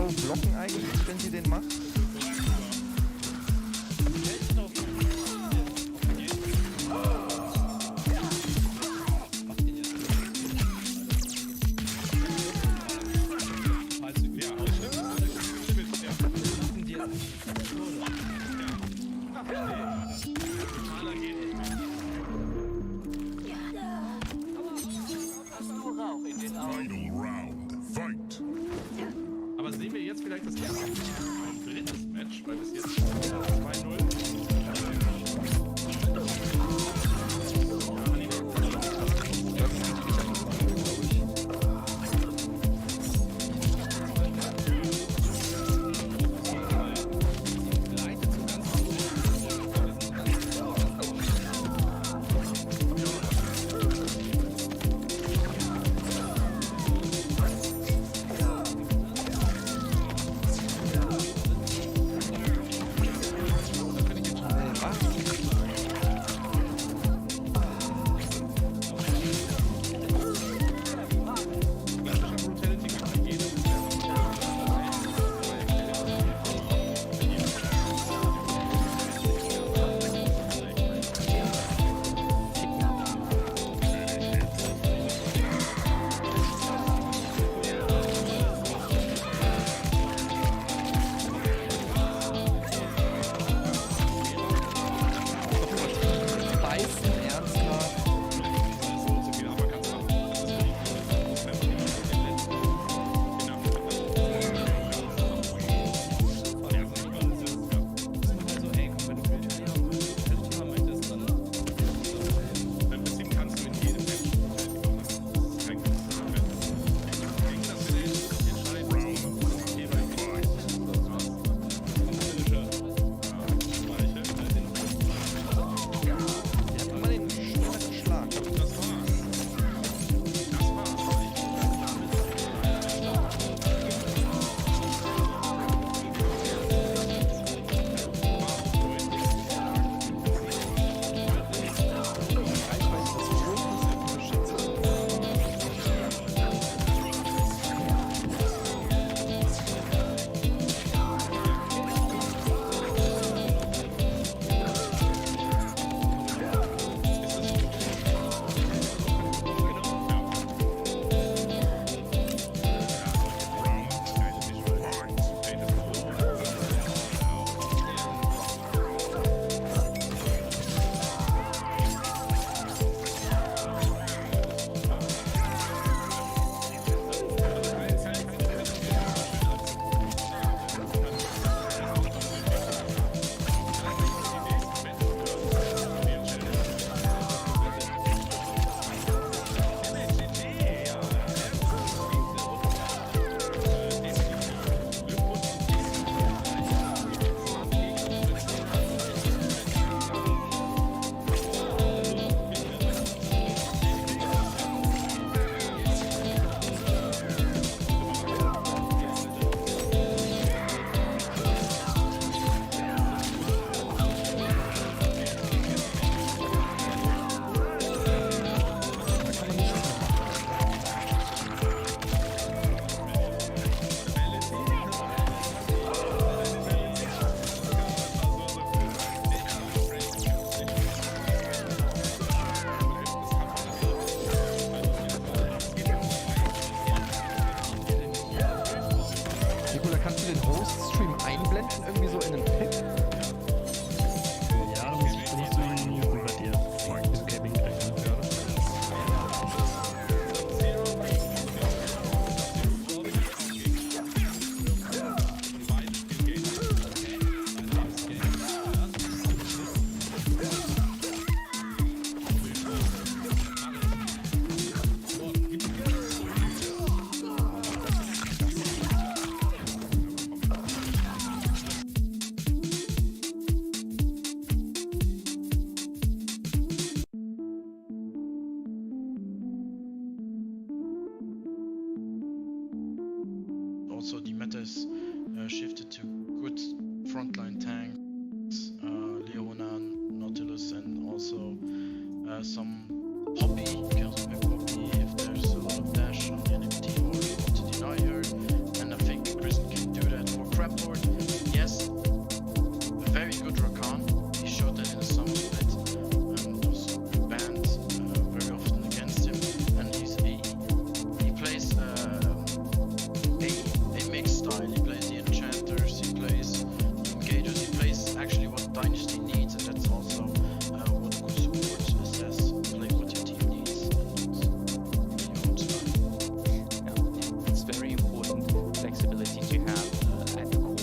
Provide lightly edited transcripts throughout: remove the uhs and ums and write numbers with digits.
Throw blocken eigentlich, wenn sie den macht? Final round. Fight. Aber sehen wir jetzt vielleicht das erste ein drittes Match, weil bis jetzt 2-0. Das ist natürlich ein glaube ich. Nee, was? Klassischer Brutality gibt es jedem. Doch übertrieben. Beißen ernsthaft. So und so viel, aber kannst machen. Das ist wirklich 100% in den letzten Im Prinzip kannst du in jedem Match Brutality machen. Das ist kein großes Event. Gegner sind entscheidend. Okay, weil Der hat immer den starken Schlag. Das war's. Das war's. Reichweite des Wurfes unterschätzt. Da kann man nichts mehr machen. Nicola, kannst du den Host-Stream einblenden? Irgendwie so in einem Pip? Ja, da musst, da musst du ihn muten bei dir. Diesen Gaming eigentlich. Also, the meta is uh, shifted to good frontline tanks, uh, Leona, Nautilus, and also uh, some Poppy. You can also pick Poppy if there's a lot of dash on the enemy team or you want to deny her. And I think Kristen can do. very good Rakan. He showed that in the summer split. Um, was banned uh, very often against him, and he's a he plays uh, a a mixed style. He plays the enchanters, he plays the engagers, he plays actually what Dynasty needs, and that's also uh, what good supports assess. Play what your team needs and not play your own style. Yeah, it's very important flexibility to have uh, at the core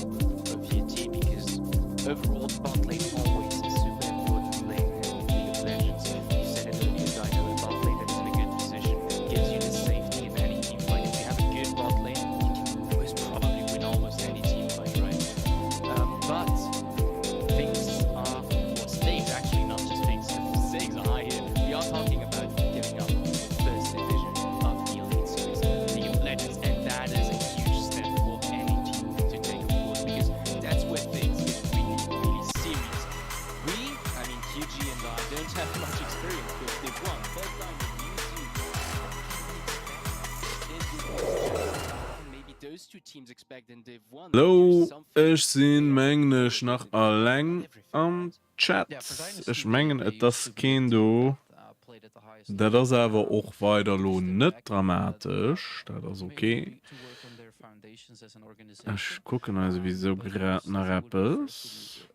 of your team because overall bot lane always a super important lane in League of Legends. You said it earlier, Dino, a bot lane that is in a good position gives you the safety in any team fight. If you have a good bot lane, you can most probably win almost any team fight, right? Um, but things are, or stakes actually, not just things, the stakes are high here. We are talking about giving up first division of the Elite Series, League of Legends, and that is a huge step for any team to take, of course, because that's where things get really, really serious. We, I mean QG and I, don't have much experience with Div 1. First time with you two. What can we expect in the first Maybe those two teams expect in Div 1. Hello, ech sinn mengen ech nach alleng am Chat. Ech mengen et ass keen do. Dat ass awer och weider lo net dramatesch, dat ass ok. Ech kucken hei souwisou grad nach eppes.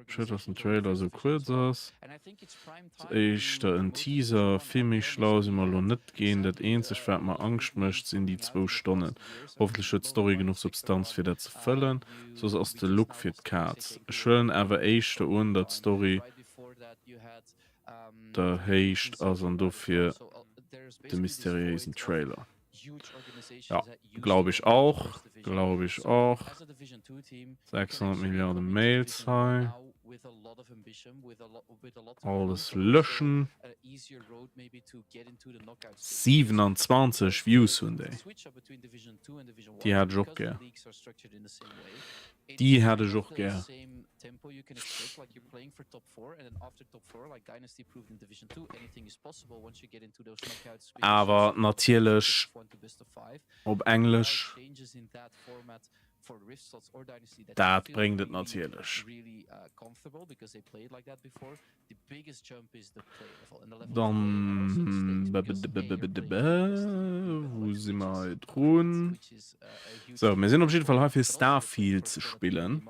Schued dass den Trailer sou kuerz ass. Ass éischter en Teaser, vill méi schlau si mer lo net ginn. Dat eenzegt wat mer Angscht mécht sinn déi zwou Stonnen. Hoffentlech huet d'Story genuch Substanz fir dat ze fëllen, soss ass de Look fir d'Kaz. Ech huelen awer éischter un dat d'Story der Héicht ass an dofir de mysteriéisen Trailer. Ja, glaub ich auch, glaub ich och. 600 Milliarde Mails hei. Alles löschen. 27 Views hunn déi. Déi hat ech och gär. Déi hat ech och gär. Awer natierlech op Englesch, dat bréngt et natierlech. Dann, wou si mer hei drun? Sou, mir sinn op jidde Fall hei fir Starfield ze spillen.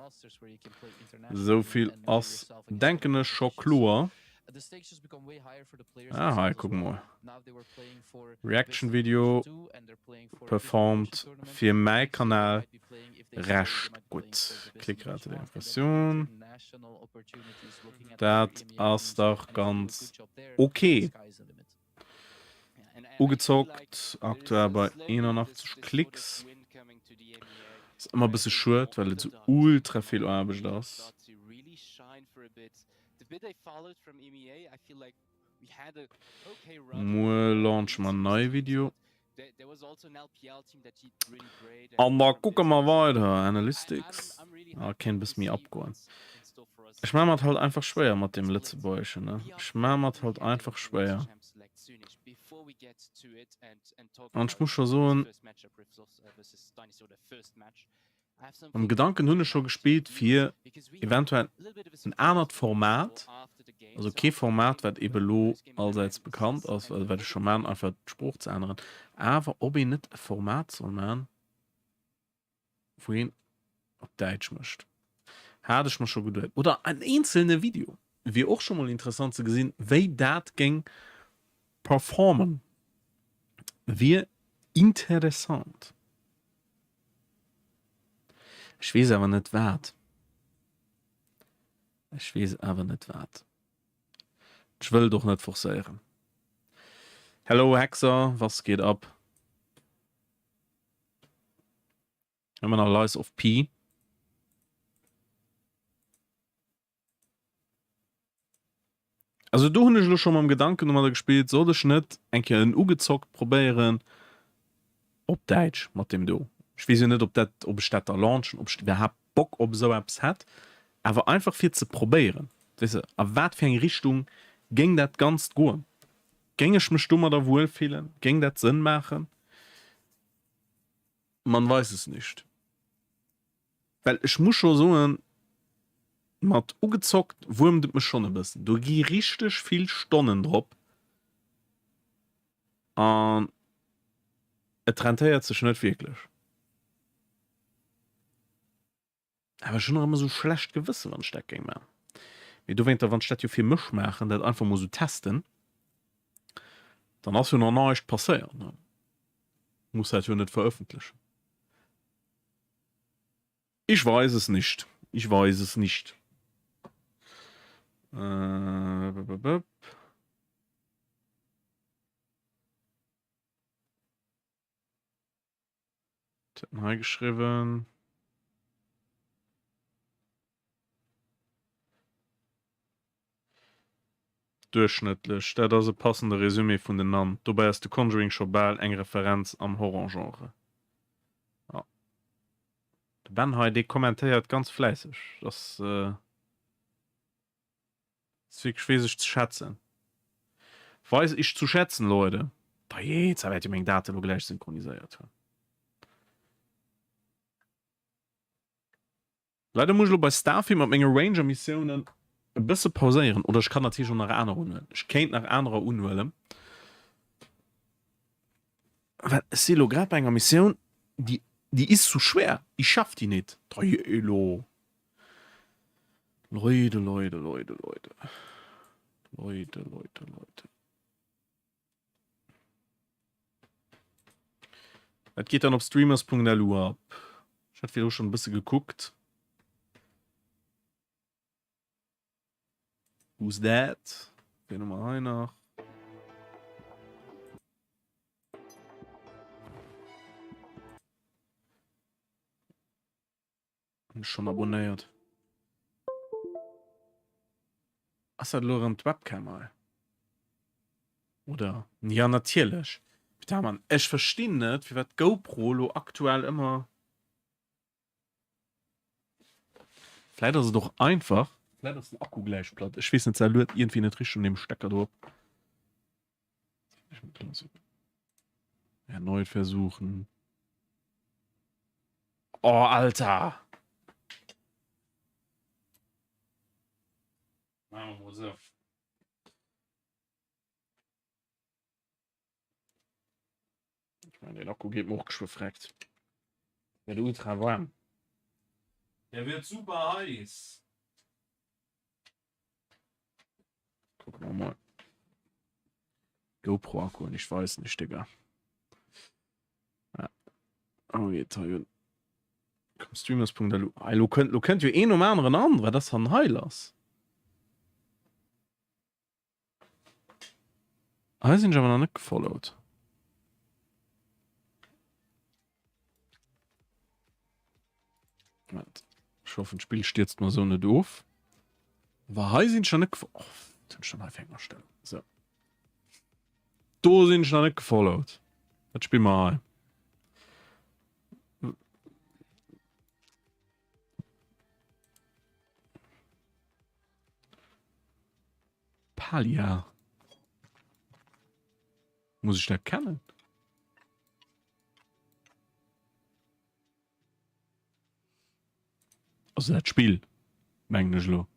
Esou vill ass, denken ech, scho kloer. Ah, hei, kuck mol. Reaction Video performt fir mäi Kanal recht gutt. Klickrate der Impressioun. Dat ass dach ganz ok. Ugezockt, aktuell bei 81 Klicks. Ass ëmmer e bësse schued, well et sou ultra vill Aarbecht ass. Muer launche mer en neie Video. An da kucke mer weider. Analytics, ah, kéint e bësse méi abgoen. Ech maache mer et halt einfach schwéier mat deem Lëtzebuergeschen, ne? Ech maache mer et halt einfach schwéier. An ech muss scho soen, Mam Gedanken hunn ech scho gespillt fir eventuell en anert Format, also kee Format wat ebe lo allsäits bekannt ass, also wat ech scho man, einfach d'Sprooch ze änneren, awer ob een net e Format soll man, wou een op Däitsch mécht, hat ech mer scho geduet. Oder en eenzelne Video wier och scho mol interessant ze gesinn, wéi dat géing performen, wier interessant. Ech weess awer net wat. Ech weess awer net wat. Ech wëll et och net forcéieren. Hello Hexer, was geht ab? Ëmmer nach Lies of P. Also do hunn ech elo scho mam Gedanken domadder gespillt, sollt ech net eng Kéier en ugezockt probéieren op Däitsch mat deem do. Ech weess jo net, ob dat, ob ech dat da launchen, ob ech iwwerhaapt Bock op esou eppes hätt, awer einfach fir ze probéieren, weess de, a wat fir eng Richtung géing dat Ganzt goen. Géing ech mech domadder wuel fillen? Géing dat Sënn maachen? Man weiß es nicht. Well ech muss scho soen, mat ugezockt wuermt et mech schonn e bëssen. Do gi richteg vill Stonnen drop an et rentéiert sech net wierklech. Awer ech hunn och ëmmer esou schlecht Gewëssen, wann ech dat géing maachen. Mee dowéinter, wann ech dat jo fir mech maachen, dat einfach mol esou testen, dann ass jo nach näischt passéiert, ne? Muss dat jo net verëffentlechen. Ich weiß es nicht. Ich weiß es nicht. Äh, Wat huet en hei geschriwwen? Duerchschnëttlech, dat ass e passende Resumé vun den Nun. Dobäi ass The Conjuring scho bal eng Referenz am Horrorgenre. Jo. De Ben hei, dee kommentéiert ganz fläisseg. Ass. Ass wierklech weess ech ze schätzen. Weis ich zu schätzen, Leute. Dajee, zwar wäert jo meng Date lo gläich synchroniséiert hunn. Leider muss ech lo bei Starfield mat menge Ranger Missiounen e bësse pauséieren. Oder ech kann natierlech och nach aner unhuelen. Ech kéint nach anerer unhuelen. Well ech si lo grad bei enger Missioun, déi déi is zu schwer. Ich schaff déi nit. Dajee lo. Leute, Leute, Leute, Leute. Leute, Leute, Leute. Dat geet dann op streamers.lu ab. Ech hat virdru schonn e bësse gekuckt. Who's that? Wen hu mer hei nach? Hun ech schon abonnéiert. Ass dat elo erëm d'Webcam hei? Oder? Ja natierlech. Putain Mann, ech verstinn net firwat d'GoPro elo aktuell ëmmer. Vläit ass et och einfach, vläit ass den Akku gläich platt. Ech weess net, se luet iergendwéi net richteg un deem Stecker do op. Erneut versuchen. Oh, Alter! Machen wir mal so. Ich meine, den Akku geht mir auch geschwind freckt. Wird ultra warm. Der wird super heiß. Gucken wir mal. GoPro Akku und ich weiß nicht, Digga. Ja. Oh, geht hei un. Komm, Streamers.lu. Ah, lo kënnt, lo kënnt jo een nom aneren an, wat ass dann hei lass? Hei sinn ech awer nach net gefollowt. Moment. Ech hoffen, d'Spill stierzt mer sou net of. Awer hei sinn ech nach net gefo-, oh, wat hunn ech dann hei fir eng Astellung? So. Do sinn ech nach net gefollowt. Dat spille mer hei. Palia. Muss ich dat kennen? Also dat Spill mengen ech elo.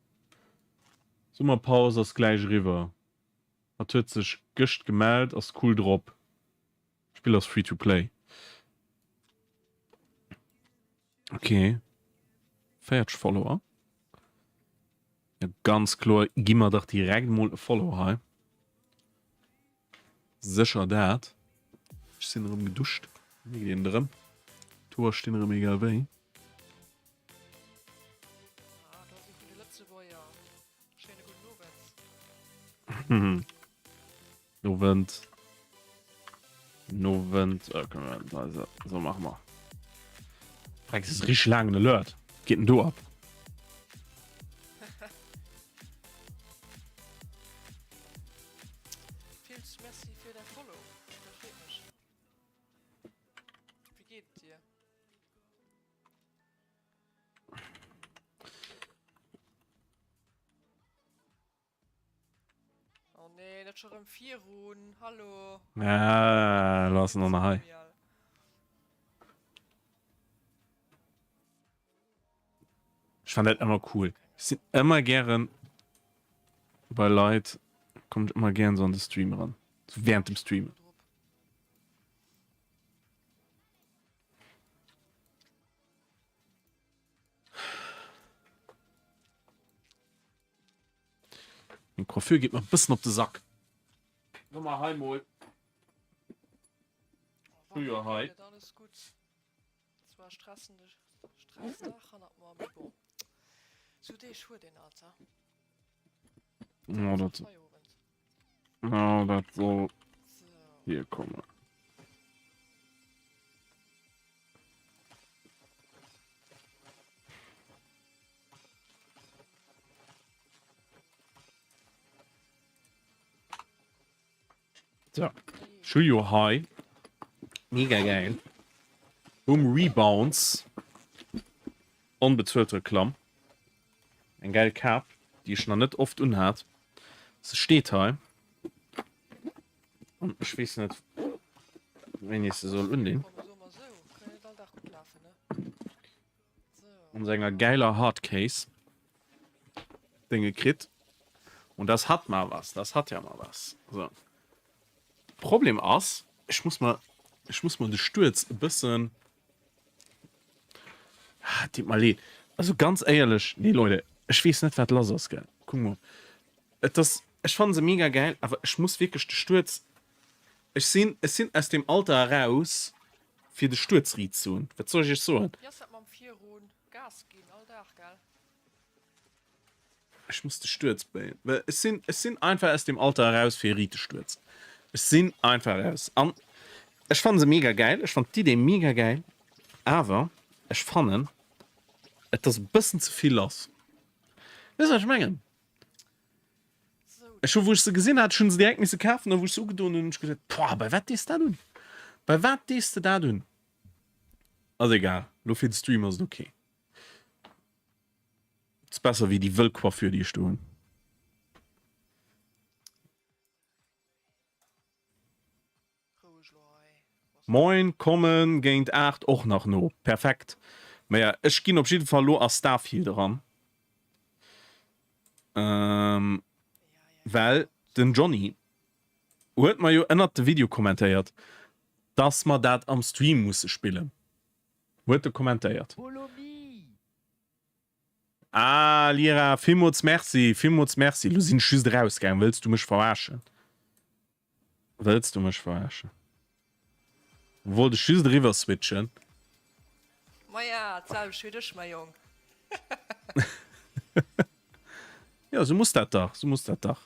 Summerpaus ass gläich eriwwer. Hatt huet sech gëscht gemellt, ass cool drop. Spill ass free to play. Okay. 40 Follower. Ja, ganz kloer gi mer dach direkt mol e Follow hei. Sécher dat. Ech sinn erëm geduscht. Mir ginn erëm. D'Hoer stinn erëm egal wéi. Ah, da si vun de Lëtzebuerger. Schéine gudden Owend. Owend. Owend. Okay, also, so machen wir. Dreck, das ist richtig lang Alert. Geht denn du ab? Villmools Merci fir däi Follow. Dat freet mech. Wéi geet et dir? Oh nee, net scho rëm virun. Hallo. Ja, lass noch hei. Ich fand dat ëmmer cool. Ech sinn ëmmer gären bei Leit, kommen ech ëmmer gären sou an de Stream eran, sou während dem Streamen. Meng Coiffure geet mer e bëssen op de Sack. Lo mar hei mol. Früher hei. Alles gutt. Zwar stressende Stressdag hannert mer, mee bon. Sou Deeg huet een alt, ha? Oh, dat, oh, dat soll hier kommen. So. Schujo hei. Mega geil. Um Rebounds. Onbezuelt Reklamm. Eng geil Kap, déi ech nach net oft unhat. Se steet hei. An ech weess net, wéini ech se soll undinn. An senger geiler Hardcase. Dinge kritt. Und das hat mal was. Das hat ja mal was. So. Problem ass, ech muss mal, ech muss mal de Stuerz e bëssen. Ah, deet mer leed. Also ganz éierlech, nee Leute, ech weess net wat lass ass, gell. Kuck mol. Et ass, ech fannen se mega geil, awer ech muss wierklech de Stuerz, ech sinn, ech sinn aus dem Alter eraus fir de Stuerz riit ze hunn. Wat soll ech iech soen? Wéi ass dat mam virun Gas ginn all Dag, gell? Ech muss de Stuerz bréngen, well ech sinn, ech sinn einfach aus dem Alter eraus fir e riite Stuerz. Ech sinn einfach eraus. An ech fannen se mega gäil, ech fannen d'Idee mega gäil, awer ech fannen, et ass e bëssen ze vill lass. Weess wat ech mengen? Ech hu wou ech se gesinn hat, ech hunn se direkt misse kafen, a wou ech se ugedoen hunn, hunn ech geduet, Boah, bei wat dees dat un? Bei wat dees de dat un? Ass egal, lo fir de Stream ass et ok. Ass besser wéi déi wëll Coiffure déi ech do hunn. Moin, kommen géint 8 och nach no. Perfekt. Maja, ech ginn op jidde Fall lo a Starfield eran. Ähm, well den Johnny huet mer jo ënnert de Video kommentéiert, dass mer dat am Stream musse spillen. Huet e kommentéiert. Ah Lira, villmools Merci, villmools Merci. Lo sinn ech just erausgaangen. Wëlls du mech verarschen? Wëlls du mech verarschen? Wollt ech just eriwwer switchen. Maja, d'selwecht wéi dech, mäi Jong. Jo, sou muss dat dach, sou muss dat dach.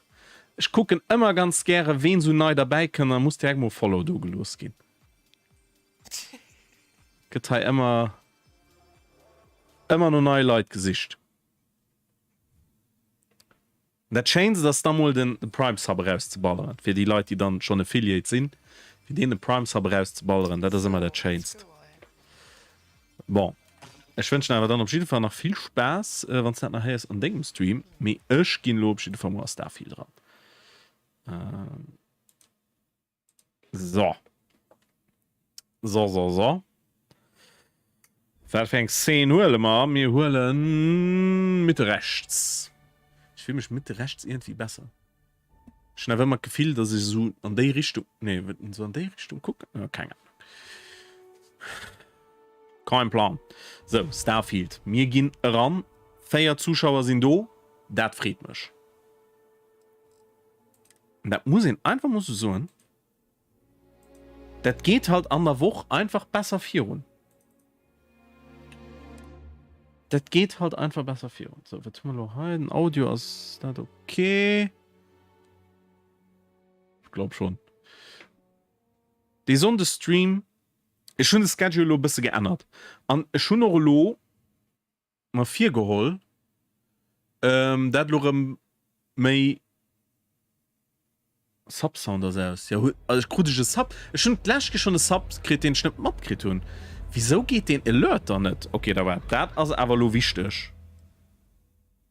Ech kucken ëmmer ganz gäre ween sou nei derbäi kënnt an muss direkt mol Follow do gelooss ginn. Gëtt hei ëmmer ëmmer no neie Leit gesicht. Dat Schéinst ass da mol den Prime Sub erauszeballeren, fir déi Leit déi dann schonn Affiliate sinn, fir deenen de Prime Sub erauszeballeren, dat ass ëmmer dat Schéinst. Bon, ech wënschen awer dann op jidde Fall nach vill Spaass, wann s dat nach héiers an dengem Stream, mee ech ginn elo op jidde Fall mol a Starfield eran. So. So, so, so. Wat fir eng Szene huele mer? Mir huelen Mitte rechts. Ech fill mech Mitte rechts irgendwie besser. Ech hunn awer ëmmer d'Gefill, dass ech esou an déi Richtung, nee, esou an déi Richtung kucken. Ja, keng Ahnung. Kein Plan. So, Starfield. Mir ginn eran. 4 Zuschauer sinn do. Dat freet mech. An dat muss een einfach mol sou soen, dat geet halt an der Woch einfach besser virun. Dat geet halt einfach besser virun. So, wat hu mer lo hei? Den Audio ass dat okay? Ech glaub schon. Dee Sonnde Stream, ech hunn de Schedule elo e bësse geännert an ech hunn och elo mer virgeholl, dat elo rëm méi Sub-Sound ass aus. Jo, also ech krut ech e Sub. Ech hunn d'lescht Keer schonn e Sub kritt, deen ech net matkritt hunn. Wisou geet deen Alert dann net? Ok, da waart, dat ass awer elo wichteg.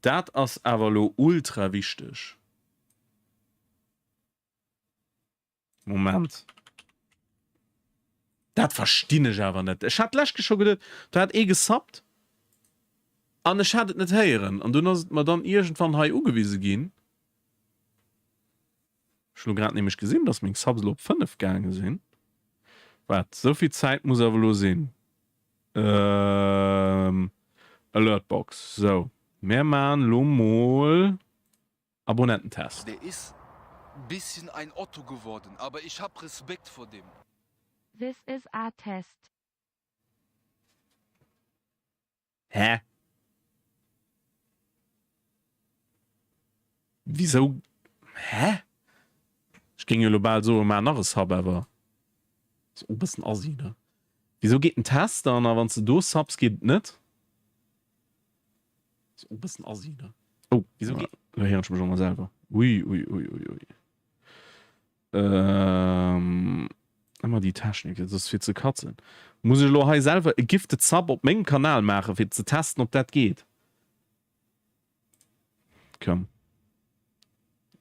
Dat ass awer elo ultra wichteg. Moment. Dat verstinn ech awer net. Ech hat d'lescht Keer scho geduet, do hat ee gesubbt. An ech hat et net héieren. An dunn ass et mer dann iergendwann hei ugewise ginn. Ech hunn elo grad nämlech gesinn, dass meng Subs elo op 5 gaange sinn. Waart, esou vill Zäit muss awer elo sinn. Ähm, Alertbox. Sou, mär maan lo mol Abonnententest. Der is bisschen ein Otto geworden, aber ich hab Respekt vor dem. This is a test. Hä? Wisou? Hä? Ech géing jo elo bal soen, maach nach e Sub, awer ass och e bëssen assi, ne? Wisou geet den Test dann, a wann s de do subs, geet et net? Ass och e bëssen assi, ne? Oh, wisou geet. Elo héieren ech mech och nach selwer. Ui, ui, ui, ui, ui. Ähm, ëmmer déi Technik, dat ass fir ze katzen. Muss ech elo hei selwer e Gifted Sub op mengem Kanal maachen, fir ze testen, ob dat geet? Komm.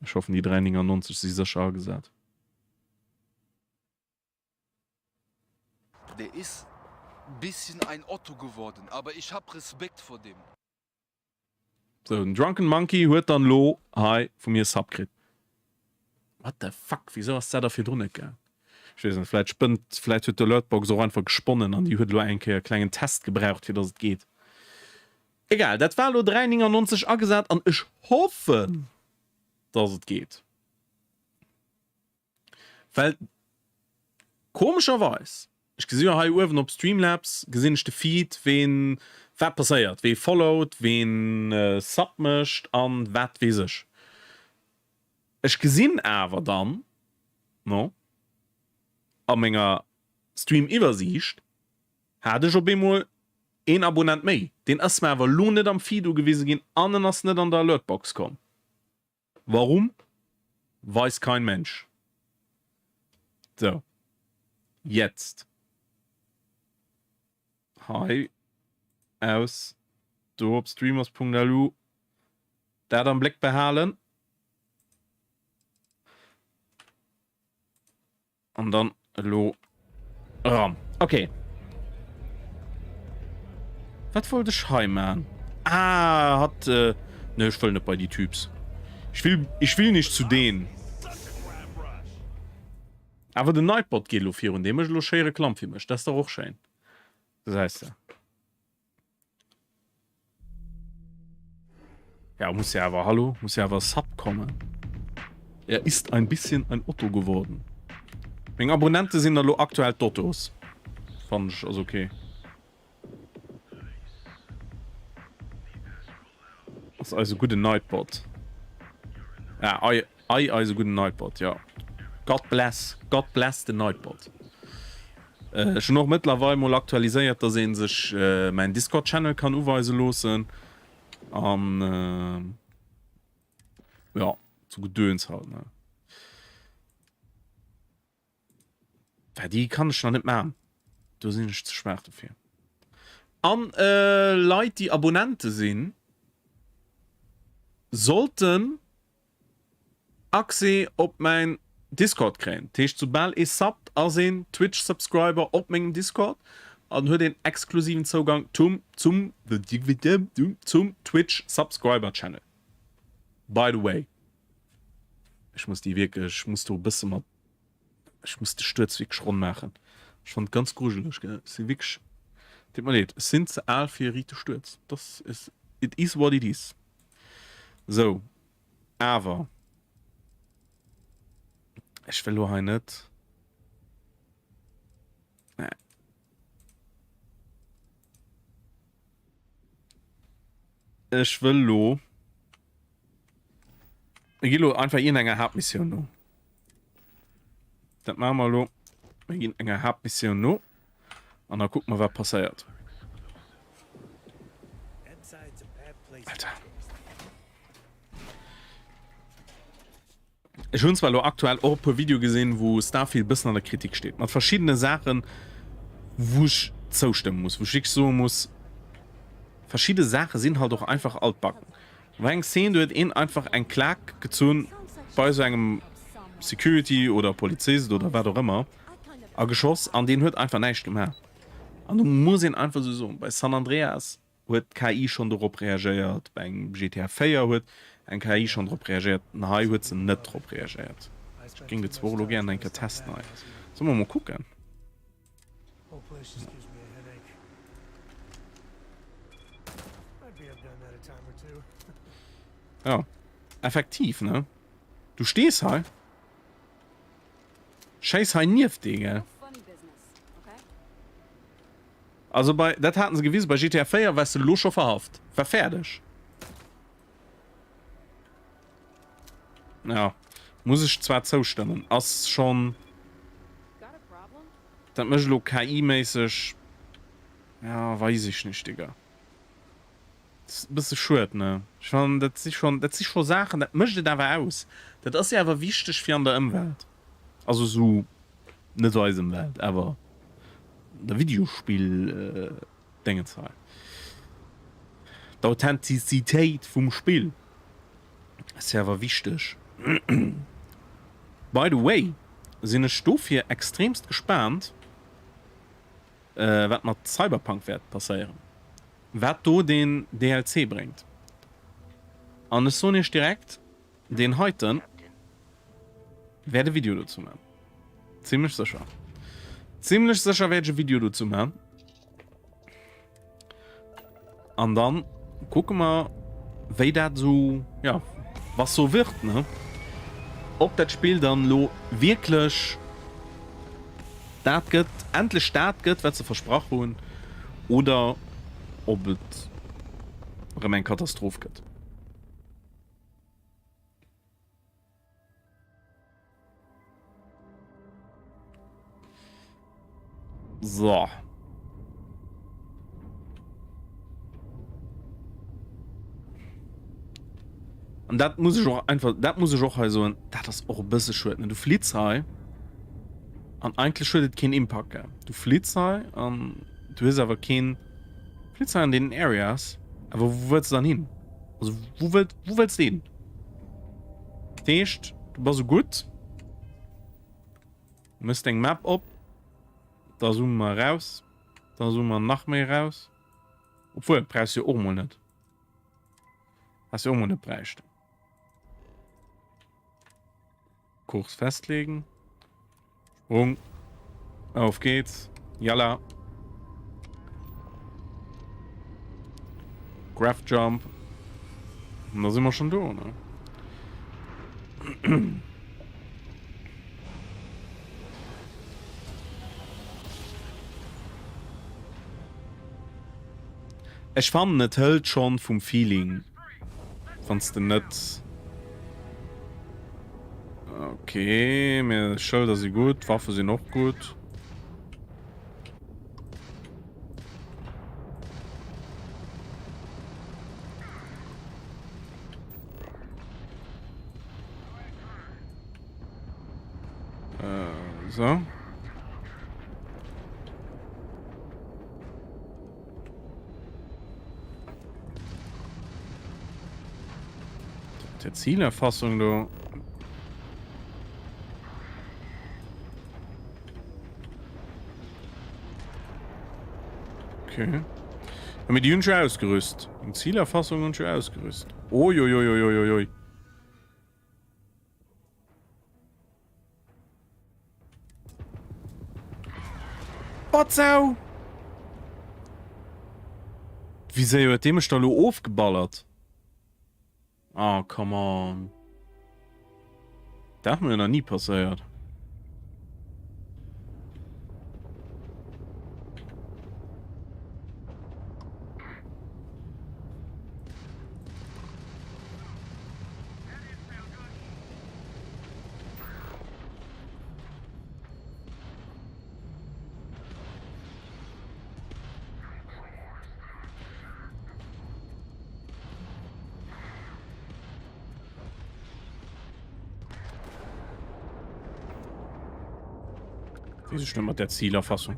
Ech hoffen, déi 3,99 si sécher agesat. Der is bisschen ein Otto geworden, aber ich hab Respekt vor dem. Sou, den Drunken Monkey huet dann lo hei vu mir e Sub kritt. What the fuck, wisou ass dat da virdrun net gaang? Ech weess net, vläit spënnt, vläit huet d'Alertbox och einfach gesponnen an déi huet elo eng Kéier e klengen Test gebraucht fir dass et geet. Egal, dat war elo 3,99 agesat an ech hoffen dass et geet. Well komescherweis, ech gesi jo hei uewen op Streamlabs gesinn ech de Feed, ween wat passéiert, wee followt, ween Sub mécht an wat weess ech. Ech gesinn awer dann no a menger Stream-Iwwersiicht hat ech op eemol een Abonnent méi. Deen ass mer awer elo net am Feed ugewise ginn an en ass net an der Alertbox komm. Warum? Weiß kein Mensch. So. Jetzt. Hei aus do op streamers.lu dat am Bléck behalen. An dann elo eran. Okay. Wat wollt ech hei man? Ah, hat... Äh, ne, ech wëll net bei die Typs. Ich will, ich will nicht zu denen. Awer den Nightbot geet elo virun. Dee mécht elo schéi Reklamm fir mech. Dat ass dach och schéin. Gesäis de. Ja, muss ja aber, hallo, muss ja aber Sub kommen. Er ist ein bisschen ein Otto geworden. Meng Abonnente sinn elo aktuell d'Ottos. Fannen ech ass okay. Ass eise gudden Nightbot. Ah, ei, ei eise gudden Nightbot, ja. God bless, God bless the Nightbot. Ech hunn och mëttlerweil mol aktualiséiert, dass een sech mäin Discord Channel kann uweise loossen an ja, sou Gedöns halt ne. Well déi kann ech nach net man. Do sinn ech ze schwaach dofir. An Leit déi Abonnente sinn, sollten Accès op mäin Discord kréien. Dat heescht soubal ee subbt ass een Twitch Subscriber op mengem Discord an huet een exklusiven Zougang zum zum zum Twitch Subscriber Channel. By the way, ech muss déi wierklech, ech muss do e bësse mat, ech muss de Stuerz wierklech ronn maachen. Ech fannen et ganz grujeleg, gell. Ech si wierklech, deet mer leed, ech sinn ze al fir e riite Stuerz. Das is, it is what it is. Sou, awer ech wëll lo hei net. Nee. Ech wëll lo. Mir gi lo einfach iergendenger Haaptmissioun no. Dat maache mer elo. Mir ginn enger Haaptmissioun no an da kucke mer, wat passéiert. Alter. Ech hunn zwar elo aktuell och e puer Videoe gesinn, wou Starfield e bëssen an der Kritik steet, mat verschiddene Saachen, wou ech zoustëmme muss, wou ech wierklech soe muss, verschidde Saache sinn halt och einfach altbacken. Do war eng Szene, do huet een einfach eng Klak gezunn bei esou engem Security oder Polizist oder wat och ëmmer a geschoss an deen huet einfach näischt gemaach. An do muss een einfach esou soen, bei San Andreas. huet d'KI schonn dorop reagéiert, bei engem GTA 4 huet eng KI schonn drop reagéiert, an hei huet se net drop reagéiert. Ech géing dat zwar och elo gären eng Kéier testen hei. Solle mer mol kucken? Jo, effektiv, ne? Du stees hei. Schéiss hei nieft dee, gell? Also bei, dat haten se gewisen, bei GTA 4 wars de lo scho verhaft. War fäerdeg. Ja, muss ech zwar zoustëmmen. Ass schon... Dat mécht elo KI-méisseg... Ja, weis ech nicht, Digga. Ass e bësse schued, ne? Ech fannen, dat si schon, dat si scho Saachen, dat mécht et awer aus. Dat ass jo awer wichteg fir an der Ëmwelt. Also sou, net eis Ëmwelt, awer der Videospill Déngens hei. D'Authentizitéit vum Spill ass jo awer wichteg. By the way, sinn ech dofir extremst gespaant, wat mat Cyberpunk wäert passéieren, wat do deen DLC bréngt. An ech soen iech direkt, deen heiten wäert e Video dozou man. Zimlech sécher. Zimlech sécher wäert ech e Video dozou man. An dann kucke mer, wéi dat esou, ja, was so wird, ne? Ob dat Spill dann elo wierklech dat gëtt, endlech dat gëtt, wat se versprach hunn, oder ob et erëm eng Katastroph gëtt. So. An dat muss ech och einfach, dat muss ech och hei soen, dat ass och e bësse schued, ne? Du flitts hei an eigentlech huet et keen Impact, gell? Du flitts hei an du hues awer keen, flitts hei an deenen Areas, awer wou wëlls de dann hin? Also wou wëllt, wou wëlls de hin? Dat heescht, du bass esou gutt, mëss deng Map op, da zoome mer eraus, da zoome mer nach méi eraus. Obwuel, brauchs jo och mol net. Hast jo och mol net bräicht. Kurs festlegen. Sprung. Auf geht's. Yalla. Graph Jump. Und da sind wir schon do, ne? Ech fannen et hëlt schon vum Feeling wanns de net. Ok, mee Schëlder si gutt, d'Waffe sinn och gutt. Äh, so. Der Zielerfassung do. Okay. Ja, mee déi hunn ech jo ausgerüst. Eng Zielerfassung hunn ech jo ausgerüst. Uiuiuiuiui. Botzau! Wéi séier huet dee mech da lo ofgeballert? Oh, come on. Dat mir nach nie passéiert. Wees ech net mat der Zielerfassung.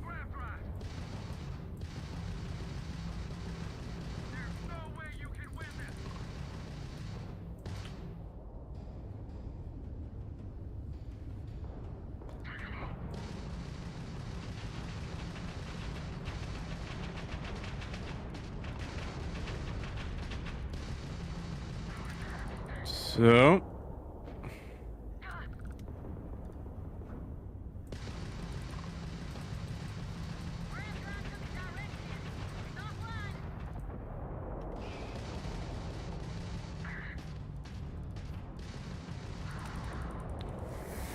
So.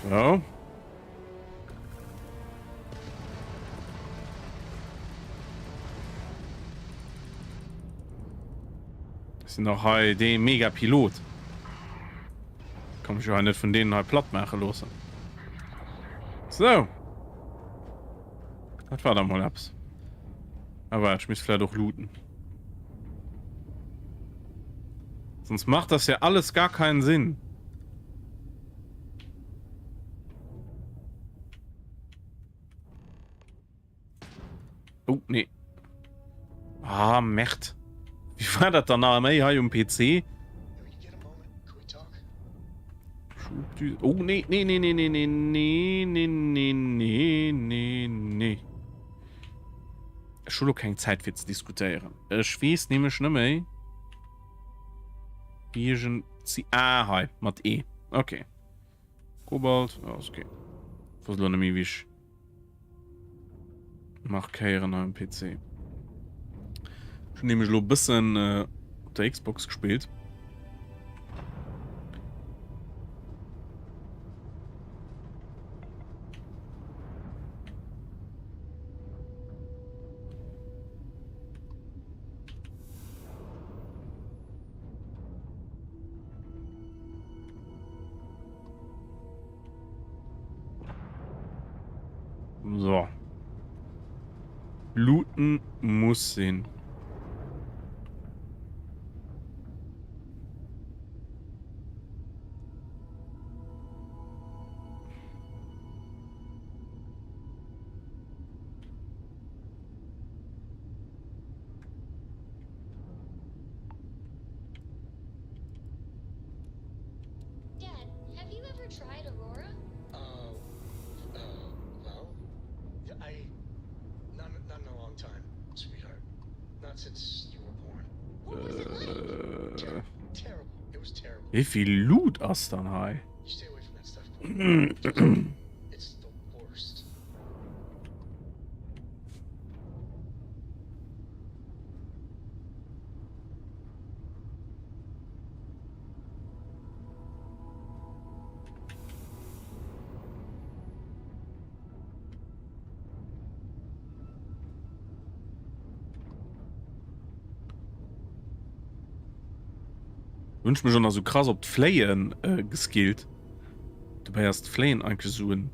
So. Sinn och hei dee mega Pilot. Kann mech jo hei net vun deenen hei platt maache loossen. So. Dat war da mol eppes. Awer ech misst vläit och looten. Sonst macht das ja alles gar keinen Sinn. Oh, nee. Ah, Merd. Wie war dat dann nach méi hei um PC? Oh, nee, nee, nee, nee, nee, nee, nee, nee, nee, nee, nee, nee. Ech hu lo keng Zäit fir ze diskutéieren. Ech weess nämlech net méi, wéi ech en zi. Ah, hei, mat E. Okay. Kobalt, ja, ass okay. Wosst lo net méi, wéi ech markéieren hei um PC. Ech hunn nämlech lo e bëssen op der Xbox gespillt. So. Looten muss sinn. Dad, have you ever tried Aurora? Uh, uh, well, I, not, not in a long time, sweetheart. Not since you were born. What was it like? Ter terrible. It was terrible. Wéi vill Loot ass dann hei? You stay away from that stuff, boy. It's the worst. Hunn ech mech och nach sou krass op d'Fléien geskillt. Dobäi ass d'Fléien eigentlech sou en,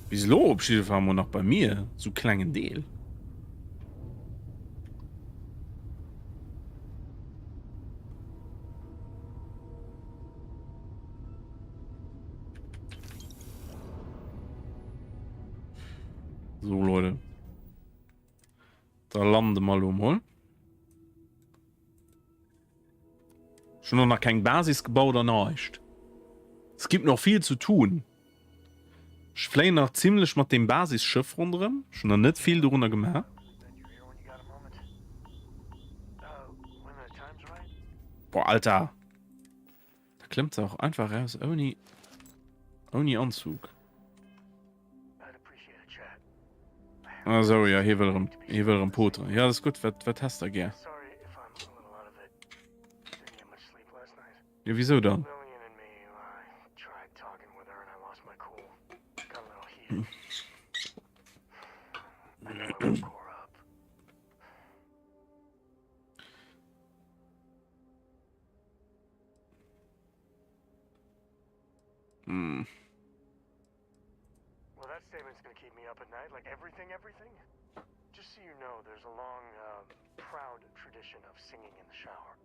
bis elo op jidde Fall mol nach bei mir, sou klengen Deel. So Leute. Da lande mer lo mol. Schon noch nach keng Basis gebaut an näischt. Es gibt noch viel zu tun. Ech fléien nach zimmlech mat dem Basisschëff ronderëm. Ech hunn nach net vill dorunner gemaach. Boah, Alter. Da klëmmt se och einfach raus ouni ouni Anzug. Ah sou, ja, hie wëll erëm hie wëll erëm poteren. Ja, dat ass gutt. Wat wat häss der gär? Jo, wisou dann? Hm. Well, that statement's gonna keep me up at night, like everything, everything. Just so you know, there's a long, uh, proud tradition of singing in the shower.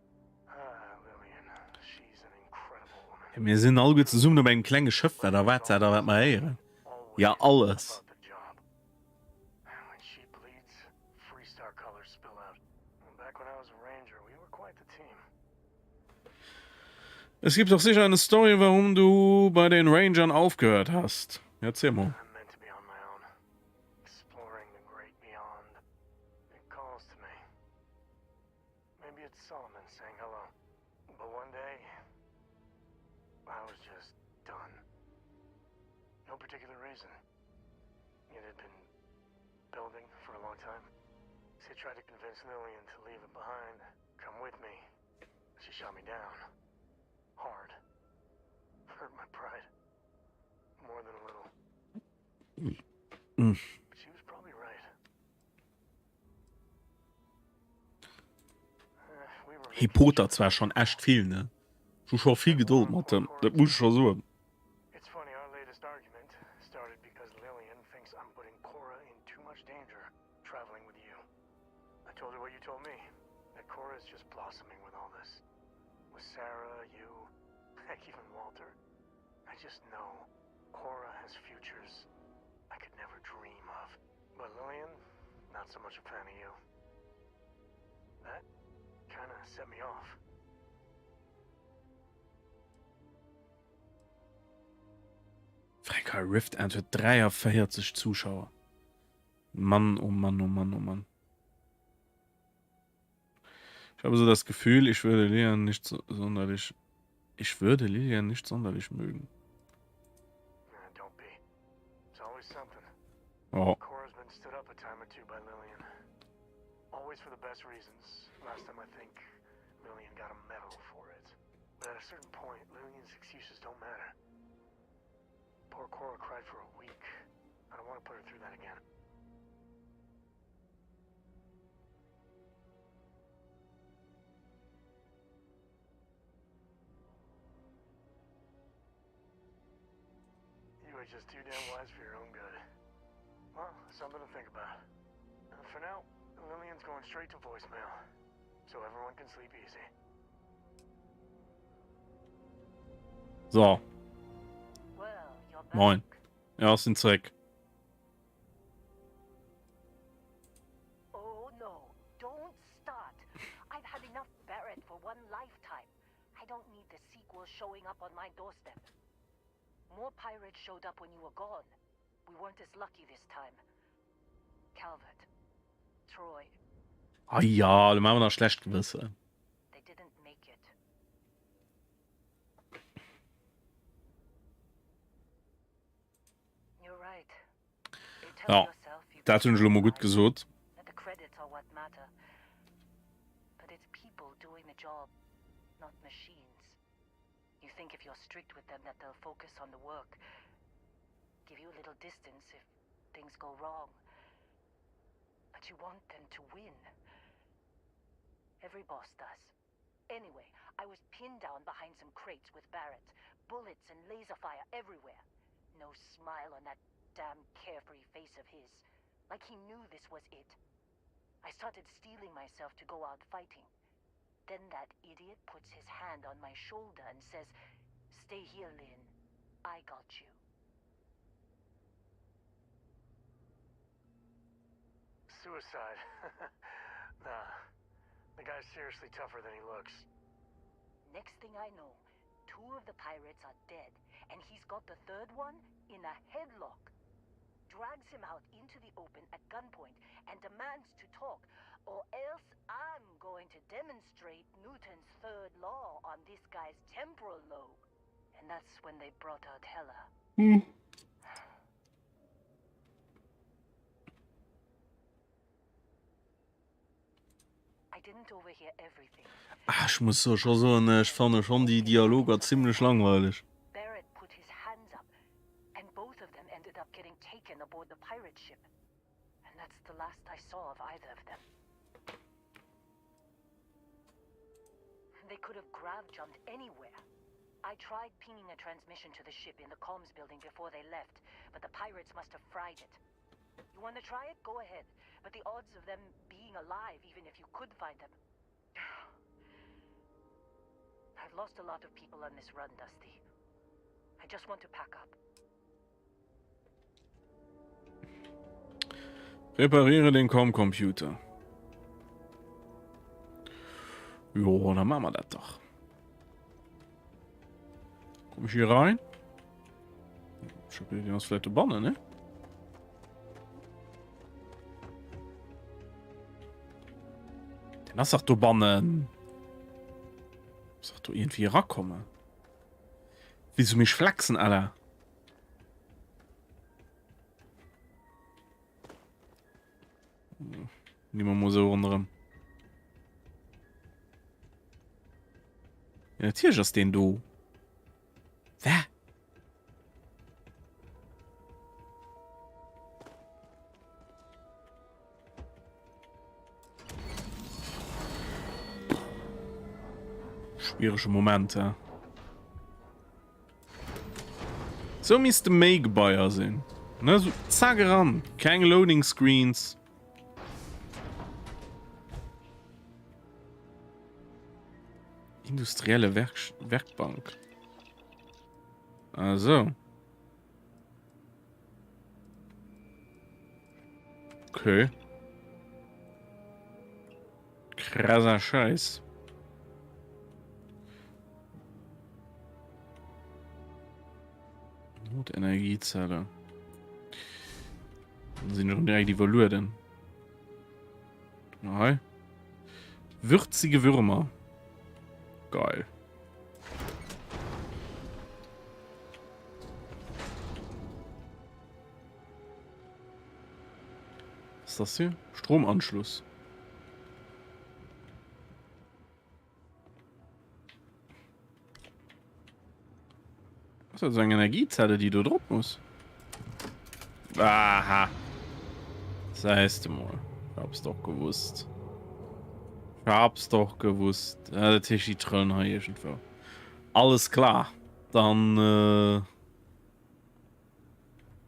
Ah, Lillian, she's an incredible woman. Ja, mir sinn alleguer zesummen op engem klenge Schëff, wat erwaart se da, wat mer héieren? Ja, alles. When she bleeds, Freestar colors spill out. Back when I was a ranger, we were quite the team. Es gibt doch sicher eine Story, warum du bei den Rangern aufgehört hast. Erzähl mal. particular reason. It had been building for a long time. She tried to convince Lillian to leave it behind, come with me. She shot me down. Hard. Hurt my pride. More than a little. Mm. But she was probably right. Hie potert zwar schonn echt vill, ne? Ech hu scho vill Gedold mat em, dat muss ech scho soen. It's funny, our latest argument started because Lillian thinks I'm putting Cora in too much danger traveling with you. I told her what you told me, that Cora is just blossoming with all this. With Sarah, you, heck, even Walter. I just know Cora has futures I could never dream of. But Lillian, not so much a fan of you. That kinda set me off. Freck hei Rift End huet 43 Zuschauer. Mann oh Mann oh Mann oh Mann. Ich habe so das Gefühl, ich würde Lilian nicht so sonderlich ich würde Lilian nicht sonderlich mögen. Oh. Oh. Cora's been stood up a time or two by Lillian. Always for the best reasons. Last time I think Lillian got a medal for it. But at a certain point, Lillian's excuses don't matter. Poor Cora cried for a week. I don't want to put her through that again. You are just too damn wise for your own good. Well, something to think about. For now, Lillian's going straight to voicemail, so everyone can sleep easy. So. Moin. Ja, ech sinn zeréck. Oh no, don't start. I've had enough Barrett for one lifetime. I don't need the sequel showing up on my doorstep. More pirates showed up when you were gone. We weren't as lucky this time. Calvert. Troy. Ah ja, lo maache mer nach schlecht Gewëssen. They didn't make it. Ja, dat hunn ech elo mol gutt gesot. Anyway, I was pinned down behind some crates with Barrett. Bullets and laser fire everywhere. No smile on that damn carefree face of his. Like he knew this was it. I started steeling myself to go out fighting. Then that idiot puts his hand on my shoulder and says, Stay here, Lynn. I got you. Suicide. nah. The guy's seriously tougher than he looks. Next thing I know, two of the pirates are dead, and he's got the third one in a headlock. Drags him out into the open at gunpoint and demands to talk, or else I'm going to demonstrate Newton's third law on this guy's temporal lobe. And that's when they brought out Hella. Mm. Ah, ech muss so scho soen, ech fanne schonn déi Dialoger zimmlech langweileg. Barrett put his hands up, and both of them ended up getting taken aboard the pirate ship. And that's the last I saw of either of them. They could have grav jumped anywhere. I tried pinging a transmission to the ship in the comms building before they left, but the pirates must have fried it. You want to try it? Go ahead. But the odds of them being alive, even if you could find them. I've lost a lot of people on this run, Dusty. I just want to pack up. Repariere den Com-Computer. Jo, dann machen wir das doch. Komm ich hier rein? Ich hab hier vielleicht dobannen, ne? Den ass dach dobannen. Muss dach do irgendwie rakommen. Willst du mich flachsen, Alter? Gi mer mol esou ronderëm. Ja, natierlech ass deen do. Wä? Schwierege Moment, hä? Sou misste méi Gebaier sinn. Ne, so zack eran. Keng Loading Screens. Industrielle Werk Werkbank. Also. Okay. Krasser Scheiß. Notenergiezelle. Dann sinn schon direkt iwwerlueden. Hei. Würzige Würmer. Geil. Was ist das hier? Stromanschluss. Was ist das eng Energiezelle, déi do drop muss? Aha. Seis de mol. Ich hab's doch gewusst. Ich hab's doch gewusst. Ja, dat heescht, déi trëllen hei iergendwou. Alles klar. Dann äh,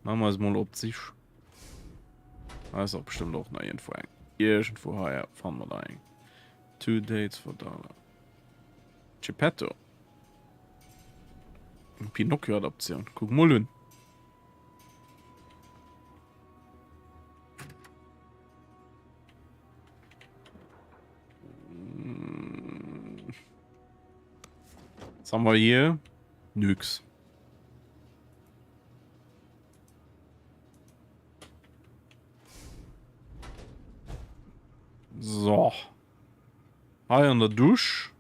Machen wir es mal op d'Sich. Da ist auch bestimmt och nach irgendwo eng. Irgendwo hei fannen wir da eng. Two dates for dollar. Geppetto. Pinocchio-Adaption. Guck mal un. Was haben wir hier? Nix. So. Hei an der Dusch.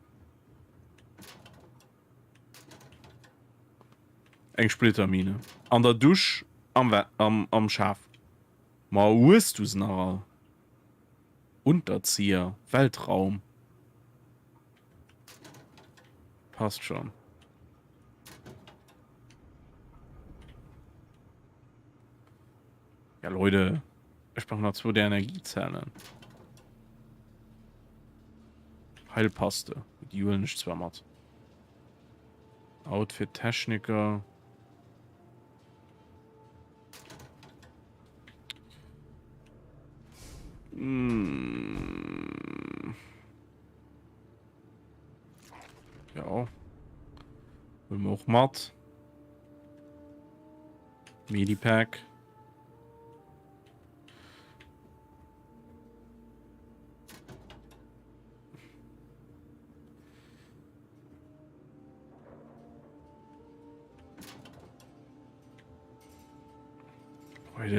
Eng Splittermine. An der Dusch am, am, am Schaf. Ma hues du se nach all? Unterzieher, Weltraum. Passt schon. Ja, Leute, ich brauche noch zwei der Energiezellen. Heilpaste. Die holen ich zwar mat. Outfit Techniker. Hm. Ja. Huele mer och mat. Medipack.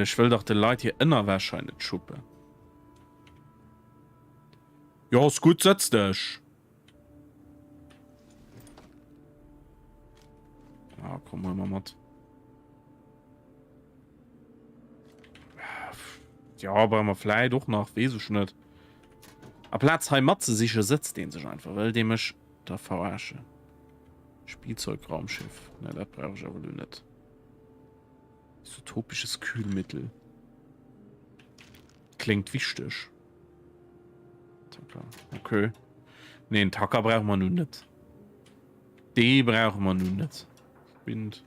Ech wëll dach de Leit hir Ënnerwäsch hei net schuppen. Jo, ass gutt, sëtz dech. Ah, komm, huel mer mat. Ja, brauche mer vläit och nach, weess ech net. Aplaz hei mat ze siche, sëtzt dee sech einfach. Wëll dee mech da verarschen? Spielzeugraumschiff. Ne, dat brauch ech awer elo net. Isotopisches Kühlmittel. Kléngt wichteg. Tacker. Okay. Nee, en Tacker brauche mer nun net. Dee brauche mer nun net. Spind.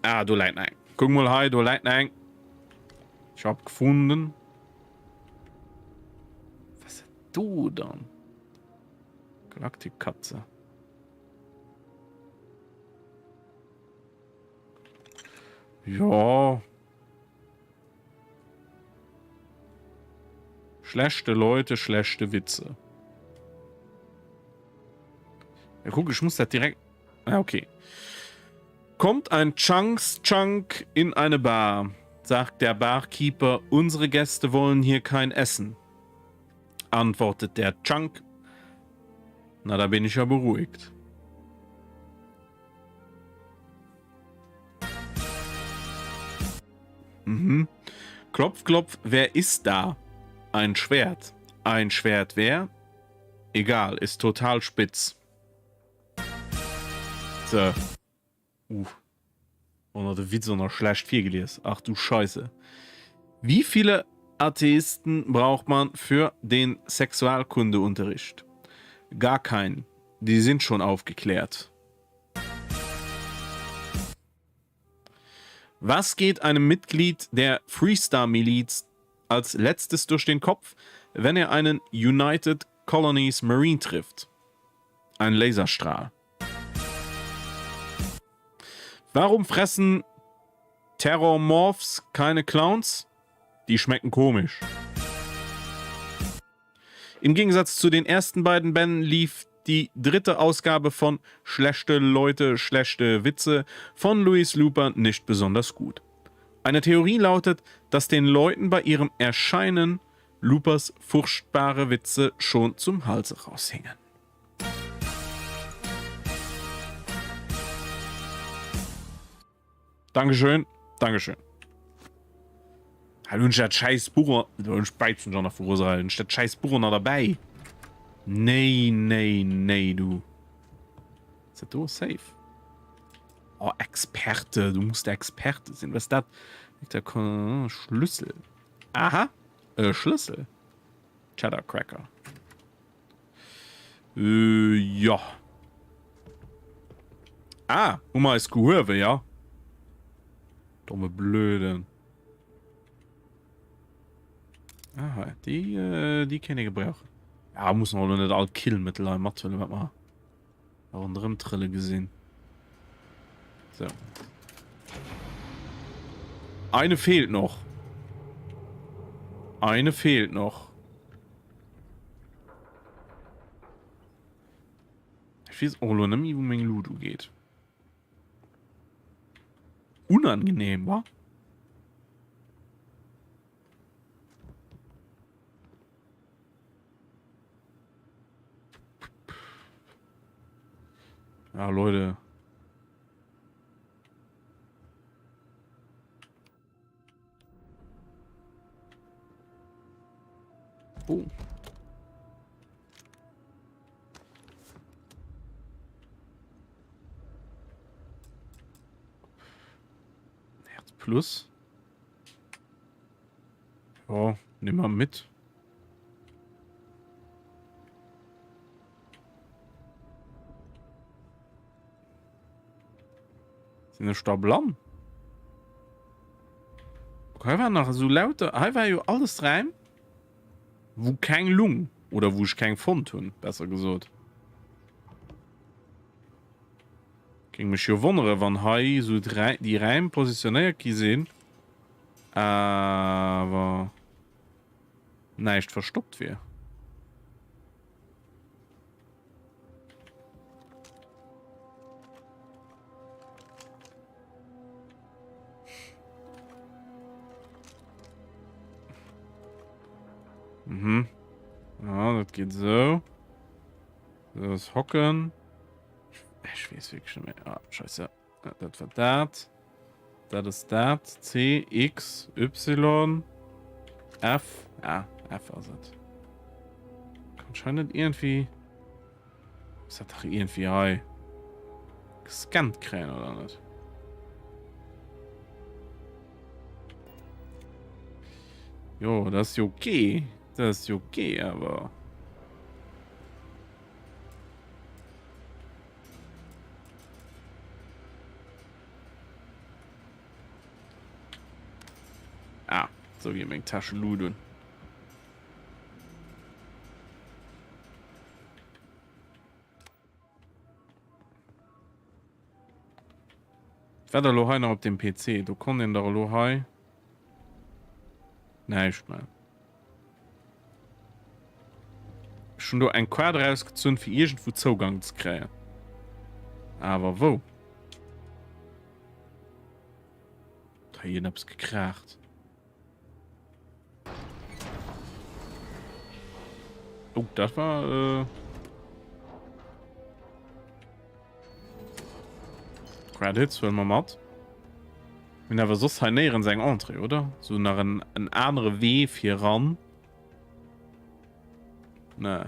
Ah, do läit eng. Guck mol hei, do läit eng. Ich hab gefunden. Was ist do dann? Galaktikkatze. Ja. Schlechte Leute, schlechte Witze. Ja, guck, ich muss das direkt. Ah, okay. Kommt ein Chunks Chunk in eine Bar, sagt der Barkeeper, unsere Gäste wollen hier kein Essen. Antwortet der Chunk, na da bin ich ja beruhigt. Mhm. Klopf, klopf, wer ist da? Ein Schwert. Ein Schwert wer? Egal, ist total spitz. So. Uh. Oh, de Witz och nach schlecht virgelies. Ach du Scheiße. Wie viele Atheisten braucht man für den Sexualkundeunterricht? Gar keinen. Die sind schon aufgeklärt. Was geht einem Mitglied der Freestar-Miliz als letztes durch den Kopf, wenn er einen United Colonies Marine trifft? Ein Laserstrahl. Warum fressen Terrormorphs keine Clowns? Die schmecken komisch. Im Gegensatz zu den ersten beiden Bänden lief die dritte Ausgabe von Schlechte Leute, schlechte Witze von Louis Looper nicht besonders gut. Eine Theorie lautet, dass den Leuten bei ihrem Erscheinen Loopers furchtbare Witze schon zum Halse raushängen. Dankeschön, Dankeschön. Hei hunn ech dat schäiss Buch, ech bäizen schon nach vu Roserei, hunn ech dat schäiss Buch och nach derbäi. Nee, nee, nee, du. Ist dat do safe? Oh, Experte, du musst Experte sinn. Was ist dat? Der Schlüssel. Aha, e Schlüssel. Cheddar Cracker. Äh, jo. Ah, hu mer eis gehuewe, ja? Domme Blöden. Ah, déi, äh, déi kéint ee gebrauchen. Ja, muss mer elo net all Killmëttel hei mathuelen, wat mer ronderëm trëlle gesinn. So. Eine fehlt noch. Eine fehlt noch. Ech weess och elo net méi, wou meng Lut ugeet. Unangenehm, wa? Ja, Leute. Oh. Herz plus. Ja, nimm mal mit. Sinn ech da blann? Hei war nach esou lauter, hei war jo alles Räim, wou keng Lung oder wou ech keng fonnt hunn, besser gesot. Géing mech jo wonnere wann hei esou déi Räim positionéiert gi sinn, awer näischt verstoppt wier. Mhm. Ja, dat geet esou. Dat ass Hocken. Ech weess wierklech net méi. Ah, scheiße. Dat war dat. Dat ass dat. C, X, Y, F. Ah, F ass et. Anscheinend irgendwie. Ist dat dach irgendwie hei gescannt kréien oder net? Jo, dat ass jo okay. Dat ass jo okay, awer. Ah, so wie meng Tasche luden. Wat der lo hei nach op dem PC? Do konnt een der lo hei näischt méi. Ech hunn do eng Quad erausgezunn fir iergendwou Zougang ze kréien. Awer wou? Hei huet eppes gekraacht. Oh, dat war äh Credits huele mer mat. Mir hunn awer soss hei néierens eng Entrée, oder? Sou nach en, en anere Wee fir ran. Nee.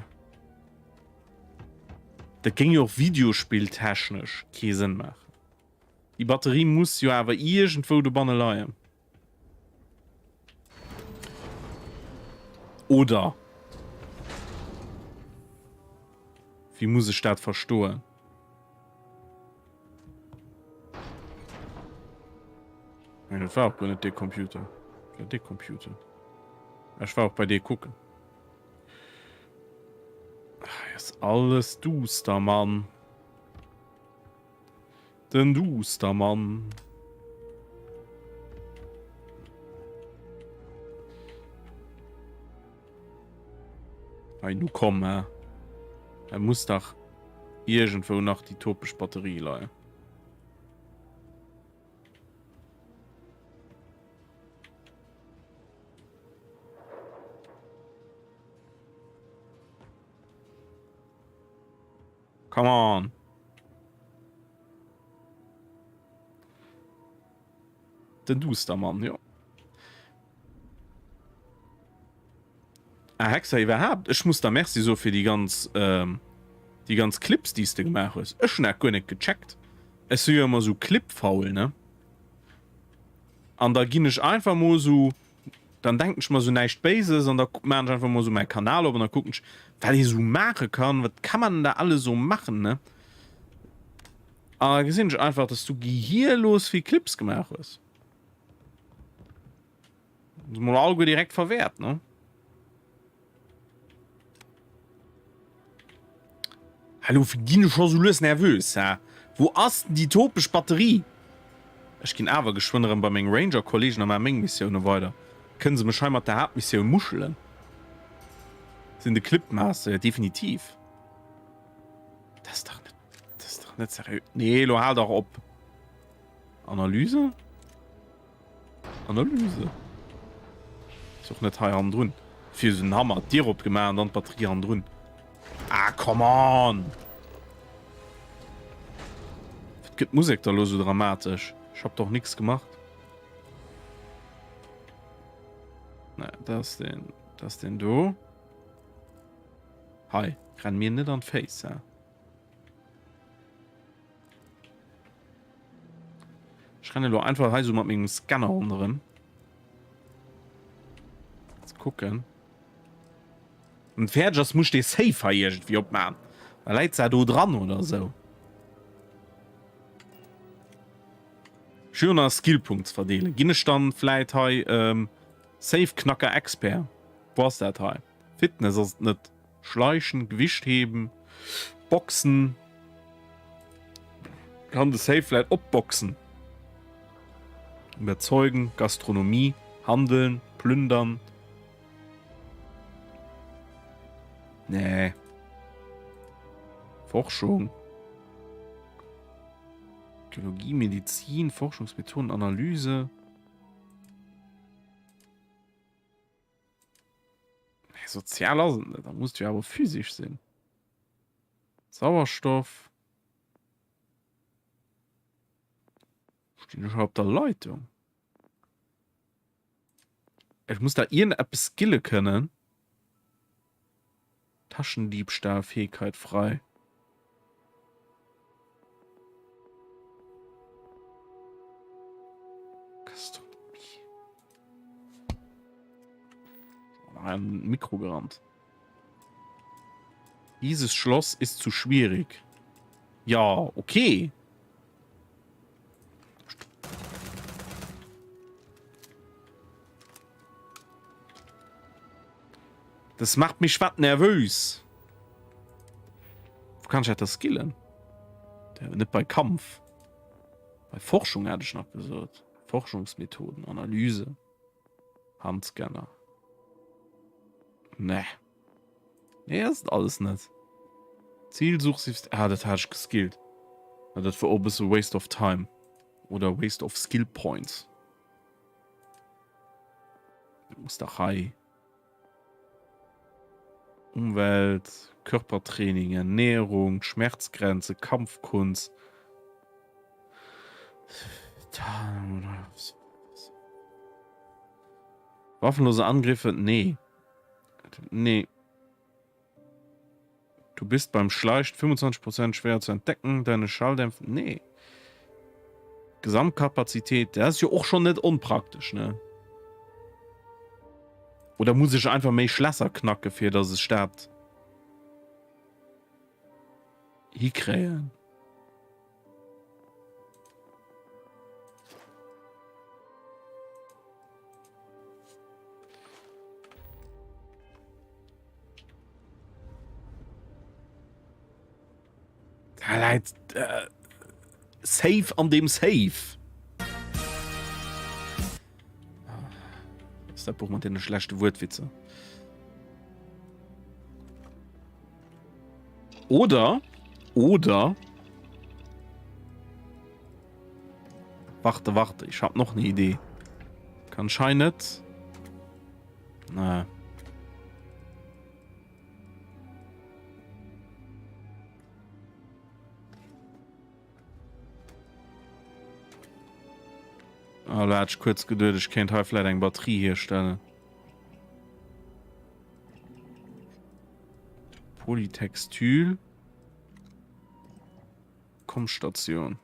Dat géing jo och videospilltechnesch kee Sënn maachen. Déi Batterie muss jo awer iergendwou dobanne leien. Oder? Wéi muss ech dat verstoen? Nee, dat war och guer net dee Computer. Dat war dee Computer. Ech war och bei dee kucken. Hei ass alles duster, Mann. Den Dustermann. Hey, nu komm, hä? Da muss dach irgendwou nach déi topesch Batterie leien. Come on. Den Dustermann, jo. Ah, Hexer iwwerhaapt, ech muss der Merci soe fir déi ganz, ähm, déi ganz Clips, déi s de gemaach hues. Ech hunn dat guer net gecheckt. Ech si jo ëmmer esou clipfaul, ne? An da ginn ech einfach mol esou Dann denken ech mer esou näischt Béises an da maachen ech einfach mol esou mäi Kanal op an da kucken ech, wat ee esou maache kann, wat kann man denn da alles esou machen, ne? An da gesinn ech einfach, dass du gehirlos vill Clips gemaach hues. Se mol alleguer direkt verwäert, ne? Hallo, ginn ech scho sou lues nervös, hä? Wou ass denn déi topesch Batterie? Ech ginn awer geschwënn erëm bei meng Ranger-Kollegen a maache meng Missioune weider. Kënne se mech hei mat der Haaptmissioun muschelen? Sinn de Clipmaster, jo definitiv. Dat ass dach net, dat ass dach net seriö. Nee, lo hal dach op. Analyse? Analyse. Ass och net hei hannendrun. Fir esou den Hammer, d'Dier opgemaach an dann d'Batterie hannendrun. Ah, come on! Wat gëtt d'Musek da lo sou dramatesch? Ech hab doch nix gemacht. Ne, dat ass den, dat ass den do. Hei, renn mir net an d'Féiss, hä? Ech renne lo einfach hei so mat mengem Scanner ronderëm. Ze kucken. Und fäerdeg ass, muss dee Safe hei irgendwie opmachen. Da läit se do dran oder so. Schön nach Skillpunkts verdeelen. Ginn ech dann vläit hei ähm, Safe-Knacker Expert? Wo ass dat hei? Fitness ass et net. Schleichen, Gewicht heben, Boxen. Kann de Safe vläit opboxen. Überzeugen, Gastronomie, Handeln, Plündern. Nee. Forschung. Geologie, Medizin, Forschungsmethoden, Analyse. Sozial ass et net, da muss jo awer physisch sinn. Sauerstoff. Stinn ech op der Leitung? Ech muss da iergendeppes skille kënnen. Taschendiebstahl, Fähigkeit frei. Gastronomie. Ein Mikro gerannt. Dieses Schloss ist zu schwierig. Ja, okay. Das macht mich wat nervös. Wo kann ich das skillen? Net bei Kampf. Bei Forschung hätt ech nach gesot. Forschungsmethoden, Analyse, Handscanner. Nee. Nee, ass et alles net. Zielsuchsystem. Ah, dat hat ech geskillt. Ah, dat war och e bësse Waste of Time. Oder Waste of Skill Points. Dat muss dach hei. Umwelt, Körpertraining, Ernährung, Schmerzgrenze, Kampfkunst. Waffenlose Angriffe? Nee. Nee. Du bist beim Schleicht 25 Prozent schwerer zu entdecken. Deine Schalldämpfer? Nee. Gesamtkapazität, dat ass jo och schon net onpraktesch, ne? Oder muss ech einfach méi Schlässer knacke fir dass ech dat hikréien? Da läit äh, Safe an dem Safe. Ist dat Buch mat den schlechte Wuertwitzer. Oder oder Warte, warte, ich hab noch eine Idee. Kann schein net. Na. Ah, da hat ich kurz geduet, ich kéint hei vielleicht eng Batterie herstellen. Polytextyl. Kommstation.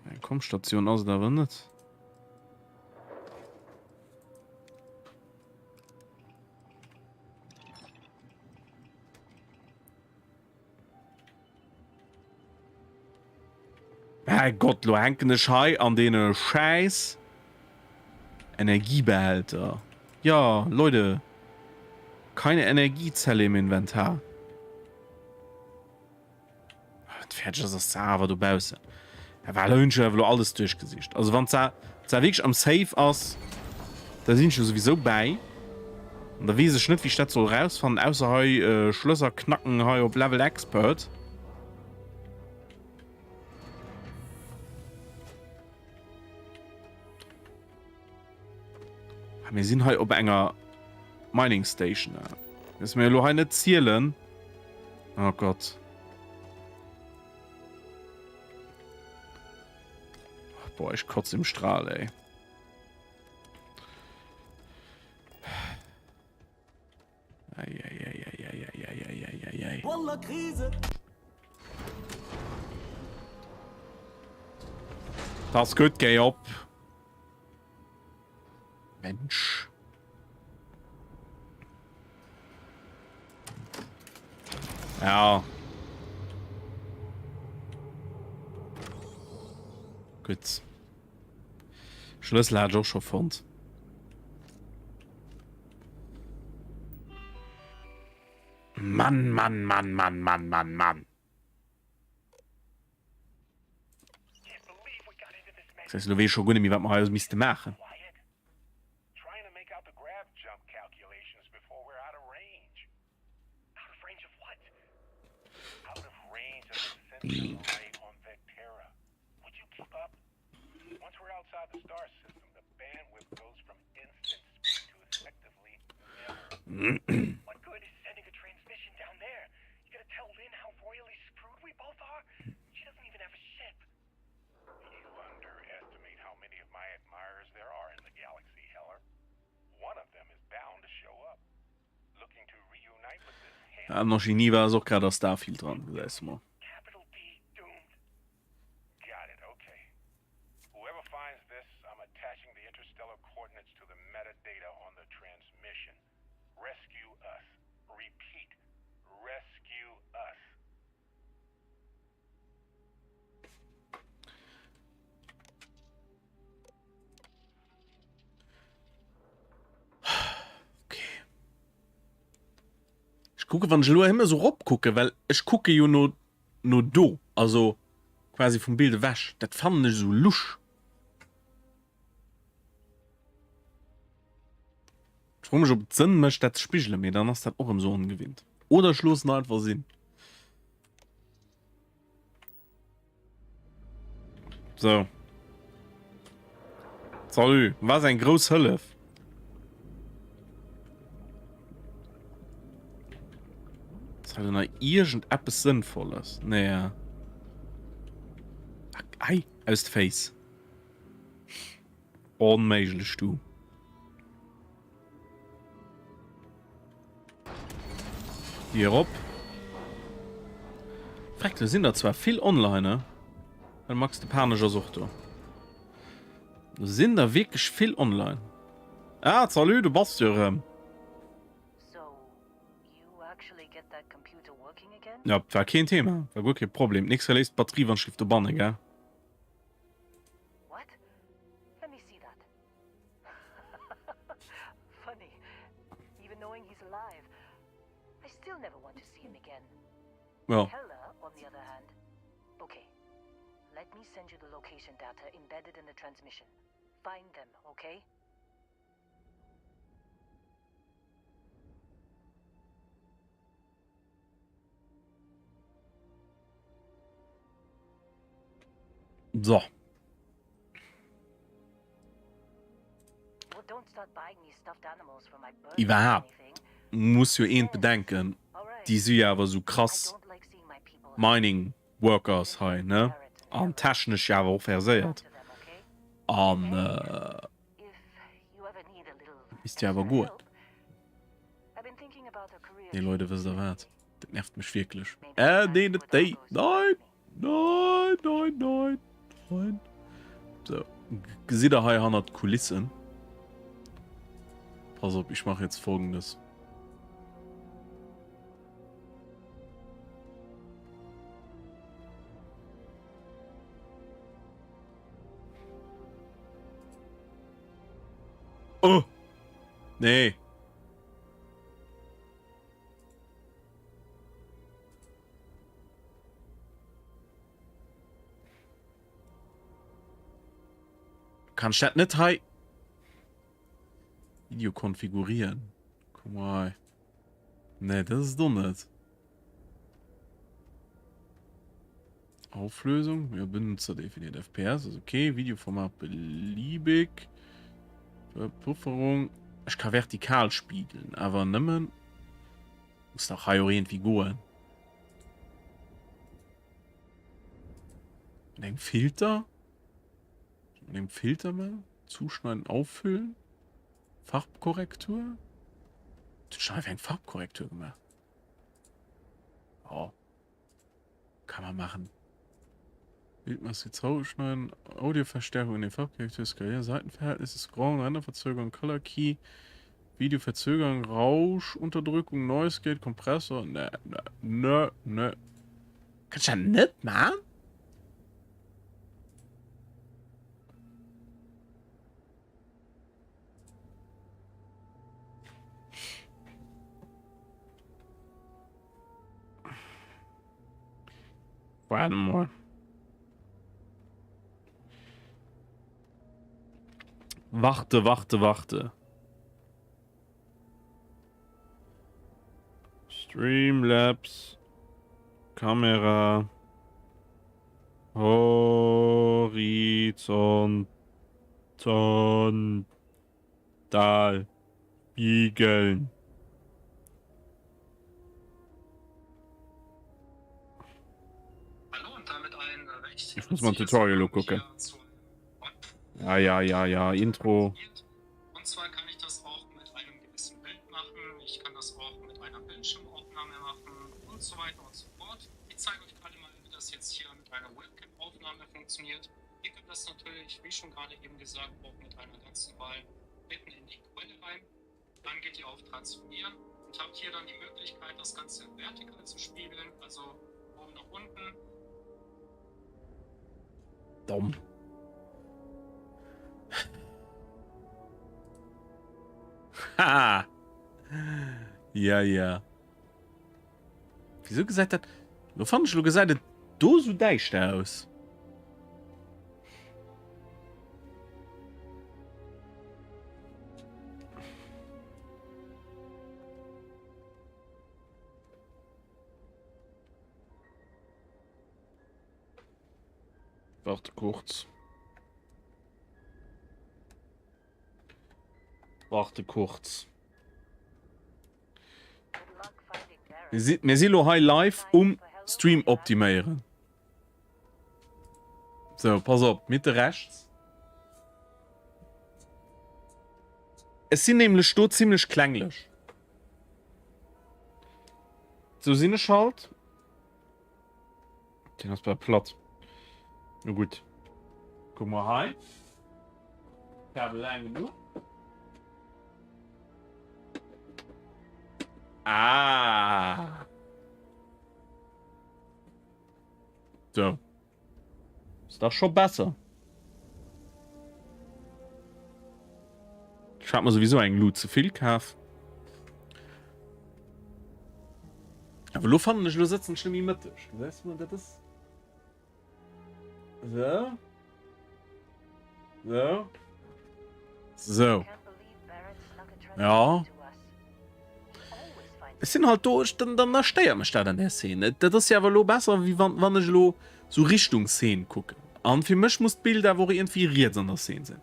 Eng Kommstation ass et awer net. Herrgott, lo hänken ech hei an deene schäiss Energiebehälter. Ja, Leute, keine Energiezelle im Inventar. Wat fäerdeg ass, ass se awer dobaussen. Ja, well hunn ech jo awer lo alles duerchgesicht. Also wann se se wierklech am Safe ass, da sinn ech jo souwisou bäi. An da weess ech net, wéi ech dat soll rausfannen, ausser hei äh, Schlösser knacken hei op Level Expert. Ah, mir sinn hei op enger Mining Station. Dass mir lo hei net zielen. Oh Gott. Boah, ich kotze im Strahl, ey. Eieieiei. Das gutt, géi op. Mensch. Ja. Gutt. Schlëssel hat ech och scho fonnt. Mann, Mann, Mann, Mann, Mann, Mann, Mann. Das heißt, lo weess ech scho guer net méi, wat mer hei misste maachen. An der Genie war es och grad a Starfield dran, gesäis de mol. Okay. Ech kucke wann ech elo ëmmer esou rop kucke, well ech kucke jo no no do, also quasi vum Bild ewech. Dat fannen ech esou lusch. Ech froe mech ob et Sënn mécht dat ze spigelen, mee dann ass dat och erëm esou ongewinnt. Oder ech loossen einfach sinn. So. Salut, was eng grouss Hëllef. Ass hei nach iergend eppes Sënnvolles? Nee. Ei. Aus de Féiss. Onméiglech du. Déi erop. Freck, do sinn der zwar vill online, ne? Well Max de Panesch ass och do. Do sinn der wierklech vill online. Ah, salut, du bass jo erëm. Ja, war keen Thema, war guer kee Problem. Nix verléisst d'Batterie wann schlift dobanne, gell? Ja. So. Iwwerhaapt muss jo eent bedenken, déi si jo awer esou krass Mining Workers hei, ne? An technesch jo awer och verséiert. An misst jo awer goen. Nee Leute, wësst der wat? Dat nervt mech wierklech. Äh, nee, net déi. Nein! Nein, nein, nein, nein. So, gesitt der hei hannert d'Kulissen? Pass op, ich mache jetzt folgendes. Oh! Nee. Kann ich dat net hei Video konfigurieren? Komm hei. Nee, das ist doch net. Auflösung, ja, Benutzer definiert FPS ist okay. Videoformat beliebig. Pufferung. Ich kann vertikal spiegeln, aber nëmmen muss nach hei och irgendwie goen. Mit engem Filter? Mit engem Filter mal? Zuschneiden, auffüllen? Farbkorrektur? Ich habe eng Farbkorrektur gemacht. Oh. Kann man machen. Bildmaske zouschneiden, Audioverstärkung in den Farbkorrektur skalieren, Seitenverhältnisse, Scrollen, Renderverzögerung, Color Key, Videoverzögerung, Rauschunterdrückung, Noise Gate, Kompressor. Ne, ne, ne, ne. Kann ich das net machen? Warte mal. Warte, warte, warte. Streamlabs. Kamera. Horizontal. Spiegeln. Ich muss mal ein Tutorial gucken. Ja, ja, ja, ja, Intro. Und zwar kann ich das auch mit einem gewissen Bild machen, ich kann das auch mit einer Bildschirmaufnahme machen und so weiter und so fort. Ich zeige euch gerade mal, wie das jetzt hier mit einer Webcam-Aufnahme funktioniert. Ihr könnt das natürlich, wie schon gerade eben gesagt, auch mit einer ganz normalen mitten in die Quelle rein. Dann geht ihr auf Transformieren und habt hier dann die Möglichkeit, das Ganze vertikal zu spiegeln, also oben nach unten. Domm. Ha! Ja, ja. Wieso gesäit dat. Lo fannen ech, lo gesäit et do sou däischter aus. Warte kurz. Warte kurz. Mir si lo hei live um Stream optiméieren. So, pass op, Mitte rechts. Ech sinn nämlech do zimlech klenglech. Sou sinn ech halt. Den ass bal platt. No gutt. Kuck mol hei. Kabel laang genuch. Ah. So. Ist dach scho besser. Ich hat mir sowieso eng Lut ze vill kaf. Awer lo fannen ech, lo sëtzen ech net méi mëtteg. Gesäis du, dat ass. So. So. So. Ja. Ech sinn halt do, ech, dann, dann da stéiert mech dat an där Szene. Dat ass jo awer elo besser, wéi wann, wann ech elo sou Richtung Szene kucken. An fir mech muss d'Bild awer och iergendwéi riets an der Szene sinn.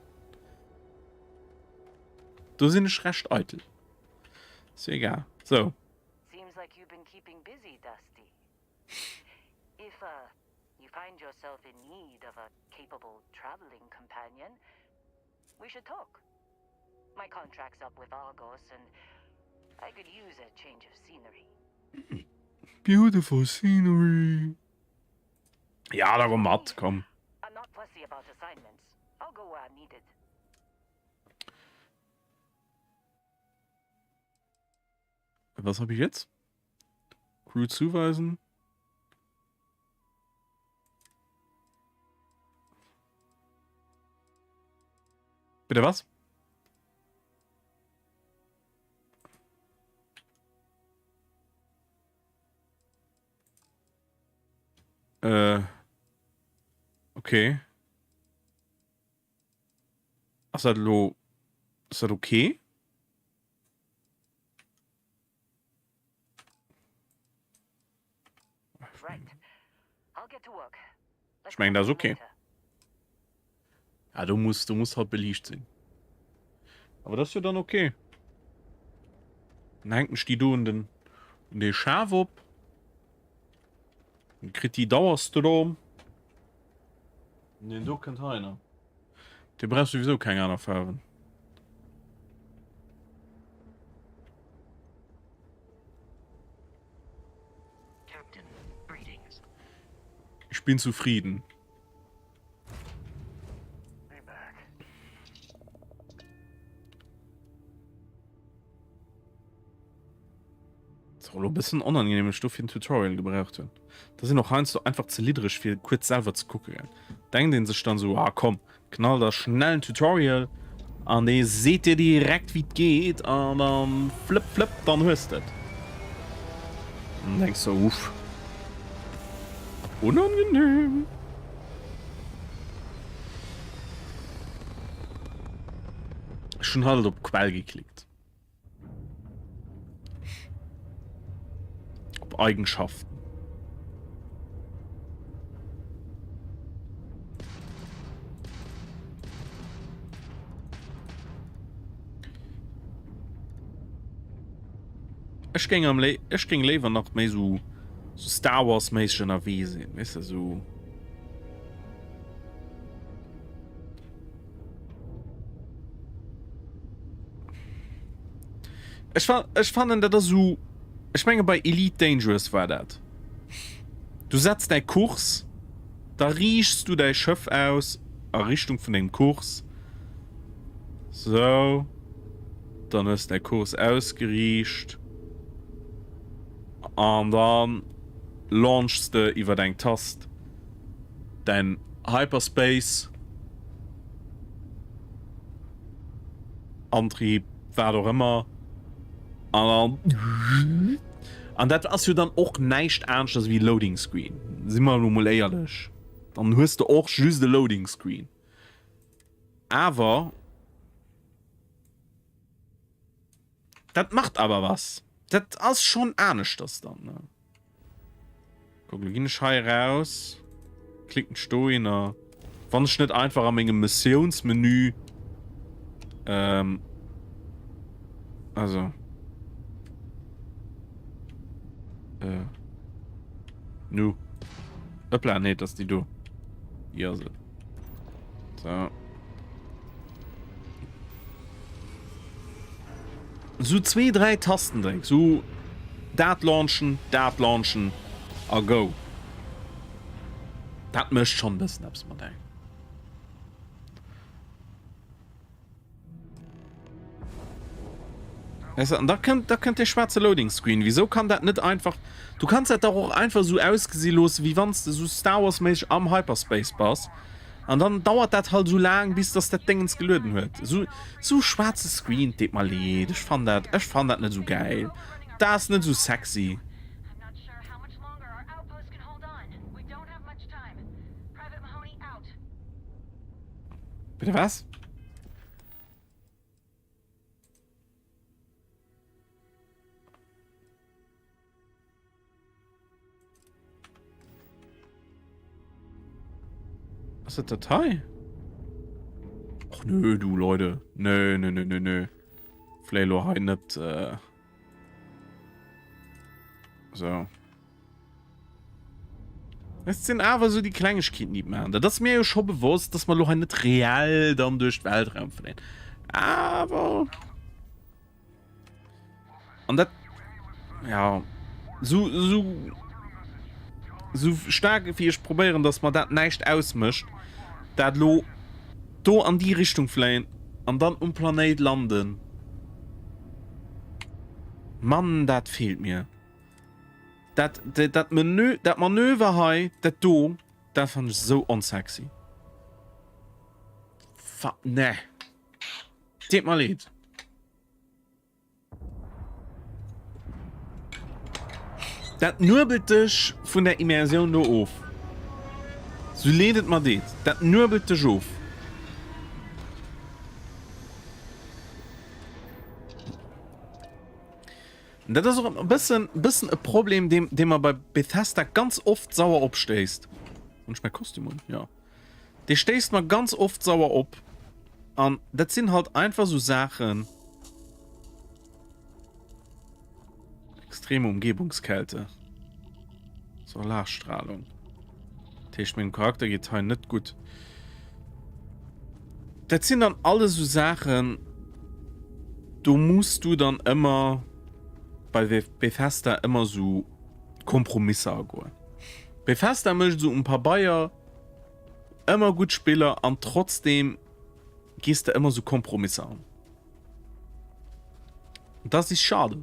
Do sinn ech recht eitel. Ass jo egal. Sou. Seems like you've been keeping busy, Dusty. If, uh, you find yourself in need of a capable traveling companion, we should talk. My contract's up with Argos and I could use a change of scenery. Beautiful scenery. Ja, da komm mat, komm. I'm not fussy about assignments. I'll go where I'm needed. Was habe ich jetzt? Crew zuweisen. Bitte was? Äh. Okay. Ass dat elo. Ass dat okay? Ech mengen dat ass okay. Ja, du muss, du muss halt beliicht sinn. Aber das ist jo dann okay. Dann hängt ech déi do un den, un dee Schaf op. Dann kritt déi Dauerstrom. An deen do kënnt heiner. Dee brauch souwisou keng aner Faarwen. Ich bin zufrieden. Ass och elo e bëssen onangenehm, ech dofir en Tutorial gebraucht hunn. Da sinn och heiansdo einfach ze liddreg fir kuerz selwer ze kucken. Denkt een sech dann sou, ah komm, knall der schnell en Tutorial an dee seet dir direkt wéi et geet an dann flëpp flëpp, dann hues de et. An denks de, uff, unangenehm. Ech hunn halt op Quell geklickt. Op Eigenschaften. Ech géing am Lé ech géing léiwer nach méi sou sou Star Wars méisseg ënnerwee sinn, weess de sou. Ech fa ech fannen dat ass esou, ech menge bei Elite Dangerous war dat. Du setz däi Kurs, da riichts du däi Schëff aus a Richtung vun dengem Kurs. Sou, dann hues däi Kurs ausgeriicht an dann launchs de iwwer eng Tast. Däin Hyperspace Antrieb, wat och ëmmer, an dann, an dat ass jo dann och näischt aneschters wéi Loading Screen, si mer elo mol éierlech, dann hues de och just e Loading Screen, awer dat macht awer was, dat ass schonn aneschters dann, ne. Guck, lo ginn ech hei raus. Klicken ech dohinner. Wann ech net einfach a mengem Missiounsmenü ähm, also äh, nu. Hoppla, nee, das ist die do. Hier ass et. So. Sou zwee, dräi Tastendréck, sou dat launchen, dat launchen a go. Dat mécht schonn e bëssen eppes mat engem. Weißt du, an da kënnt, da kënnt dee schwaarze Loading Screen. Wieso kann dat net einfach. Du kanns dat dach och einfach sou ausgesi loossen, wéi wann s de sou Star Wars méisseg am Hyperspace bass. An dann dauert dat halt sou laang, bis dass dat Déngens gelueden huet. Sou, sou schwaarze Screen, deet mer leed, ech fann dat, ech fann dat net sou gäil. Dat ass net sou sexy. Bitte was? Ass dat Datei? Och nö, du Leute. Nö, nö, nö, nö, nö. Vläicht lo hei net. Äh... So. Et sinn awer esou déi Klengegkeeten, déi et maachen. Dat ass mir jo scho bewosst, dass mer elo hei net reell dann duerch d'Weltraum fléien. Awer an dat ja sou sou sou staark wéi ech probéieren, dass mer dat näischt ausmécht, dat elo do an déi Richtung fléien an dann um Planéit landen. Mann, dat feelt mir. Dat, dat, Menü, dat Manöver hei, dat do, dat fand ech sou onsexy. Fa, ne. Deet mer leed. Dat nuebelt dech vun der Immersioun do of. Sou leed et mer deet, dat nuebelt dech of. Dat ass och e bëssen, bëssen e Problem, dee, dee mer bei Bethesda ganz oft sauer opstéisst. Hunn ech mäi Kostüm un? Jo. Dee stéisst mer ganz oft sauer op. An dat sinn halt einfach sou Saachen. Extreme Umgebungskälte. Solarstrahlung. Dat heescht, mengem Charakter geet hei net gutt. Dat sinn dann alles sou Saachen, do muss du dann ëmmer bei Bethesda ëmmer sou Kompromisser agoen. Bethesda mécht sou um Pabeier ëmmer gutt Spiller an trotzdem gees de ëmmer sou Kompromisser an. Das ist schade.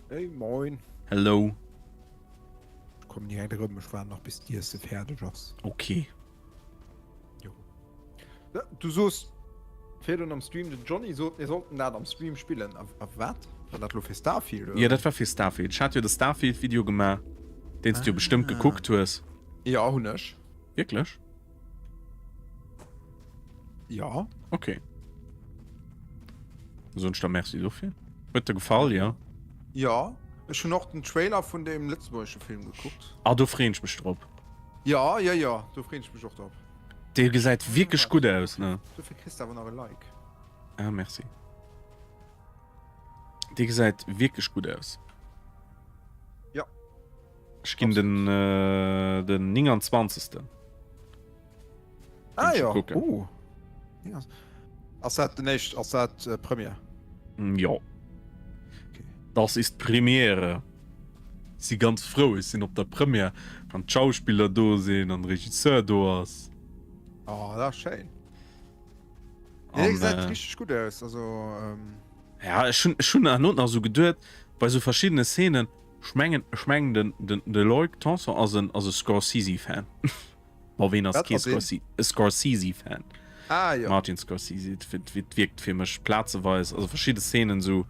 Hey, moin. Hello. Ech kommen direkt erëm, ech waarden nach bis d'Iesse fäerdeg ass. Okay. Jo. Du soos virdrun am Stream, den Johnny sot mir sollten dat am Stream spillen. A, a wat? War dat lo fir Starfield oder? Jo, dat war fir Starfield. Ech hat jo de Starfield-Video gemaach, deen s du jo bestëmmt gekuckt hues. Jo, hunn ech. Wierklech? Ja. Okay. Soen ech der Merci dofir. Huet der gefall, jo? Ja, ech hunn och den Trailer vun deem lëtzebuergesche Film gekuckt. Ah, do freeën ech mech drop. Ja, ja, ja, do freeën ech mech och drop. Dee gesäit wierklech gutt aus, ne? Dofir kriss de awer nach e Like. Ah, merci. Dee gesäit wierklech gutt aus. Ja. Ech ginn den, äh, den 29. Ah ja. Oh. Ass dat den éischt, ass dat äh, Première? Mm, ja. Okay. Das ist Premiere. Si ganz frou, ech sinn op der Première, wann d'Schauspiller do sinn an de Regisseur do ass. Oh, dat ass schéin. An, gesäit äh, richtig gut aus. Also, ähm... Ja, ech hunn, ech hunn herno nach sou geduet, bei sou verschiddene Szenen, ech mengen, ech mengen den, den, de Loïc Tanson ass en, ass e Scorsese-Fan. Boah, ween ass kee Scorsese, Scorsese-Fan? Ah, ja. Martin Scorsese, et wierkt fir mech plazeweis, also verschidde Szenen sou.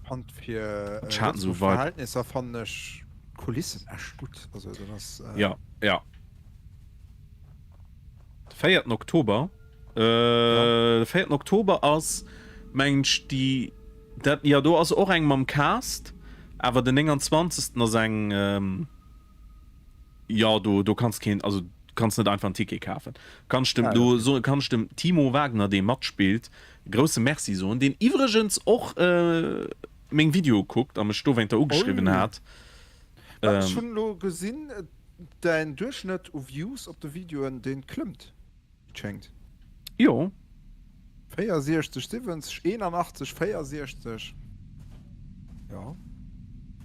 Fand fir äh, so Verhältnisser fand ech d'Kulissen echt gutt. Also, dat ass, äh... Ja, ja. De 4. Oktober. Äh, ja. De 4. Oktober ass, mengen ech, déi, dat, ja, do ass och eng mam Cast, awer den 29. ass eng, ähm, Jo, do, do kanns keen, also kanns net einfach en Ticket kafen. Kann ech dem, ah, do so, kann ech dem Timo Wagner, dee matspillt, e grousse Merci soen, deen iwwregens och äh, meng Videoe kuckt a mech dowéinter ugeschriwwen Oi. hat. Ech Ähm, hunn elo gesinn. Däin Duerchschnëtt u Views op de Videoen, dee klëmmt, wéi et schéngt. Jo. 64, 70, 81, 64. Jo.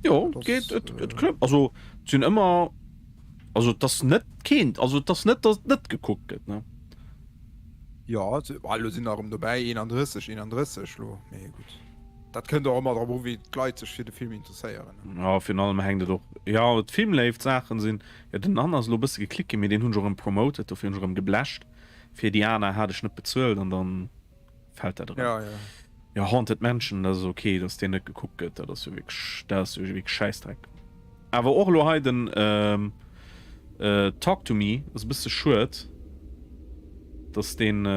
Jo, et geet, et klëmmt. Also, et sinn ëmmer, also et ass net keen, also et ass net, datt et net gekuckt gëtt, ne? Jo, elo sinn der erëm dobäi, 31, 31 elo, mee gutt. Dat kënnt och ëmmer drop u wéi d'Leit sech fir de Film interesséieren. Jo, virun allem hänkt et och, jo, d'Filmléift Saachen sinn, jo den Anna ass elo e bësse geklickt ginn, mee deen hunn ech och erëm promoted, dofir hunn ech erëm geblecht. Fir déi aner hat ech net bezuelt an dann fält dat erëm. Ja, ja. Jo, Haunted Mansion, dat ass ok, dass deen net gekuckt gëtt, dat ass jo wierklech, dat ass jo wierklech Schäissdreck. Awer och elo hei den Talk to me ass e bësse schued, dass deen,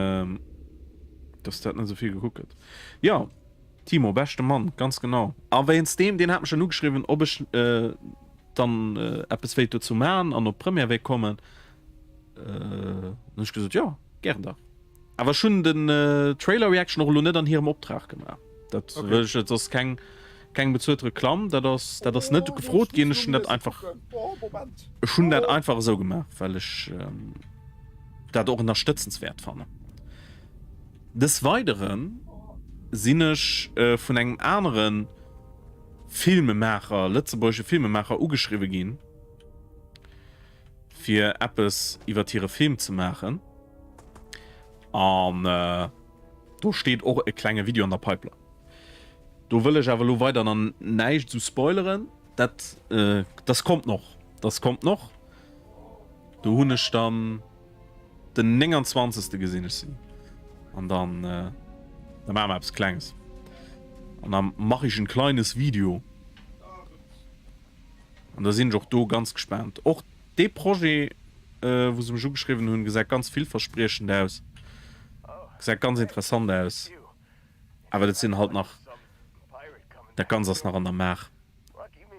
dass dat net esou vill gekuckt gëtt. Jo, Timo, beschte Mann, ganz genau. A wéinst deem, deen hat mech dann ugeschriwwen, ob ech dann eppes wéilt dozou maachen an op d'Première wéilt kommen. Dann hunn ech gesot, jo, gären dach. Awer ech hunn den Trailer Reaction och elo net an hirem Optrag gemaach. Dat okay. wëll ech, dat ass keng, keng bezuelt Reklamm, dat ass, dat ass net gefrot ginn. Ech hunn dat einfach, ech hunn dat einfach esou gemaach, well ech ähm, dat och ënnerstëtzenswäert fannen. Des Weidere sinn ech äh, vun engem anere Filmemaacher, lëtzebuergesche Filmemaacher ugeschriwwe ginn, fir eppes iwwert hire Film ze maachen. An do steet och e klenge Video an der Pipeline. Do wëll ech awer elo weider nach näischt esou spoileren. Dat, das kommt noch. Das kommt noch. Do hunn ech dann den 29. gesinn ech si. An dann, da maache mer eppes Klenges. An da mach ich en kleines Video. An da sinn ech och do ganz gespaant. Och dee Projet, wou se mech ugeschriwwen hunn, gesäit ganz villverspriechend aus, gesäit ganz interessant aus. Awer dat sinn halt nach, dat Ganzt ass nach an der Maach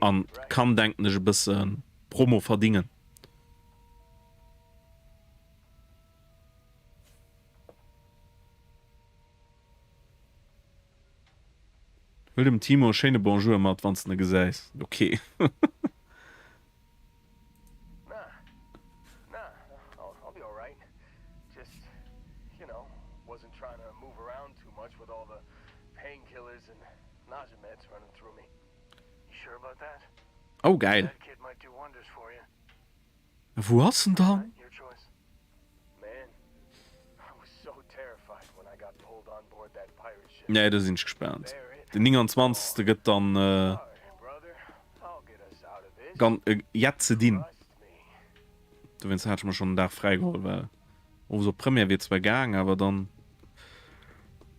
an kann, denken ech, e bësse Promo verdingen. Huel dem Timo e schéine Bonjour mat wanns de e gesäis. Ok. Oh geil. Wou ass en dann? Nee, do sinn ech gespaant. Den 29. gëtt dann jett ze dinn. Dowéinst hat ech mer schonn en Dag fräi geholl, well owes op Première wier zwar gaang, awer dann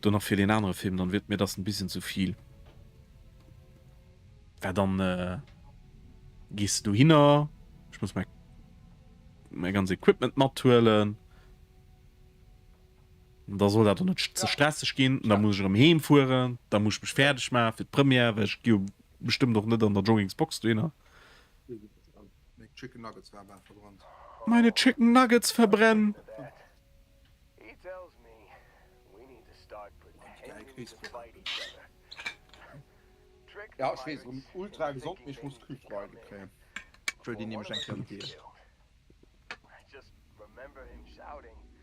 do nach fir deen anere Film, dann wier mir das en bisschen zu viel. Well dann gees de dohinner, ech muss mäi mäi ganz Equipment mathuelen. An da soll dat och net ze stresseg ginn. An da muss ech erëm heem fueren, da muss ech mech fäerdeg maache fir d'Première, well ech gi jo bestëmmt och net an der Joggingsbox dohinner. Meng Chicken Nuggets waren bal verbrannt. Meine Chicken Nuggets verbrennen! Ja ech weess, erëm ultra gesond, mee ech muss d'Kühltruhe eidel kréien. Ech wëll déi nämlech eng Kéier deelen.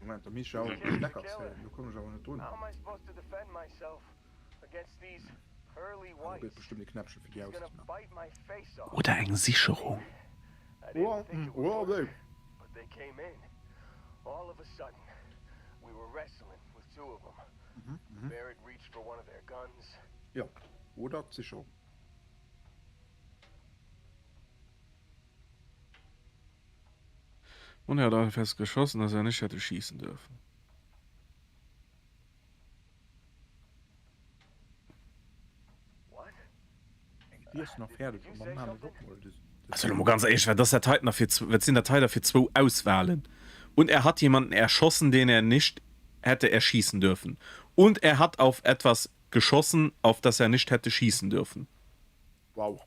Moment, da misst ech awer de Stecker zéien, do kommen ech awer net drun. Ah, do gëtt bestëmmt e Knäppche fir déi auszemaachen. Oder eng Sicherung. Oh, oh, wéi. Jo, oder d'Sicherung. Und er hat alle fest geschossen, dass er nicht hätte schießen dürfen. Also lo mol ganz éierlech, wat ass dat heiten da fir, wat sinn dat hei da fir zwou Auswahlen? Und er hat jemanden erschossen, den er nicht hätte erschießen dürfen. Und er hat auf etwas geschossen, auf das er nicht hätte schießen dürfen. Wow.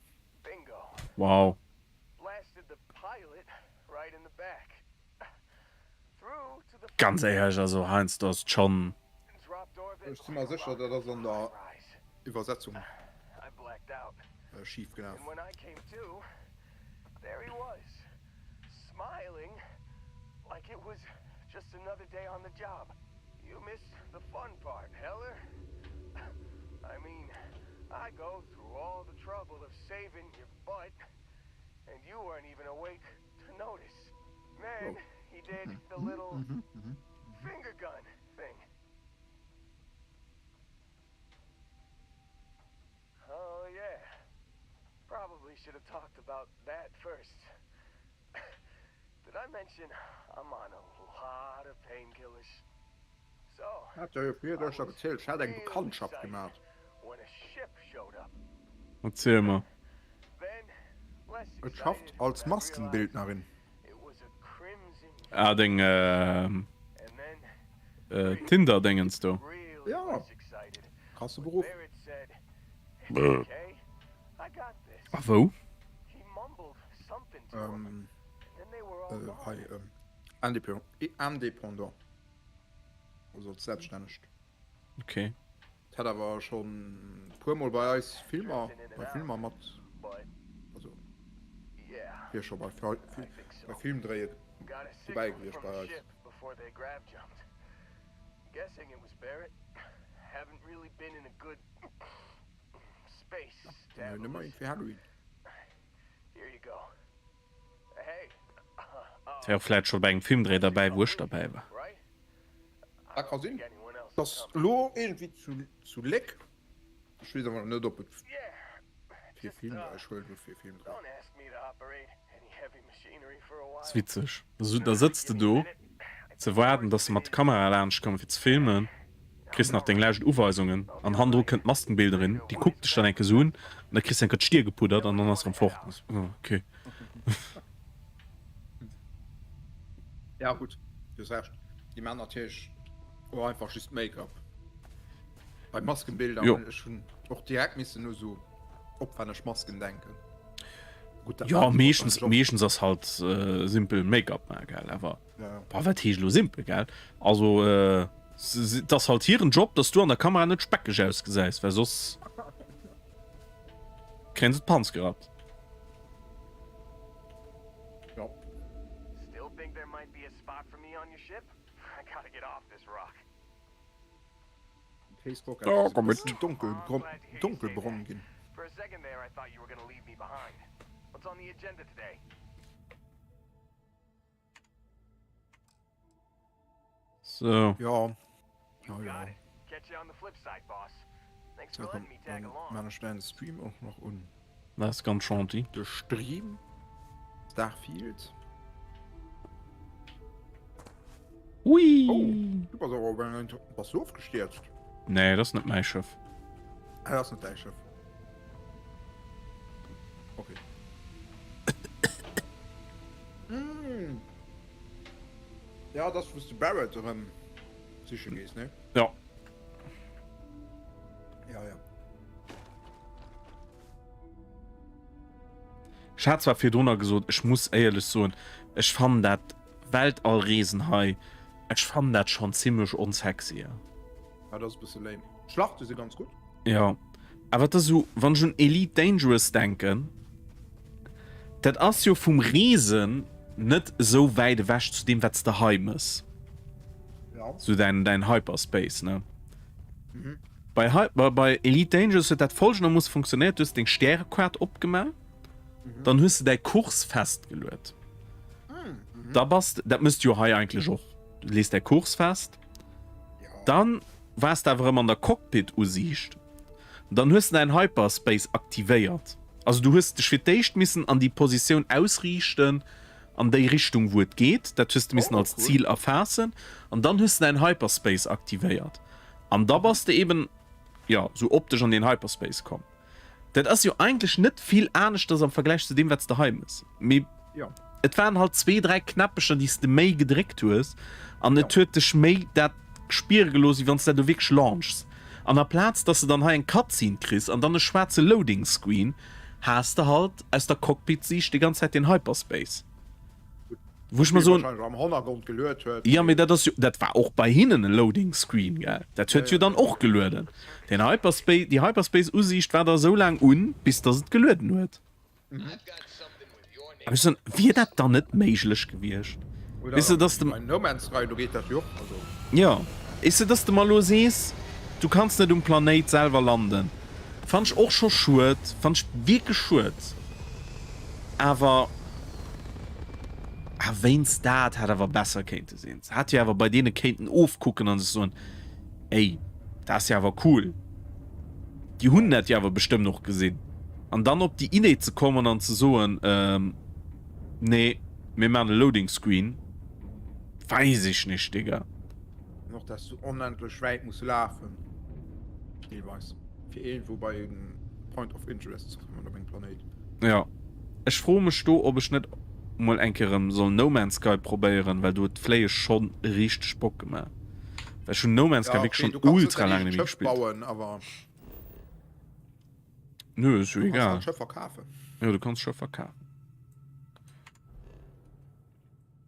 Wow. Ganz éierlech, also heiansdo ass et schonn. Ech si mer sécher, dat ass an der Iwwersetzung schif gelaf. on the job. You missed the fun part, Heller. I mean, I go through all the trouble of saving your butt, and you weren't even awake to notice. Then he did the little finger gun thing. Oh, yeah. Probably should have talked about that first. Did I mention I'm on a lot of painkillers? So, Hat der jo fir dech erzielt, ech hat eng Bekanntschaft gemaach. when a ship showed up. Erziel mer. Et schafft als Maskenbildnerin. Ah, deng Tinder-Dingens do. Ja, krasse Beruff. A wou? Ähm, äh, hei, ähm, Indépendant. Also als Selbststännegt. Okay. Hat awer schonn e puer mol bei eis Filmer, bei Filmer mat, also wier scho bei bei Filmdréie dobäi gewiescht bei eis. Nëmmer een fir Halloween. Wär och vläit scho bei engem Filmdréi derbäi, wou ech derbäi war. Dat ka sinn. Ass lo iergendwéi zu Léck. Ech weess awer net op et fir Film, ech huelen u fir Filmdréi. Ass witzeg. Da sëtz de do ze waarden, dass se mat der Kamera laanscht kommen fir ze filmen, kriss nach deng lescht Uweisungen an hannendru kënnt d'Maskenbildnerin, déi kuckt dech dann eng Kéier sou un an da kriss de eng Kéier d'Stier gepuddert an dann ass erëm fort. Ok. Ja gutt, du hues Recht, déi maan natierlech och einfach just Make-up. Bei Maskenbilder, Jo. ech hunn och direkt missen u sou opwänneg Masken denken. Gutt, dat Jo, maachen se meeschtens, wahrscheinlech och. meeschtens ass halt simpel Make-up maa, gell, awer Ja. boah, wat heescht elo simpel, gell? Also et ass halt hiren Job, dass du an der Kamera net speckeg ausgesäis, well soss kréien se d'Panz gerappt. Ja. Still think there might be a spot for me on your ship? I gotta get off this rock. Facebook Oh, ass komm mit. dunkelbrong, dunkelbrong ginn. For a second there I thought you were gonna leave me behind. What's on the agenda today? So. Ja. Ja, ja. Catch you on the flip side, boss. Thanks So, for komm, letting me tag dann along. maan ech däin Stream och nach un. Dat ass ganz gentil. De Stream Starfield. Ui! Oh, du bass awer op eng, bass du ofgestierzt? Nee, dat ass net mäi Schëff. Ah, dat ass net däi Schëff. Okay. Mm. Ja, dat ass wou s de Barrett erëm siche gees, ne? Ja. Ja, ja. Ech hat zwar virdrunner gesot, ech muss éierlech soen, ech fannen dat Weltallreesen hei, ech fannen dat schonn zimlech onsexy. Ja, dat ass e bësse lame. D'Schlachte si ganz gutt. Jo, awer et ass esou, wann ech un Elite Dangerous denken, dat ass jo vum Reesen net esou wäit ewech zu deem, wat s de hei mëss. Ja. Sou däin, däin Hyperspace, ne? Mhm. Bei, Hy bei, bei Elite Dangerous huet dat folgendermoosse funktionéiert, Du hues deng Stärekaart opgemaach, Mhm. dann hues de däi Kurs festgeluet. Mhm. Da bass de, dat mëss du jo hei eigentlech och, du lees däi Kurs fest, Ja. dann waars de awer erëm an der Cockpit-Usiicht, dann hues de däin Hyperspace aktivéiert. Also du hues dech fir d'éischt missen an déi Positioun ausriichten, an déi Richtung wou et geet, dat hues de missen Oh, als cool. Zil erfaassen, an dann hues de däin Hyperspace aktivéiert. An da bass de eben, jo, sou optesch an deen Hyperspace komm. Dat ass jo eigentlech net vill aneschters am Vergläich zu deem, wat s de hei mëss. Mee Jo. et waren halt zwee, dräi Knäppecher, déi s de méi gedréckt hues, an et Jo. huet dech méi dat spiere gelooss, wéi wann s de dat elo wierklech launchs. An aplaz, dass de dann hei eng Cutscene kriss an dann e schwaarze Loading Screen, has de halt aus der Cockpit-Siicht déi ganz Zäit deen Hyperspace. Wou ech mer soen, am Hannergrond geluet huet. Jo, mee dat ass jo, dat war och bei hinnen e Loading Screen, gell? Dat huet jo dann och gelueden. Den Hyperspace, déi Hyperspace-Usiicht war da esou laang un, bis dass et gelueden huet. Awer ech soen, wier dat dann net méiglech gewiescht? Weess de, dass de. Bei No Man's Sky, do geet dat jo och, also. Jo, weess de, dass de mer elo sees, du kanns net um Planéit selwer landen, fannt ech och scho schued, fannt ech wierklech schued. Awer, ah, wéinst dat hätt awer besser kéinte sinn. Se hätt jo awer bei deene kéinten ofkucken a sech soen, Ey, dat ass jo awer cool. Déi hunn dat jo awer bestëmmt och gesinn. An dann op déi Idee ze kommen an ze soen, Nee, mir maan e Loading Screen, weis ech nicht, Digga. An och dass du onendlech wäit muss lafen deelweis fir iergendwou bei en Point of Interest ze kommen op engem Planéit. Jo, ech froe mech do ob ech net mol eng Kéier erëm soll No Man's Sky probéieren, well do huet d'Fléie schonn richteg Bock gemaach. Well ech hunn No Man's Sky Ja, wierklech okay, schonn du kanns net ultra däin laang eegent net méi Schëff gespillt. bauen, awer Nö, ass jo du kanns egal. halt Schëff verkafen. Jo, du kanns Schëff verkafen.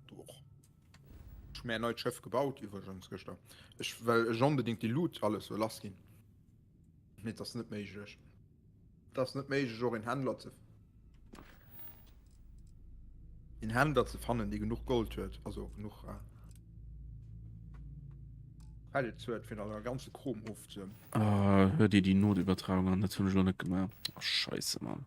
Du och. Ech hu mir en neit Schëff gebaut iwwregens gëschter. Ech well ech onbedingt déi Loot alles wëll lass ginn. Mee et ass net méiglech. Et ass net méiglech och een Händler ze een Händler ze fannen, dee genuch Gold huet, also genuch äh, Credits huet, fir da ganze Krom ofze. Uh, hör dir die Notübertragung an, dat hunn ech lo net gemaach. Oh, Scheiße, Mann.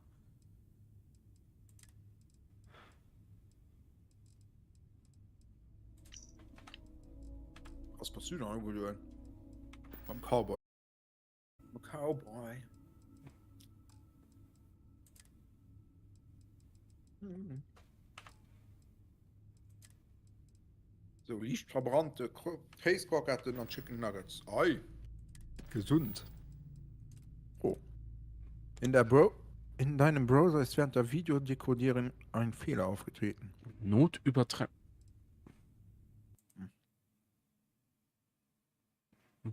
Was pass du da ugedoen? Am Cowboy. Am Cowboy. Mhm. So, liicht verbrannte Kéiskroketten an Chicken Nuggets. Ei! Gesund. Oh. In der Bro in deinem Browser ist während der Videodekodierung ein Fehler aufgetreten. Notübertrag. Hm.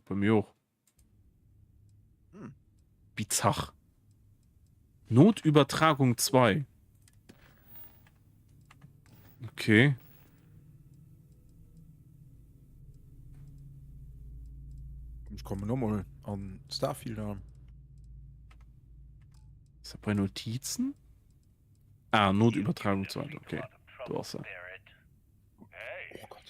Bei mir och. Hm. Bizarr. Notübertragung 2. Okay. Ich komme nochmal an Starfield an. Ist das bei Notizen? Ah, Notübertragung 2. Okay. Du hast er. Oh Gott.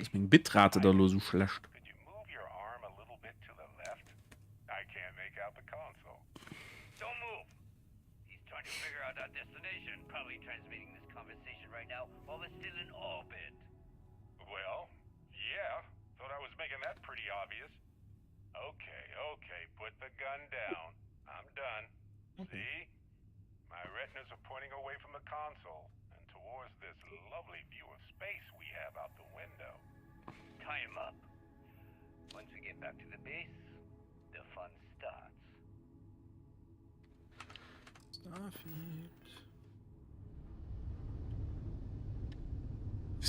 Ass meng Bitrate da lo sou schlecht?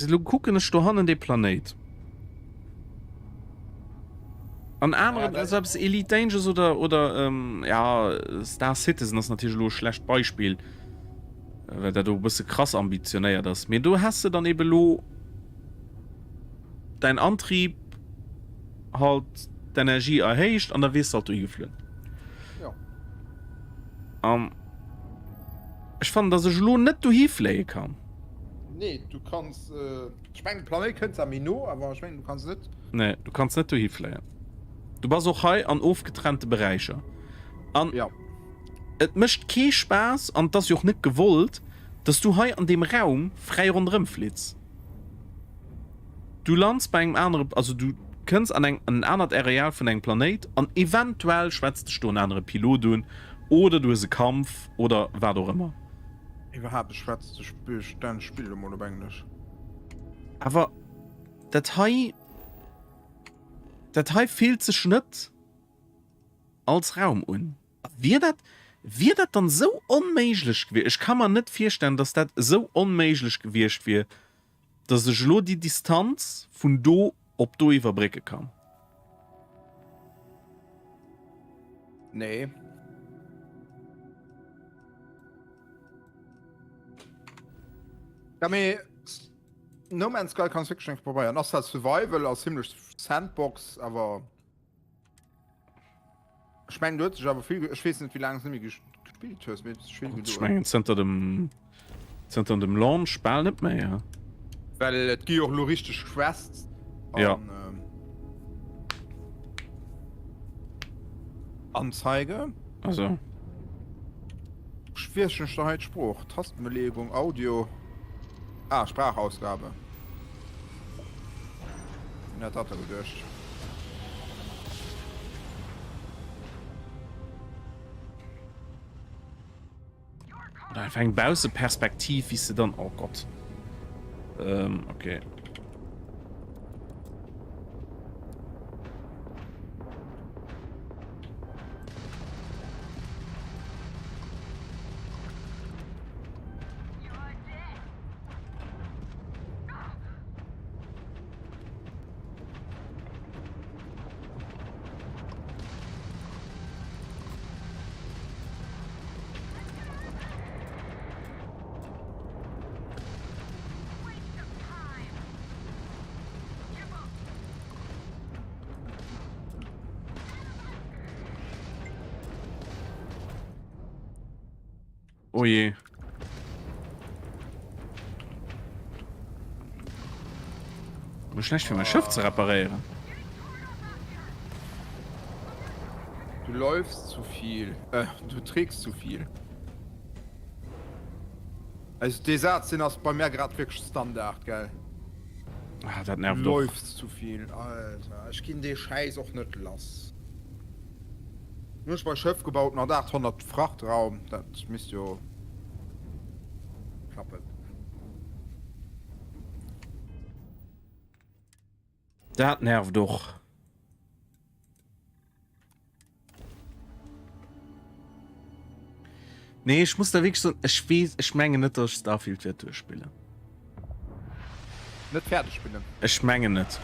Lo kucken ech dohannen dee Planéit. An aneren, also eppes Elite Dangerous oder, oder ähm, ja, Star Citizen ass natierlech elo e schlecht Beispill, well dat do e bësse krass ambitionéiert ass. Mee do häss de dann eben elo däin Antrieb halt d'Energie erhéicht an da wiers de halt dohi geflunn. Ja. An ech fannen, dass ech elo net dohi fléie kann. Nee, du kanns, ech mengen de Planéit kënnt zwar méi no, awer ech mengen du kanns net. Nee, du kanns net dohi fléien. Du bass och hei an ofgetrennte Beräicher. An ja. et mécht kee Spaass, an et ass jo och net gewollt, dass du hei an deem Raum fräi ronderëm flitts. Du lands bei engem anere, also du kënns an eng, an en anert Areal vun engem Planéit an eventuell schwätzt dech do en anere Pilot un oder du hues e Kampf oder wat och ëmmer. Iwwerhaapt, ech schwätz de Spill, stänneg Spill emol op Englesch. Awer dat hei, dat hei fillt sech net als Raum un. A wier dat, wier dat dann esou onméiglech gewiescht? Ech ka mer net virstellen, dass dat esou onméiglech gewiescht wier, dass ech elo déi Distanz vun do op do iwwerbrécke kann. Nee. Ja, mee No Man's Sky kanns wierklech eng probéieren. Ass zwar Survival, ass zimmlech Sandbox, awer. Ech mengen, do huet sech awer vill, ech weess net, wéi laang s de net méi gespillt hues, mee et huet sech vill Ech gedoen. mengen zënter dem, zënter dem Launch bal net méi, ja. Well et gi jo och elo richteg Quests an. Ja. Anzeige. Also. Schwiechen ech da hei d'Sprooch? Tastenbelegung, Audio. Ah, Sprachausgabe. Wien hat dat da geduecht? Oder einfach eng Bausseperspektiv, wéi s de dann, oh Gott. Ähm, okay. Oh je. Mech schlecht fir mein Schëff ze reparéieren. Du läufst zu viel. Äh, du trägst zu viel. Also dee Saz, deen ass bei mär grad wierklech Standard, gell? Ah, dat Du nervt och. läufst zu viel, Alter. Ech ginn dee Schäiss och net lass. Nun hunn ech mei Schëff gebaut mat 800 Frachtraum, dat misst jo klappen. Dat nervt och. Nee, ech muss da wierklech soen, ech weess, ech mengen net, datt ech Starfield wäert duerchspillen. Net fäerdeg spillen? Ech mengen net.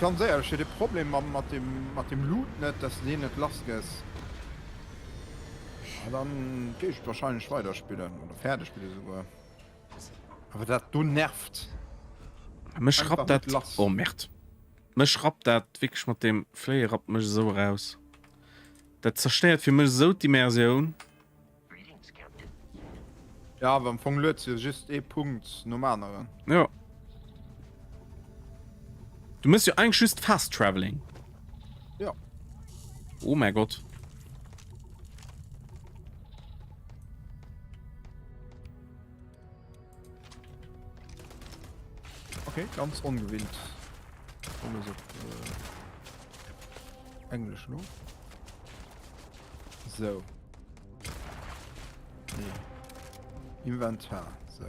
Ganz éierlech, ech hu de Problem mat dem mat dem Loot net, dass de deen net lass gëss. A dann géif ech et wahrscheinlech weiderspillen oder fäerdeg spille souguer. Awer dat do nervt. Mech Einfach rappt net dat, lass. oh Merde. Mech rappt dat wierklech mat deem Fléie rappt mech esou eraus. Dat zerstéiert fir mech esou d'Immersioun. Ja, awer am Fong lueds du jo just ee Punkt nom aneren. Jo. Du mëss jo eigentlech just Fast Traveling. Ja. Oh mäi Gott. Okay, ganz ongewinnt. Alles op äh, Englisch, no? So. Nee. Inventar, so.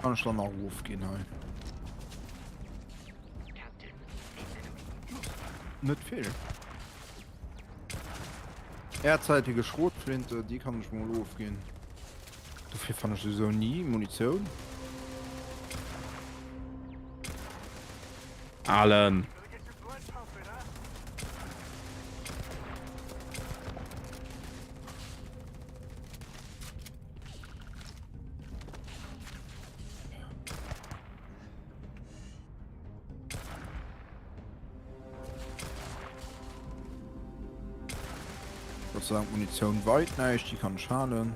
Kann ich dann nach Ruf gehen hei. Net vill. Erdzeitige Schrotflinte, déi kann ech mol ofginn. Dofir fannen ech souwisou ni Munitioun. Alen. Gott sei Dank Munition weit näischt, déi kann ech halen.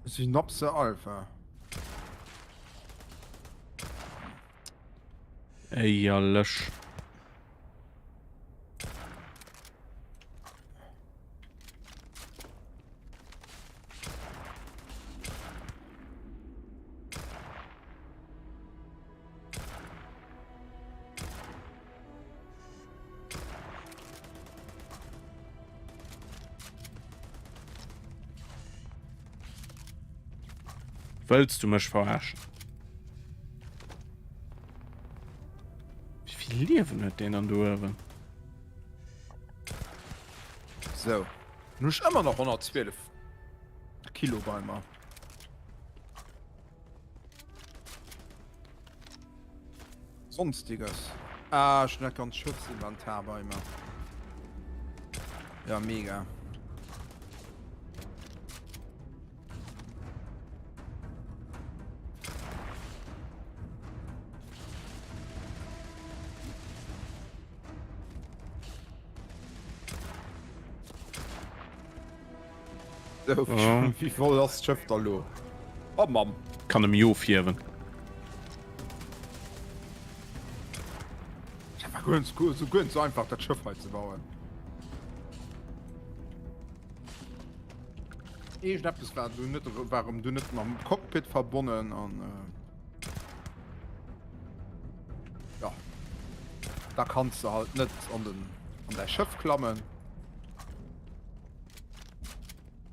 Synapse Alpha. Éierlech. Wëlls du mech verarschen? Wéi vill Liewen huet deen dann do uewen? Sou, nun hu ech ëmmer nach 112 Kilo bei mer. Sonstiges. Ah, ech hunn dat ganz Schëffsinventar bei mer. Ja, mega. So, Ja. Wéi voll ass d'Schëff da lo? Oh Mamm. Kann em jo fierwen. Dat war guer net so, guer net so einfach dat Schëff hei ze bauen. Iergendeppes war du net war du net mam Cockpit verbonnen an äh, ja da kanns du halt net an den an däi Schëff klammen.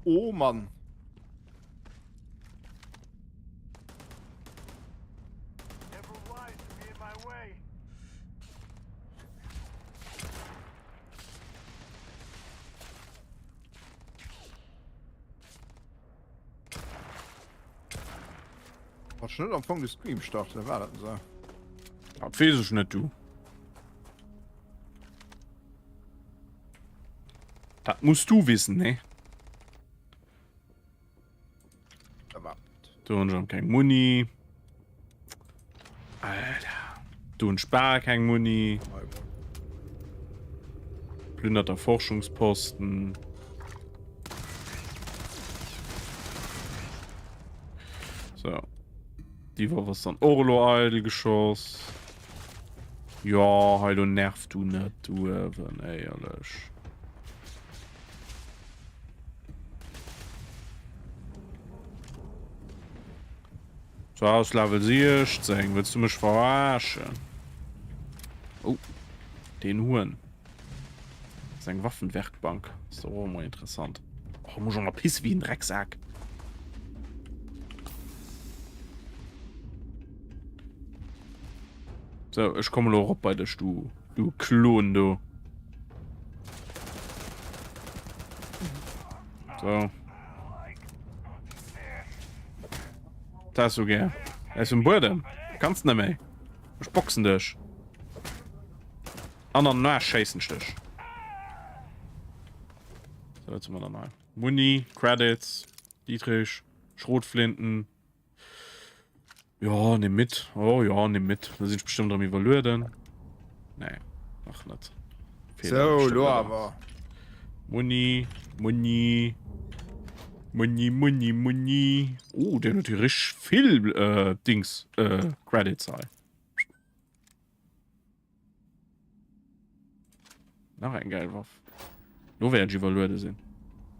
Oh Mann. Wollt schon net am Fong de Stream starten, war dat so? Dat wees ech net du. Dat muss du wissen, ne? Do hunn ech keng Muni. Alter. Do hunn ech bal keng Muni. Plünderter Forschungsposten. So. Déi Waff ass dann och elo eidel geschoss. Jo, hei lo nerv du net du uewen, éierlech. So, ass Level 16, wëlls du mech verarschen? Oh, den Huhn. Das ist eng Waffenwerkbank. Ist doch auch mal interessant. Oh, muss schon mal pissen wie ein Drecksack. So, ech komme lo erop bei dech, du, du Klon, du. So. Da hast du gär. Er ist um Buedem. Kannst net méi. Ech boxen dech. An an den Arsch schéissen ech dech. So, wat hu mer dann hei? Muni, Credits, Dietrich, Schrotflinten. Jo, nimm mit. Oh jo, nimm mit. Da sinn ech bestimmt erëm iwwerlueden. Nee, nach net. So, lo awer. Muni, Muni. Muni, Muni, Muni. Oh, den huet hier richteg vill äh, Dings, äh, Credits hei. Nach eng geil Waff. Lo wäert ech iwwerluede sinn.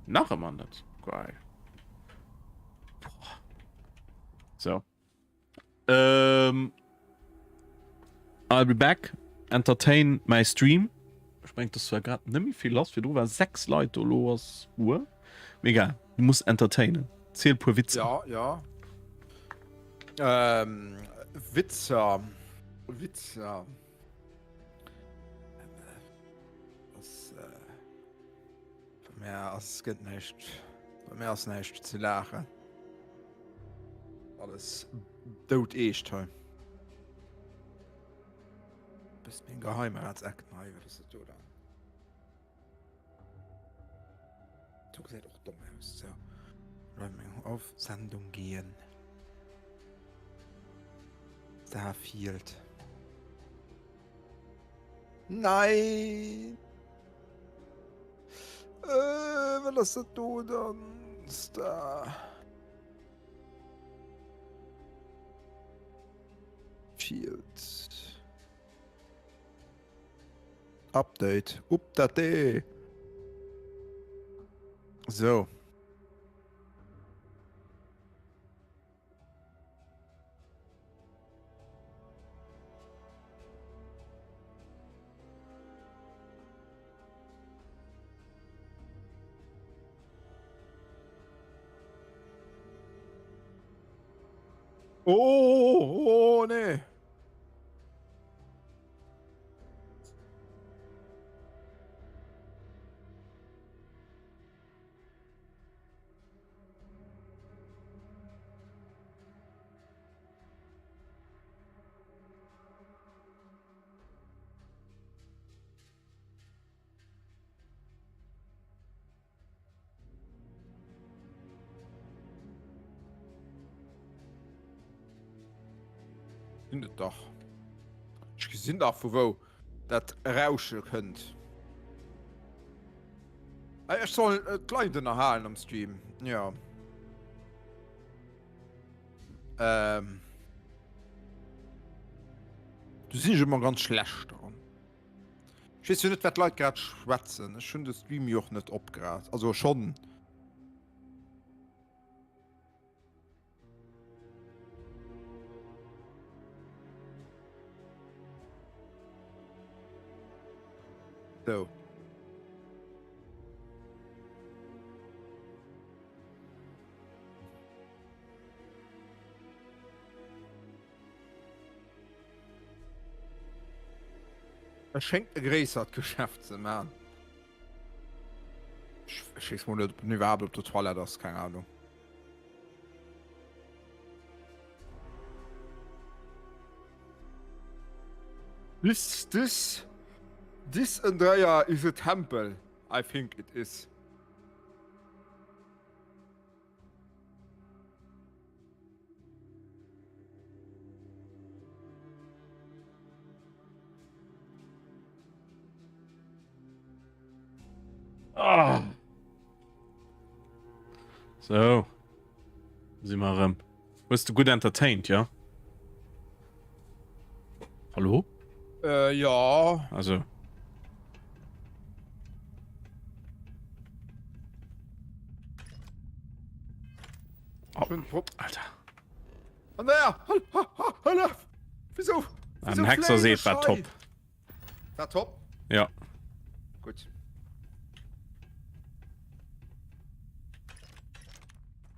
Nach ëmmer net. Geil. Boah. So. Ähm, I'll be back. Entertain my stream. Ech mengen, dass zwar grad net méi vill lass. Virdru war 6 Leit do, lo ass Uhr. Mee egal, du muss entertainen. Ziel puer Witzer. Ja, ja. Ähm, Witzer. Witzer. Ass, äh, bei mir ass gëtt näischt. Bei mir ass näischt ze laachen. Alles dout eescht hei. Bist mir Geheimeratsecken hei, wat ass dat do dann? Do gesäit och domm aus. So. Auf Sendung gehen. Starfield. Nein! Äh, wat ass dat do dann? Star. Field. Update. Update. So. Oh, oh, nee. Gesinn et dach. Ech gesinn dach vu wou dat Rausche kënnt. Ech soll d'Leit ënnerhalen am Stream, jo. Ähm. Du sinn ech ëmmer ganz schlecht dran. Ech weess jo net wat d'Leit grad schwätzen. Ech hunn de Stream jo och net op grad. Also schonn. So. Et schéngt e gréissert Geschäft ze man. Ech weess mol net, ob en iwwerhaapt op der Toilette ass, keng Ahnung. This, this, this Andrea is a temple, I think it is. Ah. So. Si mer erëm. Hues du gutt entertained, ja? Hallo? Äh, ja. Also. Oh, Alter. Andrea, hëllef! Wieso? An Hexer seet war top. War top? Ja. Gutt.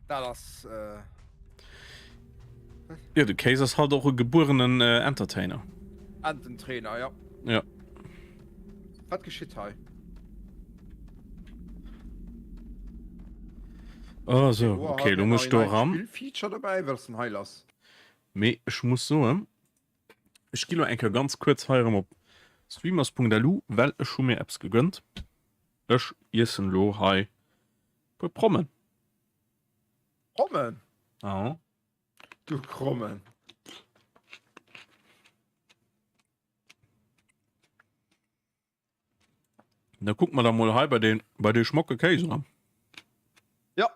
Dat ass. Äh... Ja, de Case ass halt och e gebuerenen äh, Entertainer. Ententrainer, ja. Ja. Wat geschitt hei? Oh, so, okay, du musst do ran. Feature dabei, wat ass denn hei lass? Mee ech muss soen, ech gi lo eng Kéier ganz kuerz hei erëm op streamers.lu, well ech hu mir eppes gegönnt. Ech iessen lo hei puer Prommen. Prommen? Ja. Du Krommen. Da kucke mer da mol hei bei den bei de schmocke Kéis eran. Ja.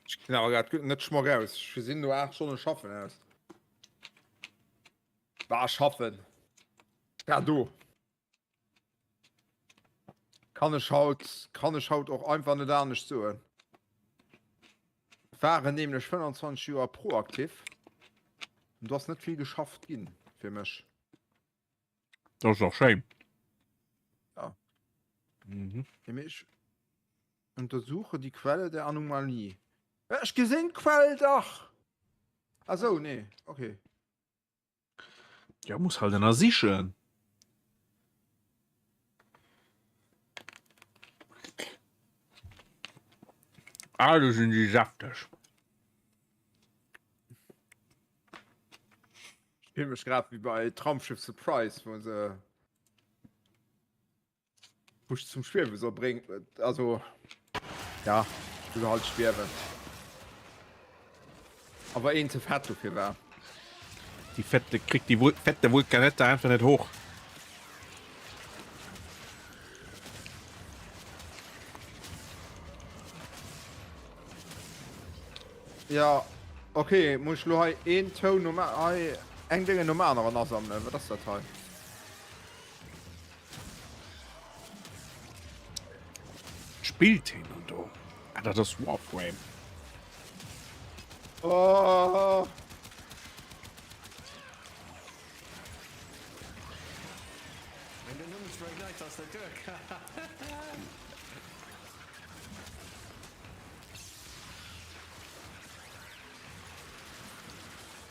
Ech gesinn awer grad net schmock aus. Ech gesinn no 8 Stonne schaffen aus. War schaffen. Ja do. Kann ech haut, kann ech haut och einfach net anescht soen. Waren nämlech 25 Joer proaktiv. Und du ass net vill geschafft ginn fir mech. Dat ass och schéin. Ja. Mhm. Ja, mee ech untersuche die Quelle der Anomalie. Ech gesinn d'Quell dach! Ah sou, nee, okay. Ja, muss halt ënnersichen. Ah, do sinn déi säfteg. Ich fühle mech grad wie bei Traumschiff Surprise, wo se Busch zum Schwiewe soll bréngen. Also ja, wou se halt stierwen. Awer een ze fett dofir war. Déi fette kritt déi fette Vulkanette einfach net hoch. Ja, okay, muss ich lo hei een Toun nom hei eng Dinge nom aneren asammelen. Wat ass dat hei? Spillt heen dann do? Ah, dat ass Warframe. Oh.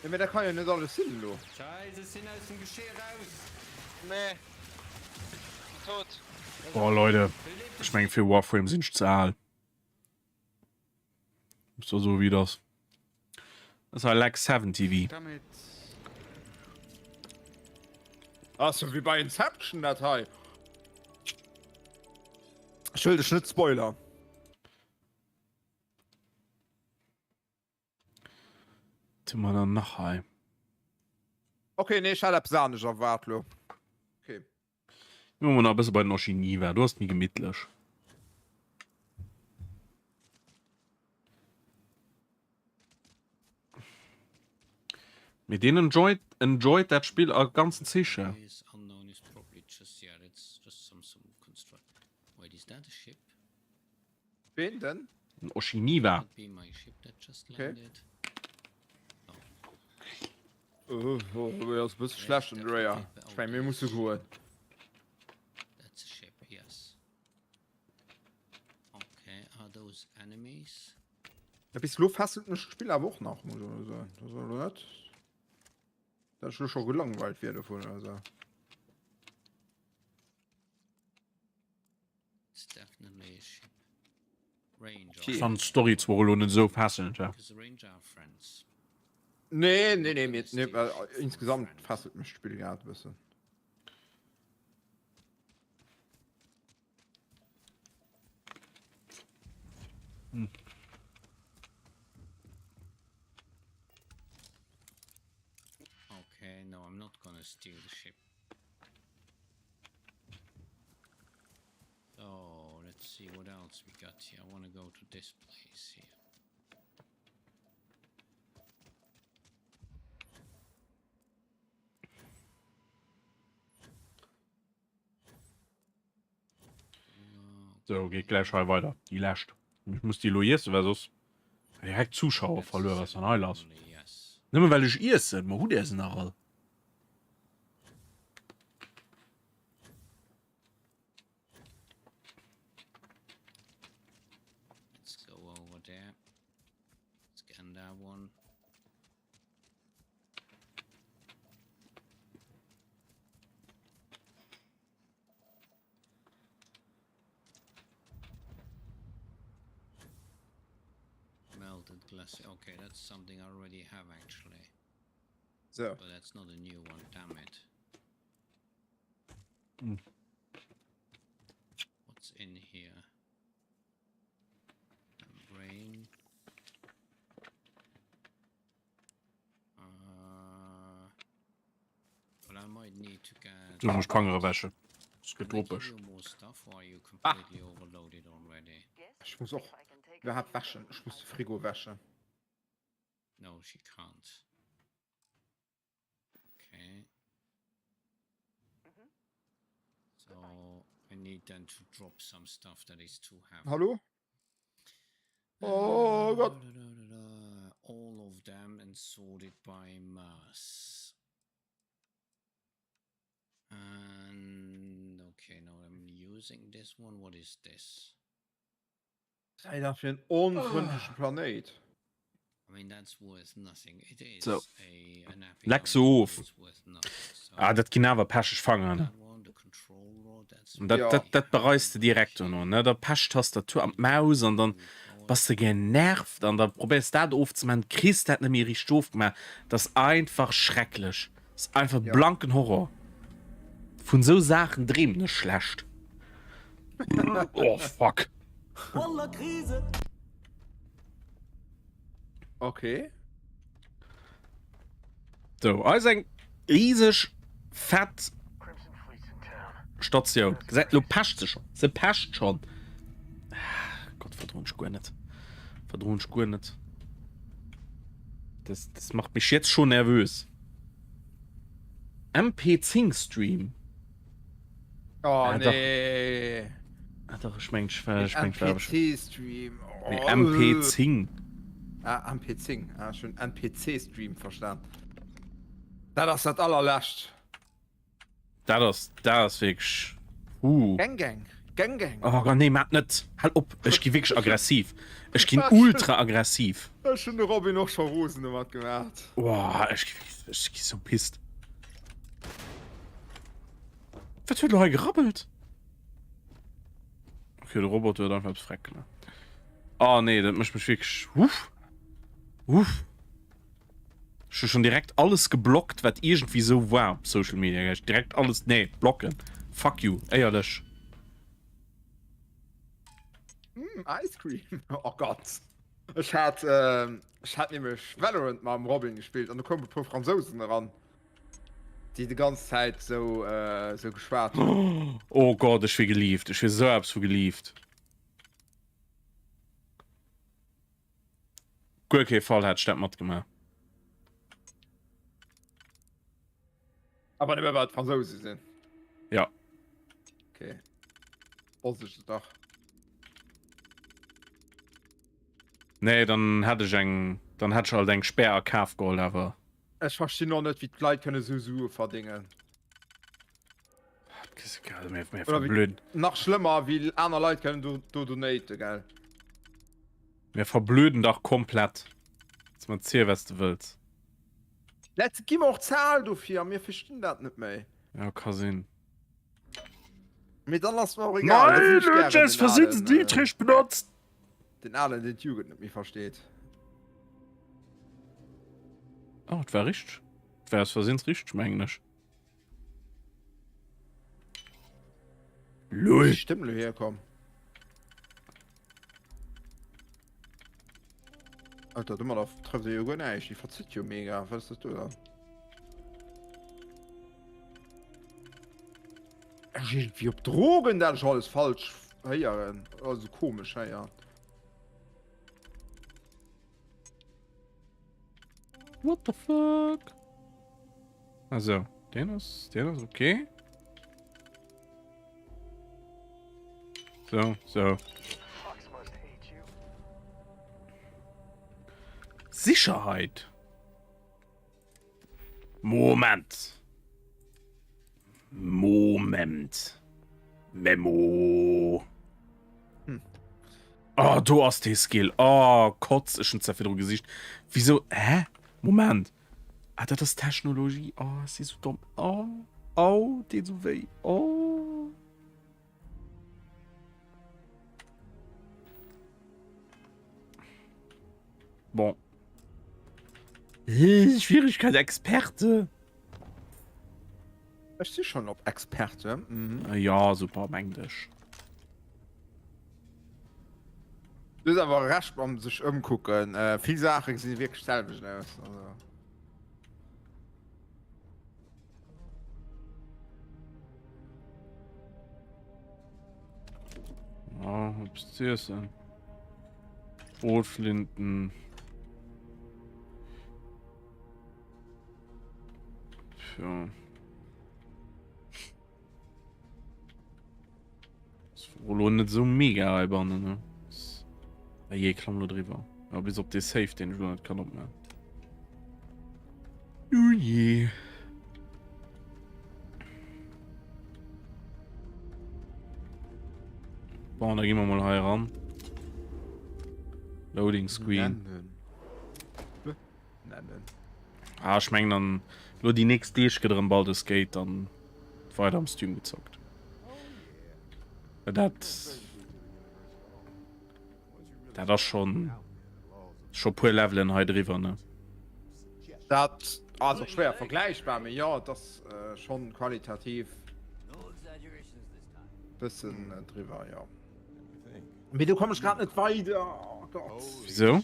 Ja, mee dat kann jo net alles sinn elo. Scheiss, ech sinn aus dem Geschir raus. Nee. Bin tot. Boah Leute, ech mengen fir Warframe sinn ech ze al. Muss da soen wéi et ass. Das war Lag 7 TV. Ass jo wéi bei Inception dat hei. Ech wëll dech net spoilern. Wat hu mer dann nach hei? Okay, nee, ech hat eppes anescht erwaart lo. Okay. Gi mer nach e bësse bei den Oshiniwa, do ass et méi gemittlech. Mee deen enjoyt, enjoyt dat Spill a ganzen Zich. Ween denn? Den Oshiniwa. Okay. Oh, oh, oh, ass e bësse schlecht den Dréier. Ech meng, mir musse goen. That's a ship, yes. Okay, are those enemies? Ja, bis elo fesselt mech d'Spill awer och nach, muss ech soen. Dat ass elo net, dat ech elo scho gelangweilt wier dovun oder sou. It's definitely a ship. Ranger. Ech fannen d'Story zwar elo net esou fesselnd, ja. Because the Ranger are friends. Nee, nee, nee, mir, nee, äh, insgesamt fesselt mech d'Spill grad e bëssen. Hm. Okay, no, I'm not gonna steal the ship. So, let's see what else we got here. I want to go to this place here. So, geet gläich hei weider. Déi lescht. Ech muss déi elo iessen, well soss direkt Zuschauer verluer. Was dann hei lass? Nëmme well ech iessen. Ma hutt Är se nach all? Let's go over there. Scan that one. Melted glass. Okay, that's something I already have actually. So. But that's not a new one, damn it. Mm. What's in here? A brain. Uh, well, I might need to get. Ech muss d'Fangere wäschen. Es gëtt drupeg. Ah. Ech muss och iwwerhaapt wäschen. Ech muss de Frigo wäschen. No, she can't. Okay. So I need then to drop some stuff that is too heavy. Hallo? Oh Gott. All of them and sort it by mass. And okay, now I'm using this one. What is this? Sei dat fir en onfrëndleche Planéit? So. Leck se of. Ah, dat ginn awer pecheg Fangeren. Und dat, dat, dat bereis de direkt dono, ne? Da pecht d'Tastatur an d'Maus an dann bass de genervt an da probéiers dat ofzemaachen, kriss dat net méi richteg ofgemaach. Dat ass einfach schrecklech. Dat ass einfach blanken Horror. Vun sou Saachen dreemen ech schlecht. Oh fuck. Okay. So, eis eng rieseg fett Statioun. Gesäit lo pecht se schon. Se pecht schon. Ah, Gott verdroen ech guer net. Verdroen ech guer net. Das, das macht mich jetzt schon nervös. MP10 Stream. Oh, ah, nee. Ah, doch, ich mein, ich, ich mein, NPC-Stream. Oh. Nee, MP10. Ah, MP10. Ah, schon NPC-Stream verstanden. Dat ass dat allerlescht. Dat ass, dat ass wierklech. Uh. Gang, gang. Gang, gang. Oh Gott, nee, maat net. Hal op. Ech gi wierklech aggressiv. Ech ginn ultra aggressiv. Ech hunn de Robin och scho rosen domat gemaat. Oh, ech gi, ech gi sou pisst. Wat huet lo hei gerabbelt? Okay, de Roboter huet einfach eppes freck gemaach. Oh nee, dat mécht mech wierklech. Uff. Uff. Ech hu schon direkt alles geblockt, wat iergendwéi sou war op Social Media. Ech direkt alles, nee, blocken. Fuck you, éierlech. Mm, Ice Cream. Oh Gott. Ech hat ech hat nämlech Valorant mam Robin gespillt an do koumen e puer Fransousen eran, déi de ganz Zäit sou sou geschwat hunn. Oh Gott, ech wier gelieft. Ech wier sou eppes vu gelieft. Guer kee Fall hätt ech dat matgemaach. Awer nëmme well et Fransouse sinn. Ja. Okay. Wosst ech et dach. Nee, dann hätt ech eng, dann hätt ech alt eng Spär a Kaf geholl, awer. Ech verstinn och net, wéi d'Leit kënne sou Sue verdéngen. Oder wéi, nach schlëmmer, wéi aner Leit kënnen do, do donaten, gell? Mir verblöden dach komplett. Kannst mer erzielen, wat s de wëlls. Leit gi mer och ze al dofir a mir verstinn dat net méi. Ja, ka sinn. Mee dann ass mer och egal. Nein, du hues aus Versinn den Dietrich benotzt! Den Alen, deen d'Jugend net méi versteet. Oh, et war richteg. Et war aus Versinn richteg, mengen ech. Lol. Stëmm lo herkomm. Alter, domadder trefft e jo guer näischt. Déi verzitt jo mega. Wat ass dat do dann? Ech irgendwie op Drogen, dat ech alles falsch héieren. Also komesch héieren. What the fuck? Also, den ass, den ass okay. So, so. Sicherheit. Moment. Moment. Memo. Hm. Oh, do ass dee Skill. Oh, Kotz, ech hunn zwar virdru gesicht. Wieso? Hä? Moment. Ah, dat ass Technologie. Oh, ech si sou domm. Oh, au, deet sou wéi. Oh. Bon. Schwierigkeit Experte. Ech si schon op Experte. Mhm. Ja, super, meng dech. Du hues awer Recht mam sech ëmkucken. Äh, vill Saache gesinn wierklech d'selwecht aus. Also. Ja, eppes ze iessen. Brotflinten. Tja. Lo net sou mega heibannen ne. Je klamm lo driwwer. Ja, bis op dee Safe den ech lo net kann opman. Ujee. Bon, da gi mer mol hei ran. Loading Screen. Nennen. Nennen. Ah, ech mengen dann lo déi nächst Deeg gëtt erëm Baldur's Gate dann weider am Stream gezockt. Dat dat ass schon scho puer Levelen hei driwwer ne. Dat ass och schwéier vergläichbar, mee jo, et ass schonn qualitativ bëssen driwwer, jo. Mee do komm ech grad net weider, oh Gott. Wisou?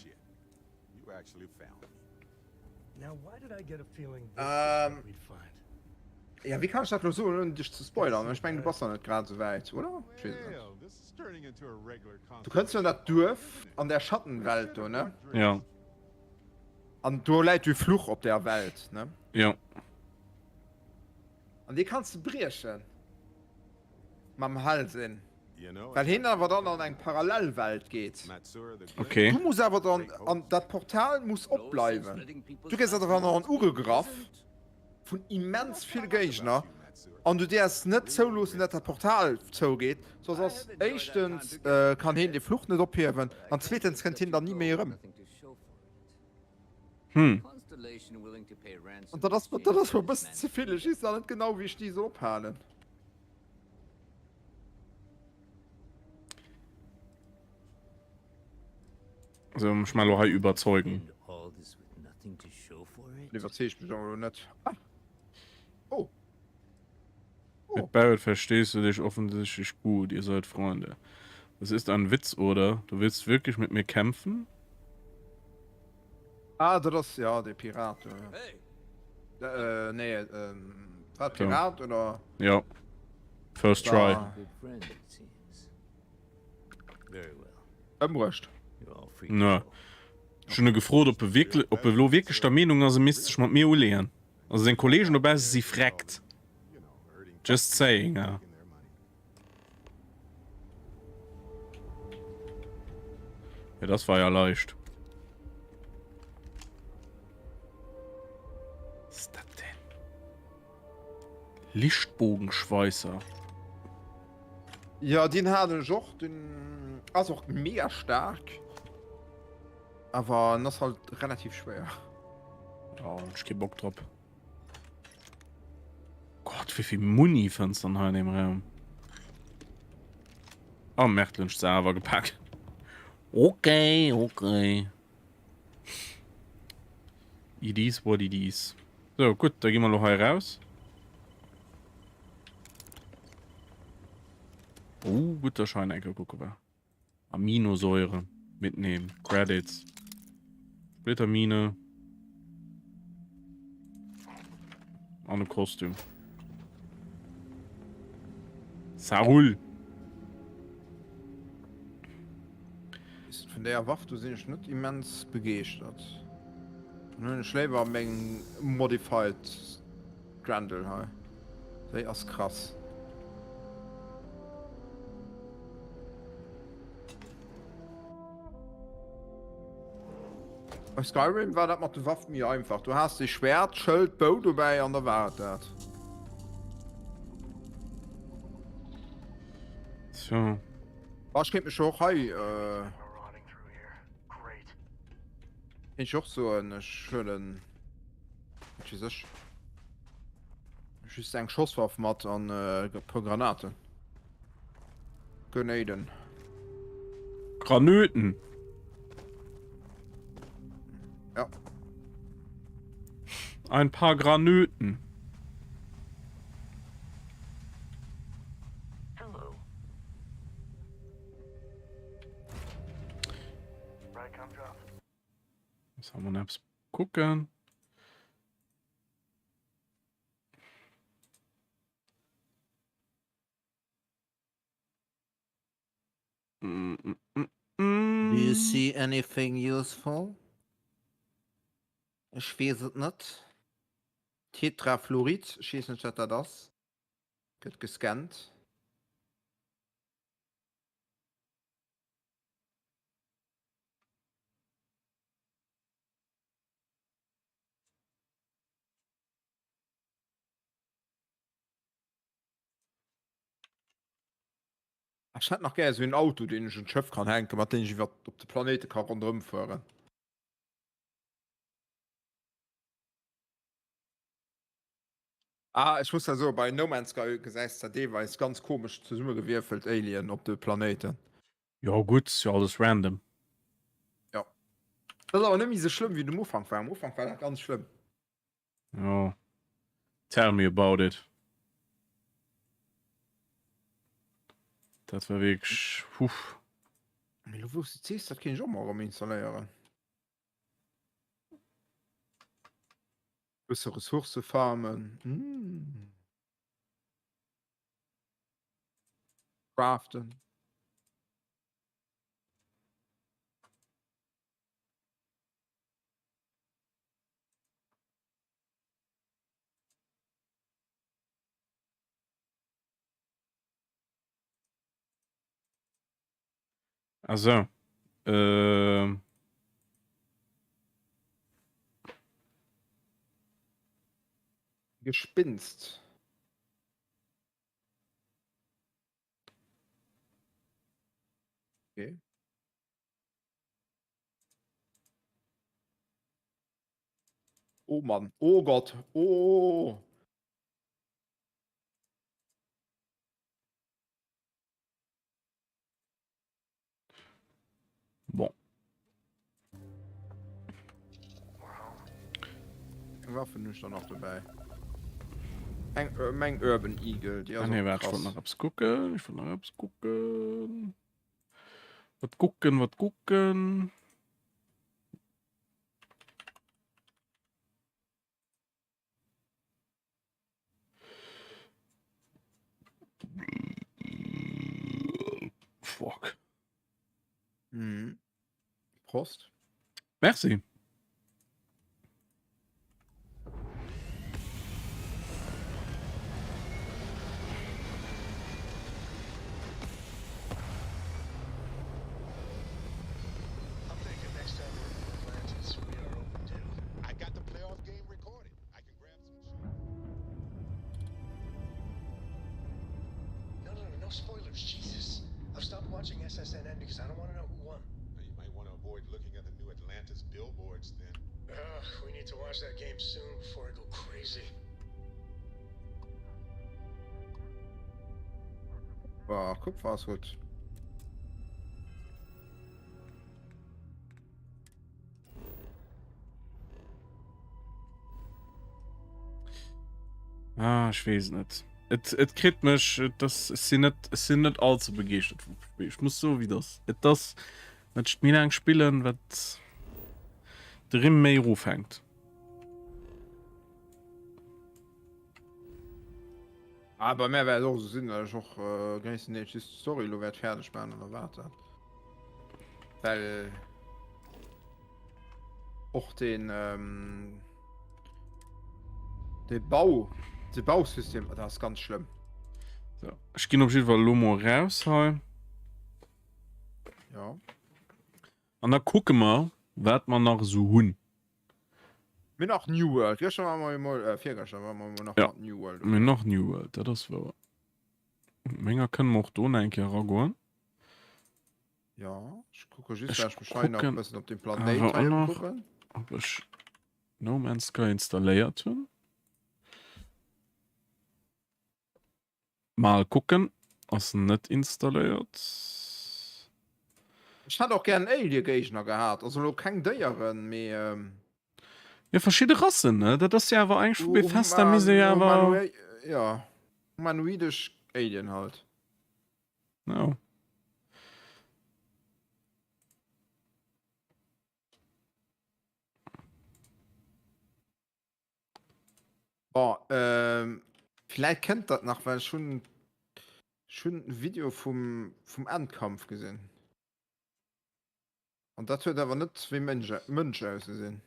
Ähm, ja, wéi kann ech dat lo soen, ouni dech ze spoilern? Ech mengen, du bass nach net grad esou wäit, oder? Ech weess et net. Du kënns jo an dat Duerf an där Schattenwelt do, ne? Ja. An do läit jo e Fluch op där Welt, ne? Ja. An dee kanns de briechen. Mam Hellsinn. Well hien awer dann an eng Parallelwelt geet. Okay. Du muss awer dann, an dat Portal muss opbleiwen. Du gëss awer dann ugegraff vun immens vill Géigner an du däerfs net zouloossen, dat dat Portal zougeet, soss ass éischtens kann hien de Fluch net ophiewen an zweetens kënnt hien dann ni méi erëm. Hm. An dat ass, dat ass mer e bëssen ze vill. Ech weess nach net genau, wéi ech déi soll ophalen. Also ech mal lo hei überzeugen. Iwwerzeegt mech awer lo net. Ah. Oh. Oh. Mit Barrett verstehst du dich offensichtlich gut, ihr seid Freunde. Das ist ein Witz, oder? Du willst wirklich mit mir kämpfen? Ah, dat ass ja de Pirat do. Äh, nee, ähm, war Pirat oder? Ja. First try. Ëmbruecht. Ne. Ech hunn e gefrot, ob e wierklech, ob e lo wierklech der Meenung ass, e misst sech mat mir uleeën. Also seng Kollegen dobausse si freckt. Just saying, ja. Ja, das war ja leicht. Was ist das denn? Lichtbogenschweißer. Ja, den hat ech och. Den ass och mega stark. Awer en ass halt relativ schwéier. Ja, ech kee Bock drop. Gott, wéi vill Muni fënns dann hei an dem Raum? Oh, Merde, hunn ech se awer gepackt. Okay, okay. It is what it is. So, gutt, da gi mer lo hei raus. Oh, gutt, dass ech hei nach eng Kéier kucke war. Aminosäure mitnehmen. Credits. Splittermine. An e Kostüm. Sarul. Vun deeër Waff do sinn ech net immens begeeschtert. Dann hunn ech léiwer meng modified Grendel hei. Déi ass krass. Bei Skyrim war dat mat de Waffen méi einfach. Du has de Schwert, Schëld, Bou dobäi an da war et dat. So. Ah, ech kéint mech jo och hei äh, kéint ech och soen, ech huelen, wat weess ech, just eng Schosswaff mat an e puer Granaten. Grenäden. Granöten. Ja. Ein paar Granöten. Was haben wir noch? Gucken. Mm, mm, mm, Do you see anything useful? Ech weess et net. Tetrafluorid, ech weess net wat dat ass. Gëtt gescannt. Ech hätt nach gär esou een Auto, deen ech un d'Schëff kann hänken, mat deem ech iwwer op de Planéite ka ronderëm fueren. Ah, ech muss da soen, bei No Man's Sky gesäis de deelweis ganz komesch zesummegewierfelt Alien op de Planéiten. Jo gutt, ass jo alles random. Jo. Dat ass awer net méi esou schlëmm wéi et um Ufank war. Am Ufank war dat ganz schlëmm. Jo. Tell me about it. Dat war wierklech, huff. Mee lo wou s de et sees, dat kéint ech och mol erëm installéieren. Bësse Ressourcë farmen, mm. Craften. Also. Ähm. Gespinst. Okay. Oh Mann, oh Gott, oh. Bon. Eng Waffen hunn ech dann nach dobäi. Eng, äh, meng Urban Eagle, déi Ah, ass nee, och warte, ich wollte krass. nach eppes gucken. Ich wollte nach eppes gucken. Wat gucken, wat gucken. Prost. Merci. Boah, Kupfer ass gutt. Ah, ech weess net. Et, et kritt mech, et ass, ech sinn net, ech sinn net allze begeeschtert vum Spill. Ech muss soen, wéi et ass. Et ass, wat ech méi laang spillen, wat de Rimm méi erofhänkt. Ah, bei mär wäert et och esou sinn, well ech och gréisstendeels just d'Story elo wäert fäerdeg maachen an da war et dat. Well och den ähm, de Bau, de Bausystem, dat ass ganz schlëmm. So, ech ginn op jiddwer Fall elo mol raus hei. Ja. An da kucke mer, wat mer nach esou hunn. Mir nach New World. Gëschter war mer emol, äh, virgëschter war mer emol nach Ja, mat New World. Mir nach New World, dat ass wouer. Menger kënne mer och do nach eng Kéier eragoen. Ja, ech kucke just, Ech dass ech mech hei nach e kucken bëssen op dem Planéit awer hei och nach, ëmkucken. ob ech No Man's Sky installéiert hunn. Mal kucken, ass net installéiert. Ech hätt och gär en Alien-Géigner gehat, also elo keng Déieren, mee. Jo, verschidde Rassen, ne? Dat ass jo awer eigentlech vu Bethesda misst ee jo awer. Jo, humanoidesch Alien halt. Jo. Bon, ähm, vläit kënnt dat nach, well ech hunn ech hunn en Video vum vum Endkampf gesinn. An dat huet awer net wéi Mënsch Mënsch ausgesinn.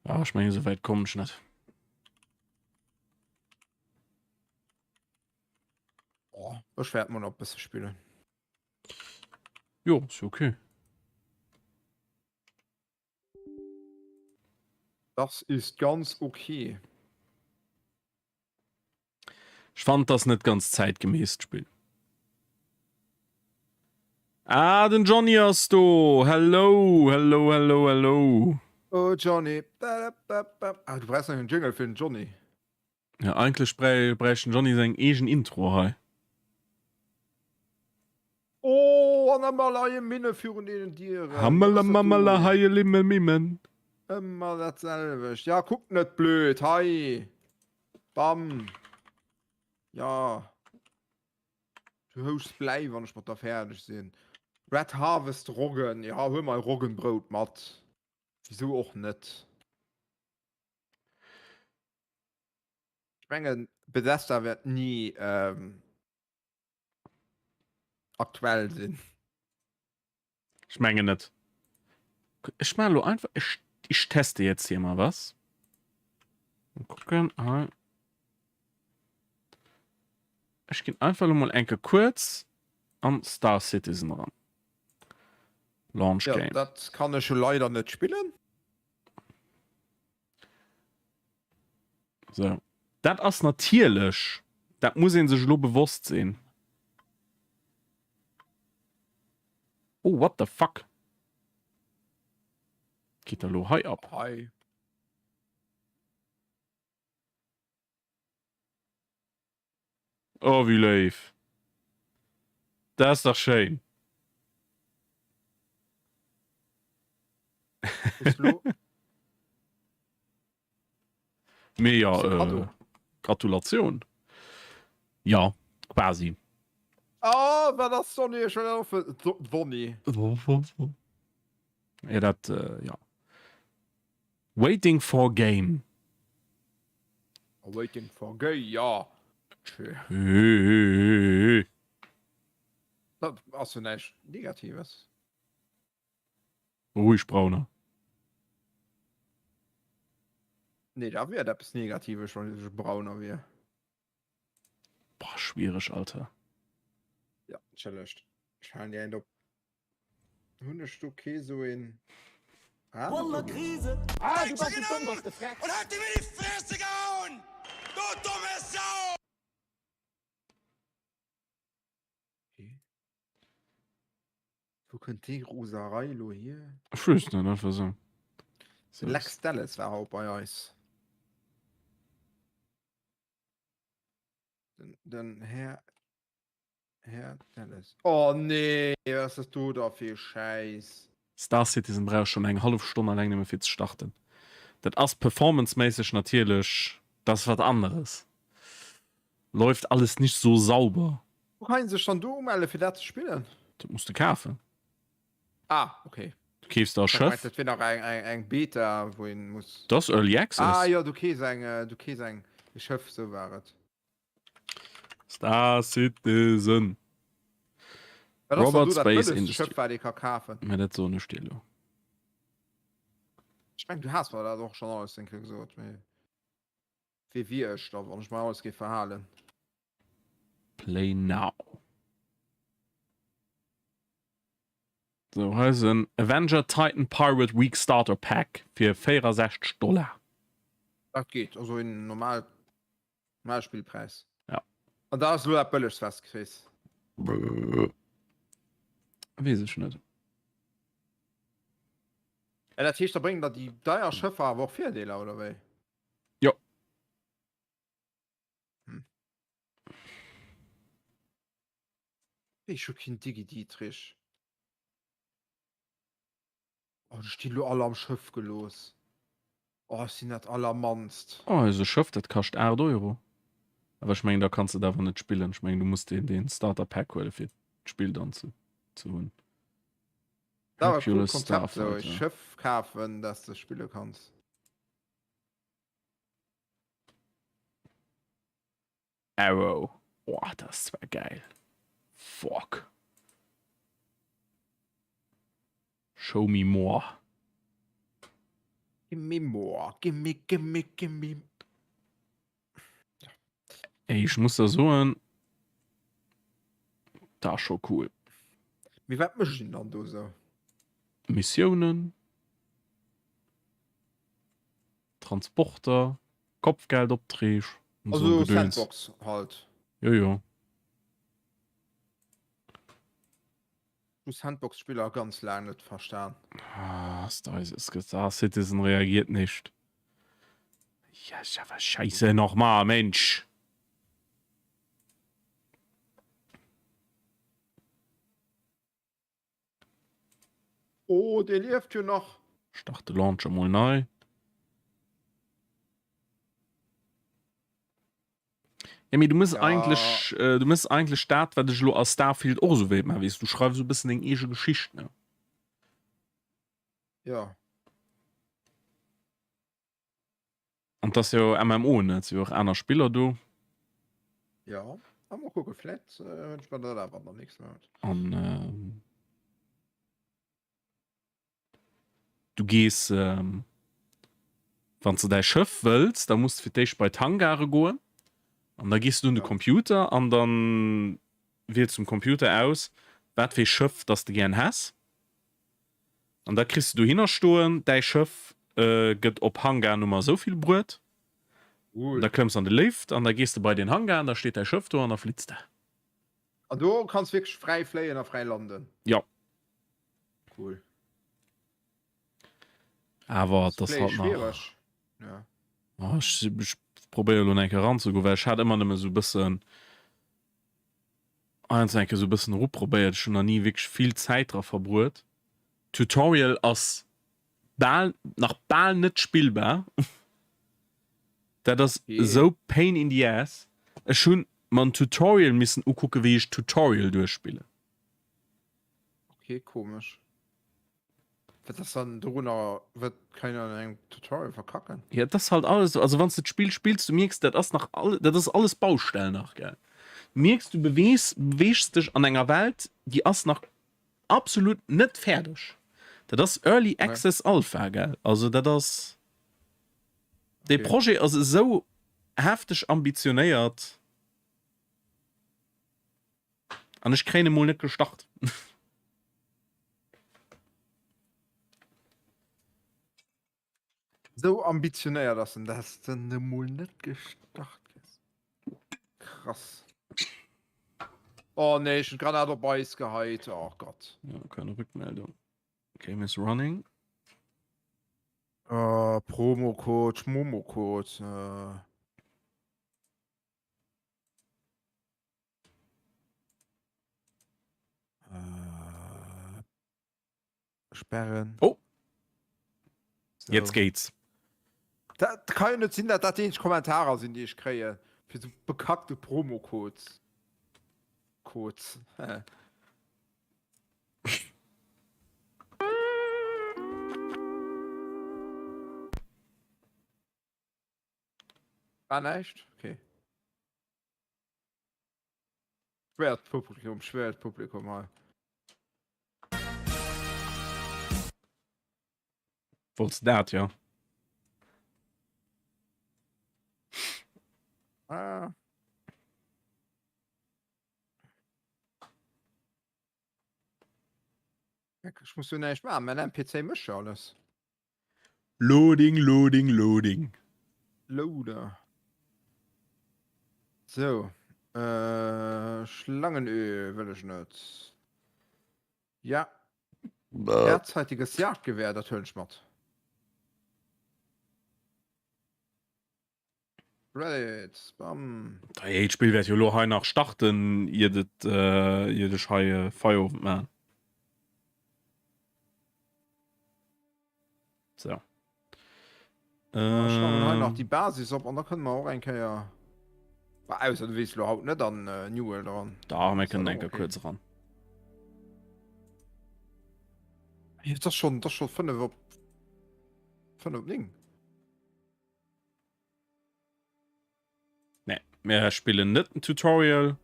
Ah, ech mengen, esou wäit kommen ech net. Oh, ech wäert mol nach e bësse spillen. Jo, ass jo okay. Das ist ganz okay. Ech fand das net ganz zäitgemäß d'Spill. Ah, den Johnny ass do! Hello, hello, hello, hello. Oh Johnny. Ba, ba, ba. Ah, du brauchst nach en Jingle fir den Johnny. Ja, eigentlech bräicht den Johnny seng eegen Intro hei. Oh, an ëmmer leie Minne virun deenen Dieren. Hammela mammela heielimme mimmen. Ëmmer dat selwecht. Ja, kuck net blöd, hei. Bam. Ja. Du houschs Bläi, wann ech mat der fäerdeg sinn. Red Harvest Roggen. Ja, huel mei Roggenbrout mat. Wisou och net? Ech mengen, Bethesda wäert ni ähm, aktuell sinn. Ech mengen net. Ech maache lo einfach, ech, ich teste jetzt hier mal was. Mal gucken, hei. Ech ginn einfach lo mal enke kuerz an Star Citizen ran. Launch Ja, Game. dat kann ech jo leider net spillen. So. Dat ass natierlech, dat muss ee sech elo bewosst sinn. Oh, what the fuck? Geet da lo hei ab? Hei. Oh, wéi léif. Dat ass dach schéin. Mee jo, äh, Gratulatioun. Ja, quasi. Oh, wat ass Sonny? Ech wëll och Sonny. Ja, dat, äh, ja. Waiting for game. Waiting for gay, ja. Dat ass jo näischt Negatives. Ruhig brauner. Nee, da wier et eppes Negatives, wann ech e brauner wier. Boah, schwiereg, Alter. Ja, entschëllegt. Ech halen dir eent op. Hunn ech do kee sou een. Ah, Wallah Krise! Ah, du bass sou domm, dass de frecks! Und hat dir mir die Fresse gehauen! Du dumme Sau! Wou kënnt déi Roserei elo hier? Ech weess net, einfach sou. De Lex Delles war haut bei eis. Den, den Här, Här Delles. Oh nee, wat ass dat do da fir ee Schäiss? Star Citizen brauch schon eng hallef Stonn alleng nëmme fir ze starten. Dat ass performanceméisseg natierlech, dat ass wat aneres. Läuft alles nicht so sauber. Wou kann een sech dann do umelle fir dat ze spillen? Dat muss de kafen. Ah ok. Du keefs der e Schëff. Dat wier nach eng eng eng Beta wou een muss. Dat ass Early Access. Ah jo du kees eng du kees eng e Schëff sou war et. Star Citizen. Wat ass dann Robert do dat Space bëllegst Industry. Schëff wat ee ka kafen? Mä dat soen ech dir elo. Ech mengen du has mer dat och schonn alles eng Kéier gesot mee. Wee wier ech da wann ech mei alles géif verhalen? Play now. Sou, hei ass en Avenger Titan Pirate Week Starter Pack fir 64 Dollar. Dat geet, also een normal normale Spillpräis. Ja. An dat ass elo dat bëllegst wat s de kriss? Weess ech net. Ja, dat heescht da bréngen der déi deier Schëffer awer och Virdeeler, oder wéi? Jo. Hm. Ech hu keen Digi-Dietrich. Oh, ech déi lo all am Schëff gelooss. Oh, ech sinn dat allermannst. Oh, eise Schëff, dat kascht 8 Euro. Awer ech mengen, da kanns de et awer net spillen. Ech mengen, du muss deen, deen Starter Pack huelen, fir d'Spill dann ze, ze hunn. Dat awer cool Hercules Konzept, sou e Starfighter. Schëff kafen, dat s de spille kanns. Arrow. Oh, dat ass zwar geil. Fuck. Show me more. Gimme more, gimme, gimme, gimme. Ey, ich muss da soen, dat ass scho cool. Mee wat mécht een dann do sou? Missiounen. Transporter, Kopfgeldopträg und so Also Gedöns. Sandbox halt. Jo, jo. Ech hu Sandbox-Spiller ganz laang net verstan. Ah, Star Citizen reagiert nicht. Ja, ist ja was Scheiße nochmal, Mensch. Oh, dee lieft jo nach! Start de Launcher mol nei. Ja, mee du muss Ja. eigentlech, äh, du muss eigentlech dat, wat ech elo a Starfield och esou wéilt maachen, weess du, schreifs esou e bëssen deng eege Geschicht, ne? Ja. An 't ass jo MMO, ne? Et si jo och aner Spiller do. Ja, a mol kucken, vläit hunn ech mer dat awer dann nächste Mount. An du gees, wann s de däi Schëff wëlls, da muss de fir d'éischt bei d'Hangare goen. An da gees du un de Computer an da wiels du um Computer aus, wat fir ee Schëff dass de gären häss. An da kriss de dohinner stoen, däi Schëff gëtt op Hangar Nummer esouvill bruet. An da klëmms an de Lift an da gees de bei deen Hangar an da steet däi Schëff do an da flitts de. An do kanns wierklech fräi fléien a fräi landen? Jo. Cool. Awer et ass halt nach. Ja. Oh, ech, ech probéiere lo eng Kéier eranzegoen, well ech hat ëmmer nëmme sou e bëssen. Heiansdo eng Kéier sou e bëssen eruprobéiert. Ech hunn nach ni wierklech vill Zäit dra verbruet. Tutorial ass bal nach bal net spillbar. Dat ass esou pain in the ass. Ech hunn mer en Tutorial missen ukucken, wéi ech Tutorial duerchspillen. Ok, komesch. Wat ass dann dorunner, wat kann een an engem Tutorial verkacken? Ja, et ass halt alles, also wann s de d'Spill spills, du mierks, dat ass nach all, dat ass alles Baustell nach, gell. Du mierks, du bewees, beweegs dech an enger Welt, déi ass nach absolut net fäerdeg. Dat ass Early Access Alpha, gell? Also dat ass, dee Projet ass esou hefteg ambitionéiert an ech kréien e mol net gestart. Sou ambitionéiert ass en, dass de en emol net gestart kriss. Krass. Oh nee, ech hunn d'Granat op eis geheit. Oh Gott. Ja, keine Rückmeldung. Game is running. Oh, Promocode, Schmomocode. Äh. Äh. Sperren. Oh! So. Jetzt geht's. Dat kann jo net sinn, dat dat déi eenzeg Kommentarer sinn, déi ech kréie fir sou bekackte Promocodes. Codes. War näischt? Okay. Schwéiert Publikum, schwéiert Publikum hei. Wollts dat ja? Ah. Ech muss jo näischt maachen, mäin NPC mécht jo alles. Loading, loading, loading. Loader. Sou. Äh, Schlangenöl wëll ech net. Ja. Derzeitiges Jagdgewehr, dat huelen ech mat. Reddit, Spam. Hey, d'Spill wäert jo elo hei nach starten, iert et, iert ech hei Feierowend maachen. So. Ech schreiwen hei nach déi Basis op an da kënne mer och eng Kéier, bah, ausser du wéilst elo haut net an New World eran. Dach, mir kënnen eng Kéier kuerz eran. Et ass schonn, et ass scho 5 op 5 op 9. Nee, mir spillen net den Tutorial.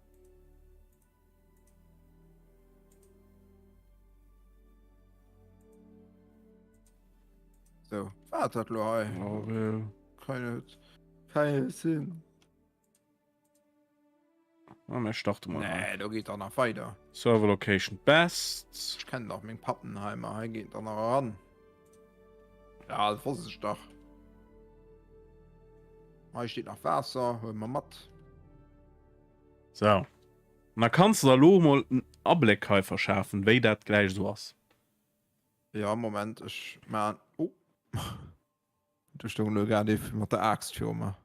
So, wat dat lo hei? Oh, Keine, keine Sinn. Ah, mir starte mal. Nee, do geet dann nach weider. Server Location best. Ech kennen dach meng Pappenheimer, hei geet dann nach eran. Ja, dat wosst ech dach. Hei steet nach Waasser, huele mer mat. So. An da kanns de der lo mol en Abléck hei verschafen, wéi dat gläich esou ass. Ja, Moment, ech maan. Oh. Do stoung elo grad ee mat der Aaxt viru mer.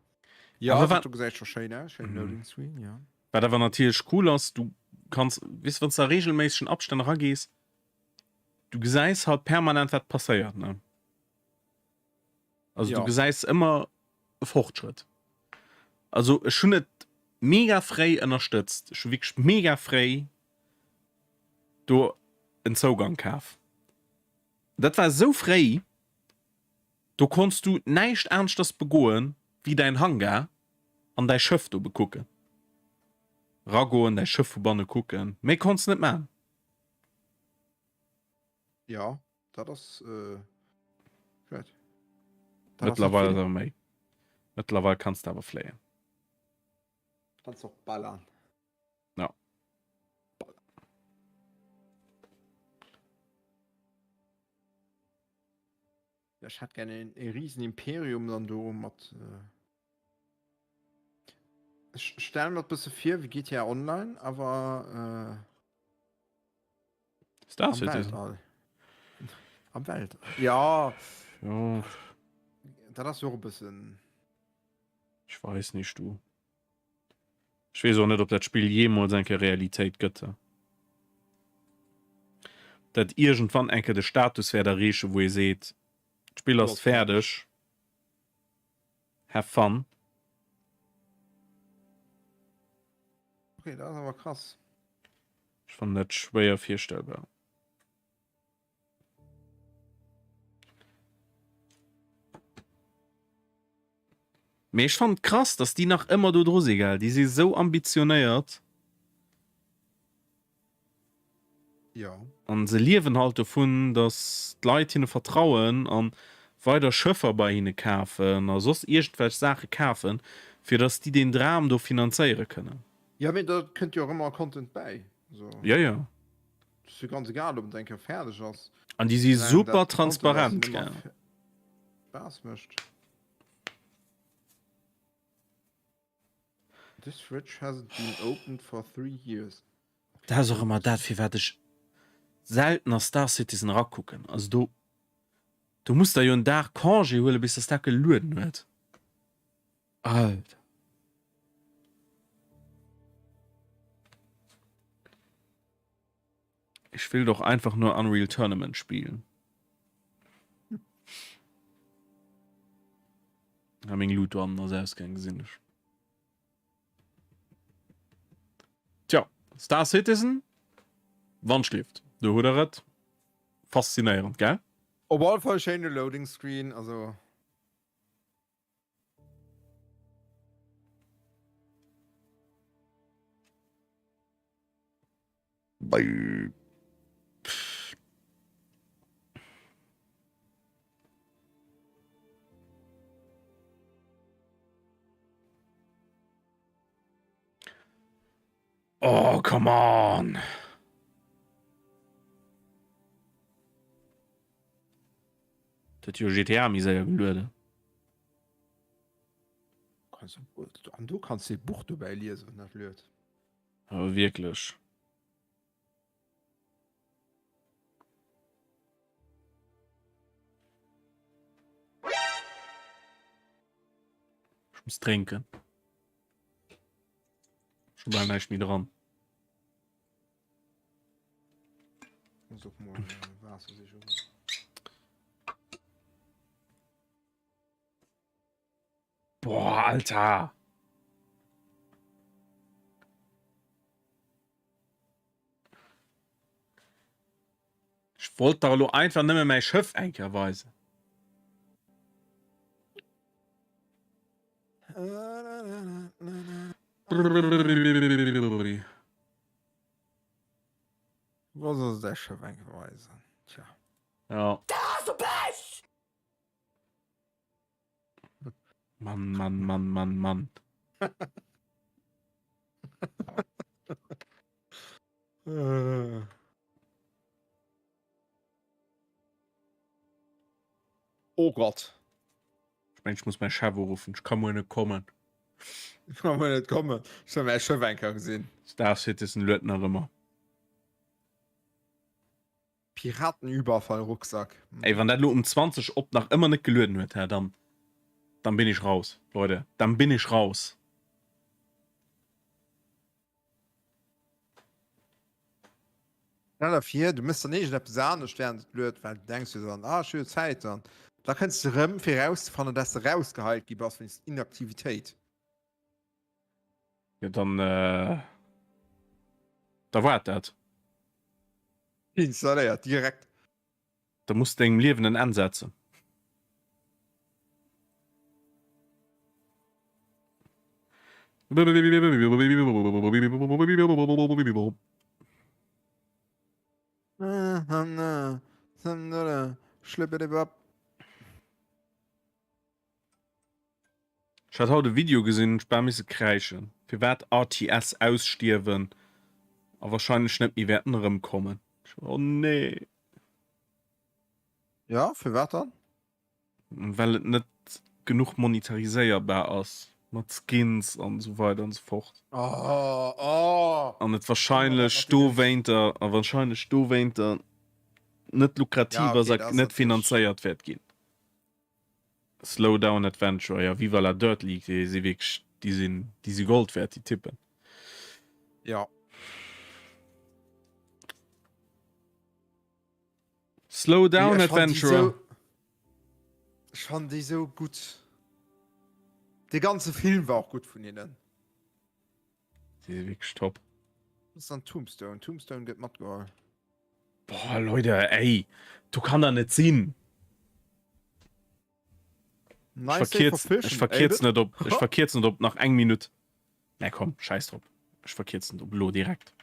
Ja, Awer wat do gesäit scho schéin aus, schéin Loading Screen, ja. Wat awer natierlech cool ass, du kanns, weess, wann s de a reegelméissegen Abstänn eragees, du gesäis halt permanent wat passéiert, ne? Also du Ja. gesäis ëmmer e Fortschrëtt. Also ech hunn et mega fréi ënnerstëtzt, ech hu wierklech mega fréi do en Zougang kaf. Dat war esou fréi, Do konns du näischt aneschters begoen, wéi däin Hangar an däi Schëff do bekucken. Ragoen, däi Schëff vu banne kucken, méi konns de net man. Jo, dat ass schued. Mëttlerweil ass awer méi. Mëttlerweil kanns de awer fléien. Kanns och ballern. Ja. Ja, ech hätt gär een e riesen Imperium dann do mat. Äh ech stelle mir dat bësse vir wéi GTA Online, awer äh, Star am Citizen. Weltall. Am Weltall. Ja. Ja. Dat ass jo och e bëssen. Ech weis nicht, du. Ech weess och net, ob dat Spill jeemools eng Kéier Realitéit gëtt. Dat iergendwann eng Kéier de Status wäert erreechen, wou ee seet, d'Spill ass fäerdeg, have fun. Okay, dat ass awer krass. Ech fannen dat schwéier virstellbar. Mee ech fannen et krass dass déi nach ëmmer do dru si gell, déi si sou ambitionéiert. Jo. An se liewen halt dovun, dass d'Leit hinne vertrauen an weider Schëffer bei hinne kafen a soss iergendwelch Saache kafen, fir dass déi deen Dram do finanzéiere kënnen. Jo, mee da kënnt jo och ëmmer Content bäi. Also, Jo, jo. et ass jo ganz egal, ob et eng Kéier fäerdeg ass, An déi si soulaang super dat Content ass, deen transparent, ëmmer gell. Spaass mécht. This fridge hasn't been opened for 3 years. Dat ass och ëmmer dat, firwat ech selten a Star Citizen erakucken. Also do, do muss der jo en Dag Congé huelen, bis dass dat gelueden huet. Alter. Ich will doch einfach nur Unreal Tournament spielen. Ja, meng Loot do ass ausgaangen, gesinn ech. Tja, Star Citizen, Wandschlift, do hutt der et. Faszinéierend, gell? Op alle Fall schéine Loading Screen, also. Bye. Oh, come on. Dat jo GTA méi séier gelueden. An du kanns e Buch dobäi liesen, wann dat luet. Awer wierklech. Ech muss drénken. Ech hu bal näischt méi dran. Muss och mol Waasser siche goen. Boah, Alter! Ech wollt dach elo einfach nëmme mäi Schëff eng Kéier weisen. Wo soll se däi Schëff eng Kéier weisen? Tja. Ja. Mann, Mann, Mann, Mann, Mann. Oh Gott. Ech mengen, ech muss mäi Chef uruffen. Ech ka muer net kommen. Ech ka muer net kommen. Ech wëll mäi Schëff eng Kéier gesinn. Star Citizen luet nach ëmmer. Piratenüberfall-Rucksack. Ey, wann dat elo um 20 op nach ëmmer net gelueden huet, hä, dann, dann bin ich raus, Leute, dann bin ich raus. Stell der vir, du mëss dann iergendeppes anescht während et luet, well du denks jo dann, ah, ech hu jo Zäit dann. Da kënns de rëm, fir erauszefannen, dass de rausgeheit gi bass wéinst Inaktivitéit. Jo, dann, äh, da war et dat. Installéiert direkt. Da muss de dengem Liewen en Enn setzen. Ech hat haut e Video gesinn, ech bal misse kräischen, firwat RTS ausstierwen a wahrscheinlech net méi wäerten erëmkommen. Oh nee. Ja, firwat dann? Well et net genuch monetariséierbar ass mat Skins an esou weider an esou fort. Oh, oh. An et wahrscheinlech dowéinter a wahrscheinlech dowéinter net lukrativ ass a net finanzéiert wäert ginn. Slow Down Adventurer, ja Viva la Dirt League, déi si wierklech, déi sinn, déi si Gold wäert, déi Typen. Ja. Slow Down Adventurer. Ech fannen déi sou gutt. De ganze Film war och gutt vun hinnen. Déi si wierklech top. Das ist dann Tombstone. Tombstone gëtt matgeholl. Boah, Leute, ey, du kann da net sinn. Nice ich verkierz, ich verkierz net op, ich verkierz net op nach eng Minute. Na komm, scheiß drop. Ich verkierz net op lo direkt.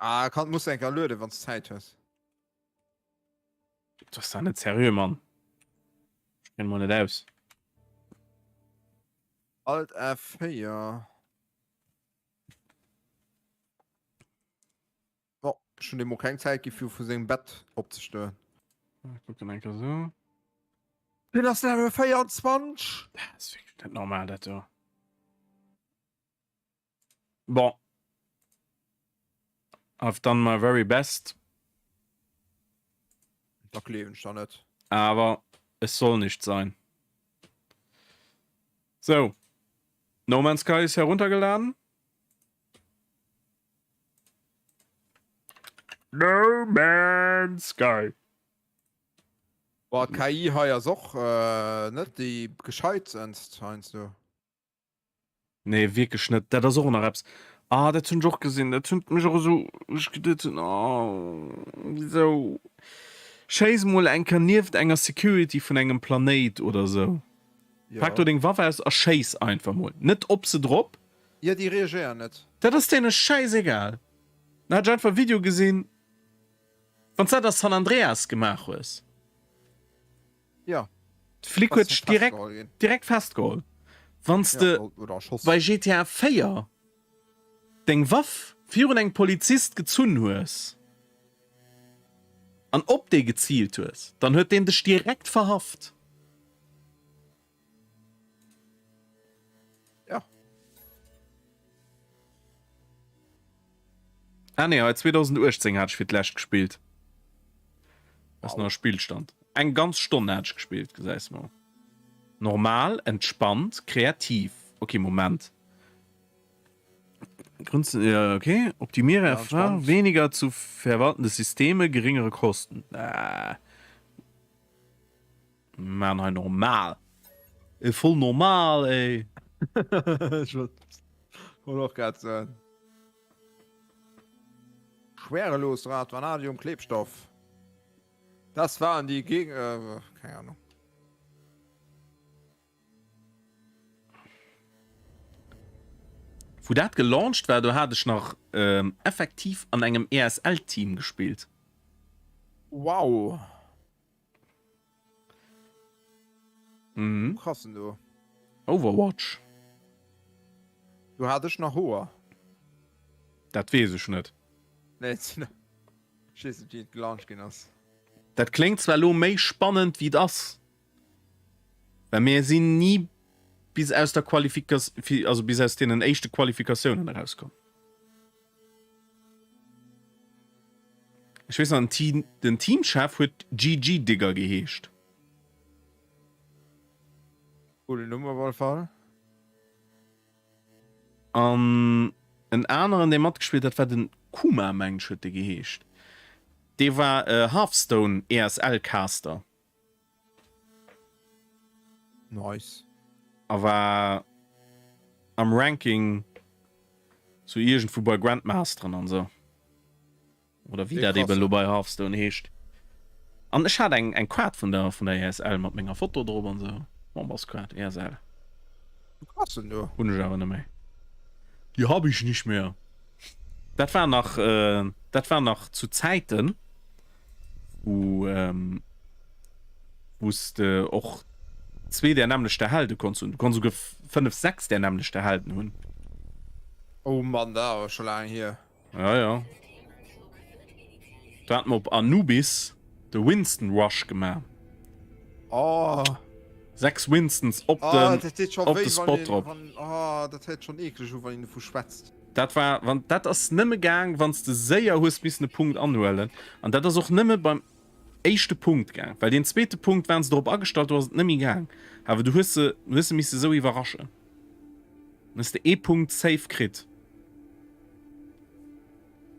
Ah, kann, muss enker lueden, wann s Zäit hues. Dat ass dach net seriö, Mann. Ech kenne mol net aus. Alt F4. Bon, ech hunn deem mol keng Zäit gi fir vu sengem Bett opzestoen. Ech kucken eng Kéier esou. Deen ass Level 24! Dat ass wierklech net normal, dat do. Bon. I've done my very best. Da gleewen ech der net. Aber es soll nicht sein. So. No Man's Sky ist heruntergeladen. No Man's Sky. Boah, d'KI hei ass och net déi gescheitsenst heiansdo. Nee, wierklech net. Dat ass och nach eppes, ah, dat hunn ech och gesinn, dat huet mech och esou, wou ech geduet hunn, oh, wisou? Schéiss mol eng Kéier nieft enger Security vun engem Planéit oder esou. Pak do deng Waff aus a schéiss einfach mol. Net op se drop. Jo, déi reagéieren net. Dat ass deene schäisegal. Da hat ech einfach e Video gesinn, wann s dat a San Andreas gemaach hues. Ja. De Flic huet dech direkt, direkt festgeholl. Wann s de bei GTA 4 deng Waff virun engem Polizist gezunn hues an op dee geziilt hues, dann huet deen dech direkt verhaft. Ja. Ah nee, hei 2018 hat ech fir d'lescht gespillt. Ass nach Spillstand. Eng ganz Stonn hat ech gespillt, gesäis mol. Normal, entspannt, kreativ. Okay, Moment. Grund, ja, okay. Optimiere ja, Erfahrung, weniger zu verwaltende Systeme, geringere Kosten. Äh. Maan hei normal. Ey, voll normal, ey. Ech wollt och grad soen. Schwerelosrad, Vanadium, Klebstoff. Das waren die Geg... Äh, keng Ahnung. Wou dat gelauncht war, do hat ech nach effektiv an engem ESL-Team gespillt. Wow. Mhm. Krassen do. Overwatch. Do hat ech nach Hoer. Dat weess ech net. Nee, ech weess net wéi et gelauncht ginn ass. Dat kléngt zwar elo méi spannend wéi et ass, well mir sinn ni bis aus der Qualifikas also bis aus deenen éischte Qualifikatiounen erauskomm. Ech weess nach, den Teamchef huet GG Digger geheescht. Coolen Numm op alle Fall. An en aneren dee matgespillt hat war den Kuma mengen ech huet dee geheescht. Dee war Hearthstone ESL Caster. Nice. A war am Ranking sou iergendwou bei Grandmasteren an sou. Oder wéi dat eben elo bei Hearthstone heescht. An ech hat eng eng Kaart vun der vun der ESL mat menger Foto drop an sou. Memberskaart ESL. Krassen du. Hunn ech awer net méi. Die hab ich nicht mehr. Dat war nach dat war nach zu Zäiten wou wou s de och zwee där nämmlechter Helde konns hunn. Du konns esouguer 5, 6 där nämmlechter Helden hunn. Oh Mann, dat awer scho laang hier. Ja, ja. Do hat mer op Anubis de Winston Rush gemaach. Oh. 6 Winstons op oh, den, dat deet scho op wéi, de wann Spot een, drop. wann, oh, dat héiert schonn eekleg u, wann een dovu schwätzt. Dat war, wann, dat ass nëmme gaang, wann s de séier hues missen e Punkt anhuelen. An dat ass och nëmme beim éischte Punkt gaang, well deen zweete Punkt waren se drop agestallt, do ass et net méi gaang. Awer du hues se, du hues se misse sou iwwerraschen. Dann hues de ee Punkt safe kritt.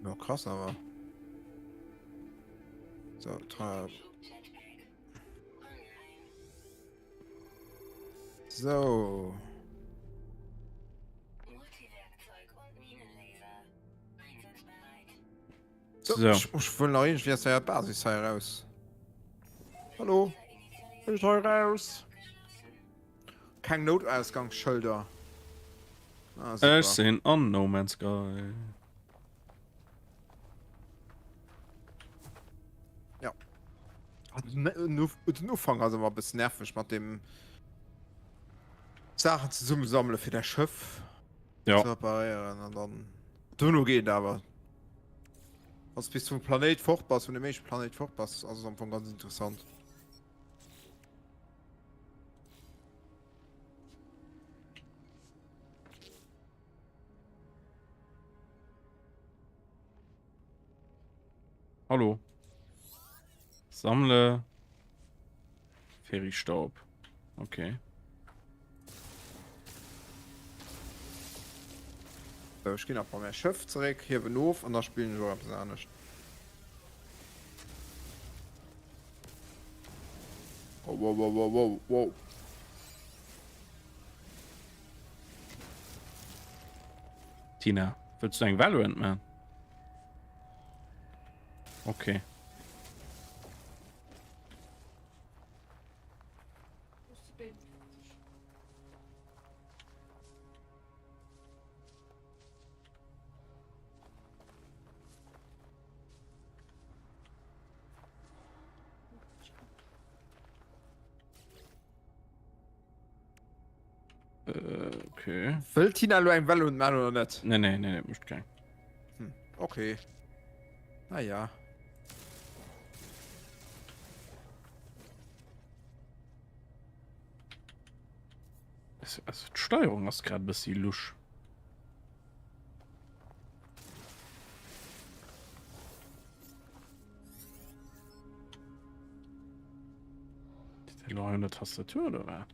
Jo, krass awer. So, tra. So. So, So. Ech, ech wëll nach irgendwie aus der Basis hei raus. Hallo? Will ich hei raus? Keng Notausgangsschëlder. Ah, super. Ech sinn an No Man's Sky. Den Ufank ass ëmmer e bëssen nerveg mat dem Saachen zesummesammele fir däi Schëff Ja. ze reparéieren an dann dono geet et awer. Wann s bis vum Planéit fort bass, vun dem éischte Planéit fort bass, ass et am Fong ganz interessant. Hallo. Sammle Ferrystaub. Okay. So, ech ginn nach bei mäi Schëff zeréck, hiewen of an da spillen ech och eppes anescht. Oh, wow, wow, wow, wow, wow. Tina, wëlls du eng Valorant man? Okay. Äh, okay. Wëll Tina lo eng Valorant man oder net? Nee, nee, nee, nee, mécht keng. Hm, okay. Naja. Also, d'Steierung ass grad e bëssi lusch. Lo an der Tastatur oder wat?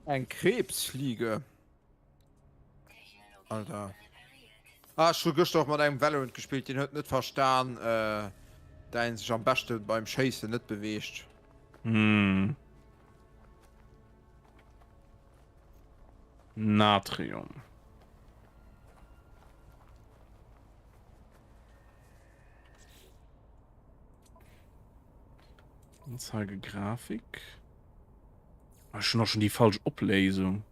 Eng Krebsfliege. Alter. Ah, ech hu gëschter och mat engem Valorant gespillt, deen huet net verstan, äh, dat een sech am beschte beim Schéissen net beweegt. Hm. Natrium. Anzeige Grafik. Ah, schon noch schon die falsch Opléisung.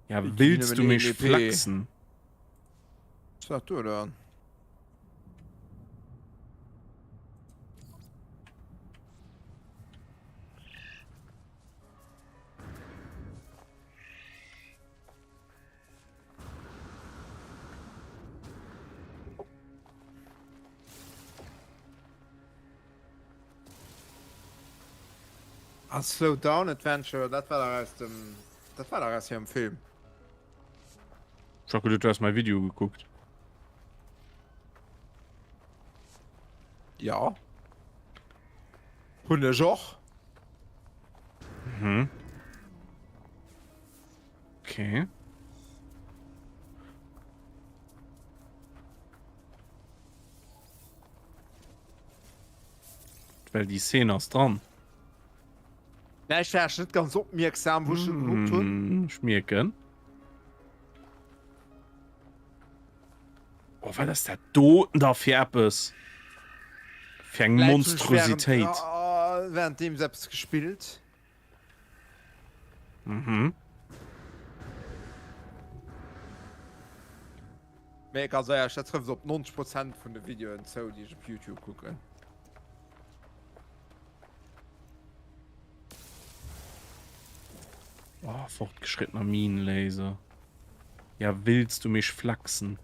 Ja, willst du mich e flachsen? Was du da? A Slow Down Adventure, dat war dach aus dem, dat war dach aus hirem Film. Jacques, du hast mein Video geguckt. Ja. Hunn ech och. Mhm. Okay. Well déi Szene ass dran. Vläicht war ech net ganz opmierksam, wou ech se gekuckt hunn. Mm, ech mierken. Oh, wat ass dat doten da fir eppes? Fir eng Vläicht hunn ech während, Monstrositéit. währenddeems eppes gespillt. Mhm. Mee ganz éierlech, dat trëfft op 90 Prozent vun de Videoen zou, déi ech op YouTube kucken. Oh, fortgeschrittener Minenlaser. Ja, willst du mich flachsen?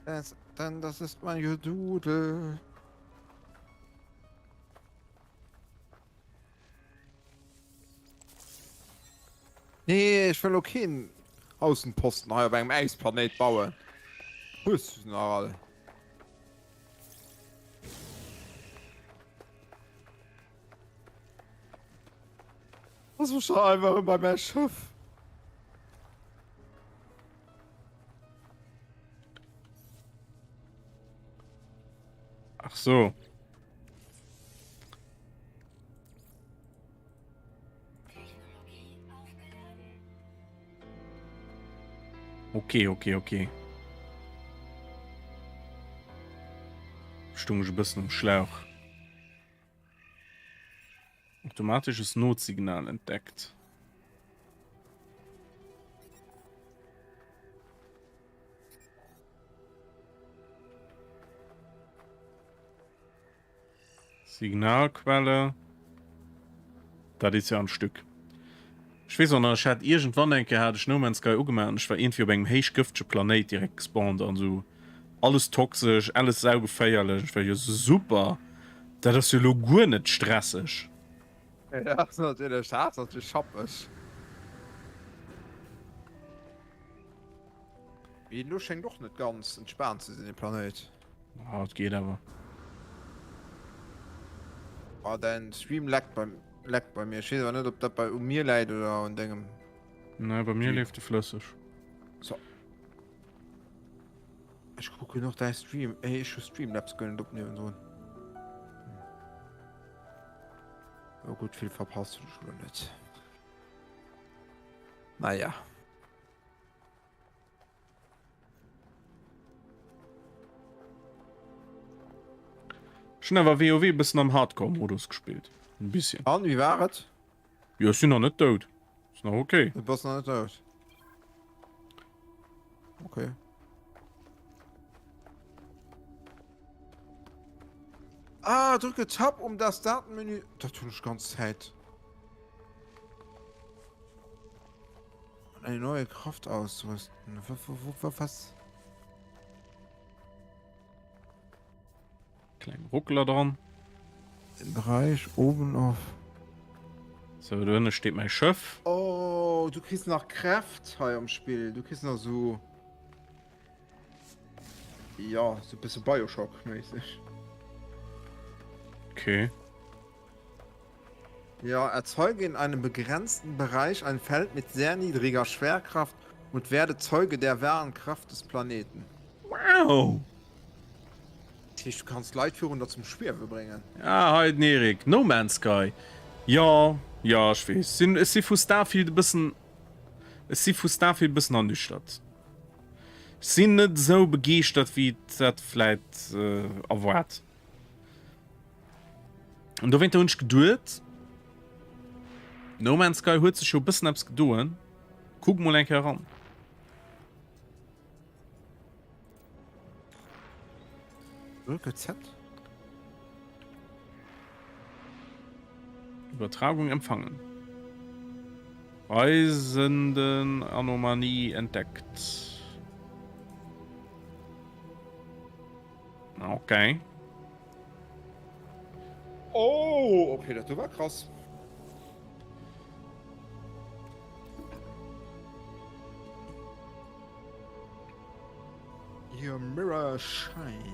Das, dann, das ist mein Gedudel. Nee, ech wëll lo keen Aussenposten hei op engem Äisplanéit bauen. Hues du se nach all? Lass mech doch einfach erëm bei mäi Schëff. Ach so. Okay, okay, okay. Stung ech e bëssen um Schlauch. Automatisches Notsignal entdeckt. Signalquelle. Dat is ja en Stück. Ech weess och nach, ech hat iergendwann eng Kéier hat ech No Man's Sky ugemaach an ech war iergendwéi op engem héich gëftege Planéit direkt gespawnt an esou alles toxesch, alles saugeféierlech. Ech war jo super, dat ass jo elo guer net stresseg. Dat ass natierlech, dat ass natierlech schappeg. Mee elo schéngt och net ganz entspaant ze sinn, dee Planéit. Ah, et geet awer. Ah, däin Stream laggt bei, laggt bei mir. Ech weess awer net, ob dat bei u mir läit oder un dengem. Nee, bei mir leeft e flësseg. So. Ech kucken och däi Stream. Ey, ech hu Streamlabs guer net op niewendrun. Oh gutt, vill verpasst hunn ech elo net. Naja. Ech hunn awer WoW e bëssen am Hardcore-Modus gespillt. En bisschen. An, wéi war et? Jo, ech sinn nach net dout. Ass nach okay. Du bass nach net dout. Okay. Ah, drücke Tab, um das Datenmenü. Dat hunn ech ganz Zäit. Eine neue Kraft ausrüsten. Was? Kleng Ruckler dran. Den Bereich oben auf. So, do ënne steet mäi Schëff. Oh, du kriss nach Kräft hei am Spill. Du kriss nach so. Ja, so bësse Bioshock-mäisseg. Okay. Ja, erzeuge in einem begrenzten Bereich ein Feld mit sehr niedriger Schwerkraft und werde Zeuge der wahren Kraft des Planeten. Wow! Dat heescht, du kanns Leit virun der zum Schwiewe bréngen. Ah, hei den Erik. No Man's Sky. Jo, jo, ech weess. Sinn, ech si vu Starfield e bëssen, ech si vu Starfield e bëssen ernüchtert. Ech sinn net esou begeeschtert, wéi et dat vläit erwaart. An dowéinter hunn ech geduet, No Man's Sky huet sech jo e bëssen eppes gedoen, kuck mol eng Kéier eran. Drücke Z. Übertragung empfangen. Reisenden Anomalie entdeckt. Okay. Oh, okay, dat do war krass. Your mirror shined.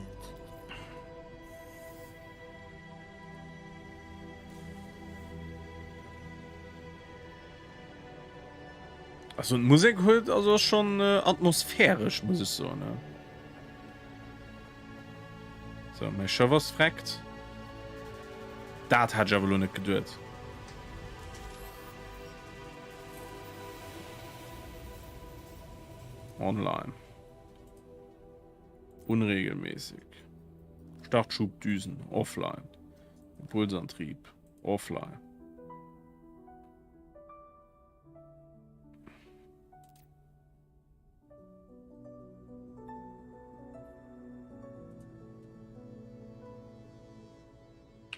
Also d'Musek huet also schon äh, atmosphäresch muss ich so ne. So mein Schëff ass freckt. Dat hat ich awer lo net geduet. Online. Unregelmäßig. Startschubdüsen offline. Impulsantrieb offline.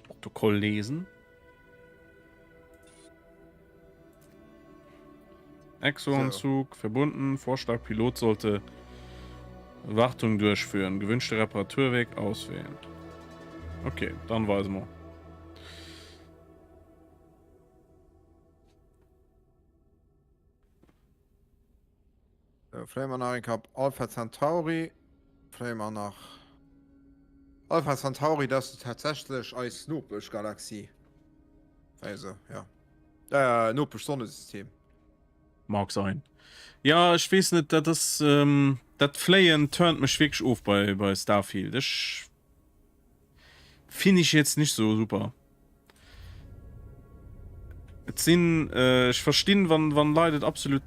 Protokoll lesen. Exoanzug so. verbunden. Vorschlag Pilot sollte Wartung durchführen. Gewünschte Reparaturweg auswählen. Okay, dann weisen wir. So, fléie mer nach eng Kéier op Alpha Centauri. Fléie mer nach. Alpha Centauri, dat ass tatsächlech eis Nopeschgalaxie. Also, ja. Äh, Nopesch-Sonnesystem. Mag sein. Ja, ech weess net, dat ass, ähm, dat Fléien turnt mech wierklech of bei, bei Starfield. Ech Finn ich jetzt nicht so super. Et sinn, ech verstinn wann wann Leit et absolut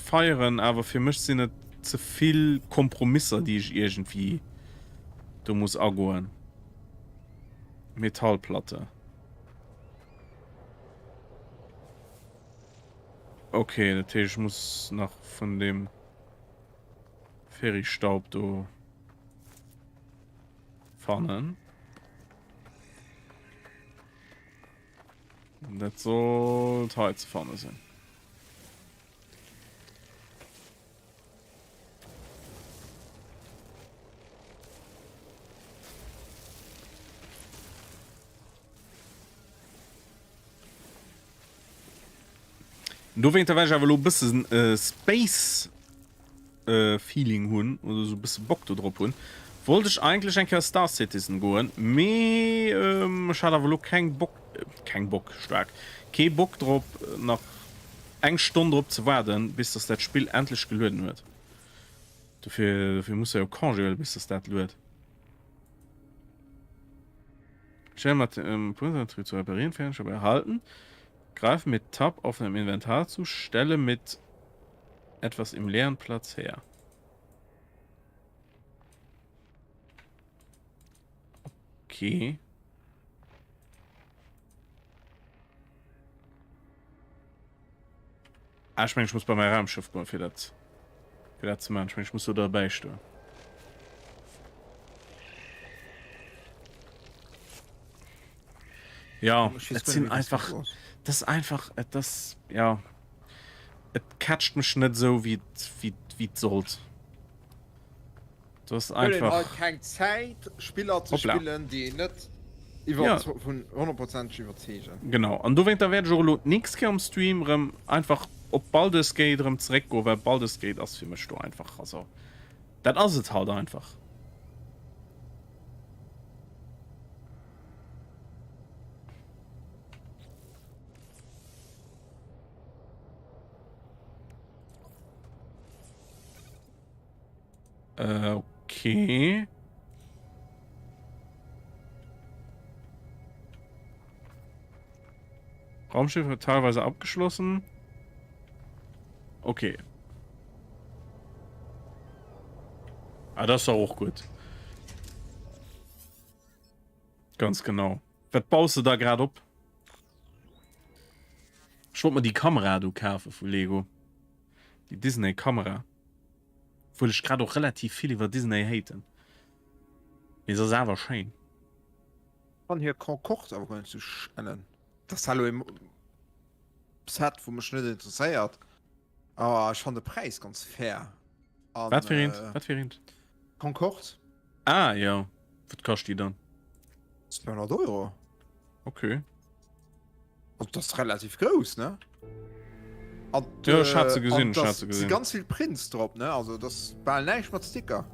feieren, awer fir mech sinn et ze vill Kompromisser déi ech iergendwéi do muss agoen. Metallplatte. Okay, dat heescht, ech muss nach vun deem Ferristaub do fannen. Dat sollt hei ze fanne sinn. Dowéinter well ech awer elo e bëssen Space Feeling hunn oder esou e bësse Bock do drop hunn, wollt ech eigentlech eng Kéier Star Citizen goen, mee ech hat awer elo keng Bock, keng Bock, staark, kee Bock drop nach eng Stonn drop ze waarden, bis dass dat Spill endlech gelueden huet. Dofir, dofir muss der jo Congé huelen, bis dass dat luet. Stell mat dem Punktsantrieb zu reparieren, Fernsteuer erhalten. Greife mit Tab auf dem Inventar zu, stelle mit etwas im leeren Platz her. Okay. Ah, ich mein, ich muss bei mein Raumschiff goen, fir dat, fir dat ze maachen. Ich mein, ich muss do derbäi stoen. Ja, et sinn einfach, das ist einfach, et das, ja, et catcht mech net sou, wéi et, wéi, wéi et sollt. Du hast einfach. Huet een keng Zäit Spiller ze Hoppla. spillen, déi een net iwwer Ja. vun honnertprozenteg iwwerzeegen. Genau, an dowéinter wäert ech och elo d'nächst Kéier am Stream erëm einfach op Baldur's Gate erëm zeréckgoen, well Baldur's Gate ass fir mech do einfach, also dat ass et halt einfach. Äh, okay. Raumschiff wird teilweise abgeschlossen. Okay. Ah, das ist doch auch gut. Ganz genau. Wat baus de da grad op? Ech wollt mer déi Kamera do kafe vu Lego. Déi Disney Kamera. Obwuel ech grad och relativ vill iwwer Disney haten. Mee se ass awer schéin. Fannen hir Concorde awer guer net sou schellen. Dat ass elo e Set wou mech net interesséiert, awer ech fannen de Präis ganz fair. An, Wat fir eent? Wat fir eent? Concorde. Ah jo, wat kascht déi dann? 200 Euro. Okay. Also das ist relativ grouss, ne? An, ja, ich hat se gesinn, ich hat se gesinn. ganz vill Prints drop, ne? Also das bal näischt mat Sticker.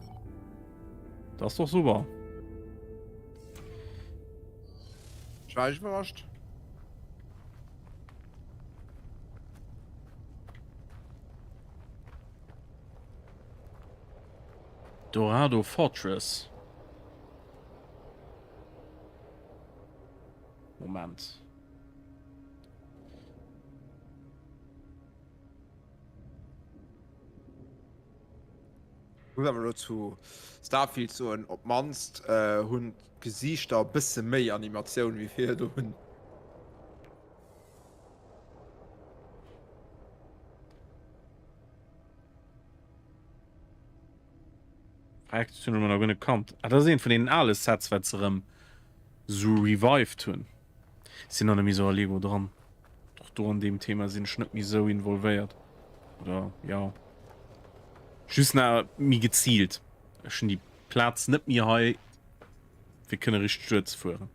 Das ist doch super. Ich war überrascht. Dorado Fortress. Moment. Muss awer elo zu Starfield soen, op d'mannst hunn d'Gesiichter e bësse méi Animatioun wéi virdrun. Fragt, hunn ech mer nach guer net kannt. Ah, dat ass eent vun deenen ale Sets, wat se erëm sou revived hunn. Sinn nach net méi sou a Lego dran. Och do an deem Thema sinn ech net méi sou involvéiert. Oder jo, just nach méi geziilt. Ech hunn déi Plaz net méi hei, fir kënne richteg duerzefueren.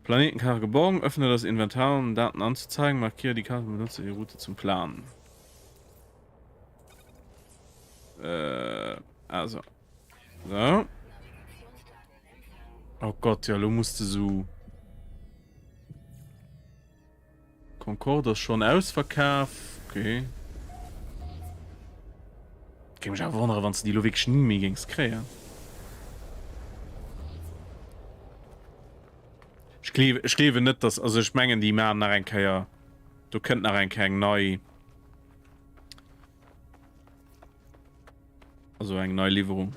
Planetenkarte geborgen. Öffne das Inventar, um Daten anzuzeigen. Markiere die Karte und benutze die Route zum Planen. Äh, also. So. Oh Gott, ja, lo musst du so. Concorde ass schonn ausverkaf. Okay. Géing mech awer wonnere wann s de déi lo wierklech ni méi géings kréien. Ech gleewen, ech gleewen net, dass, also ech mengen déi maachen nach eng Kéier, do kënnt nach eng Kéier eng nei. Also eng nei Liwwerung.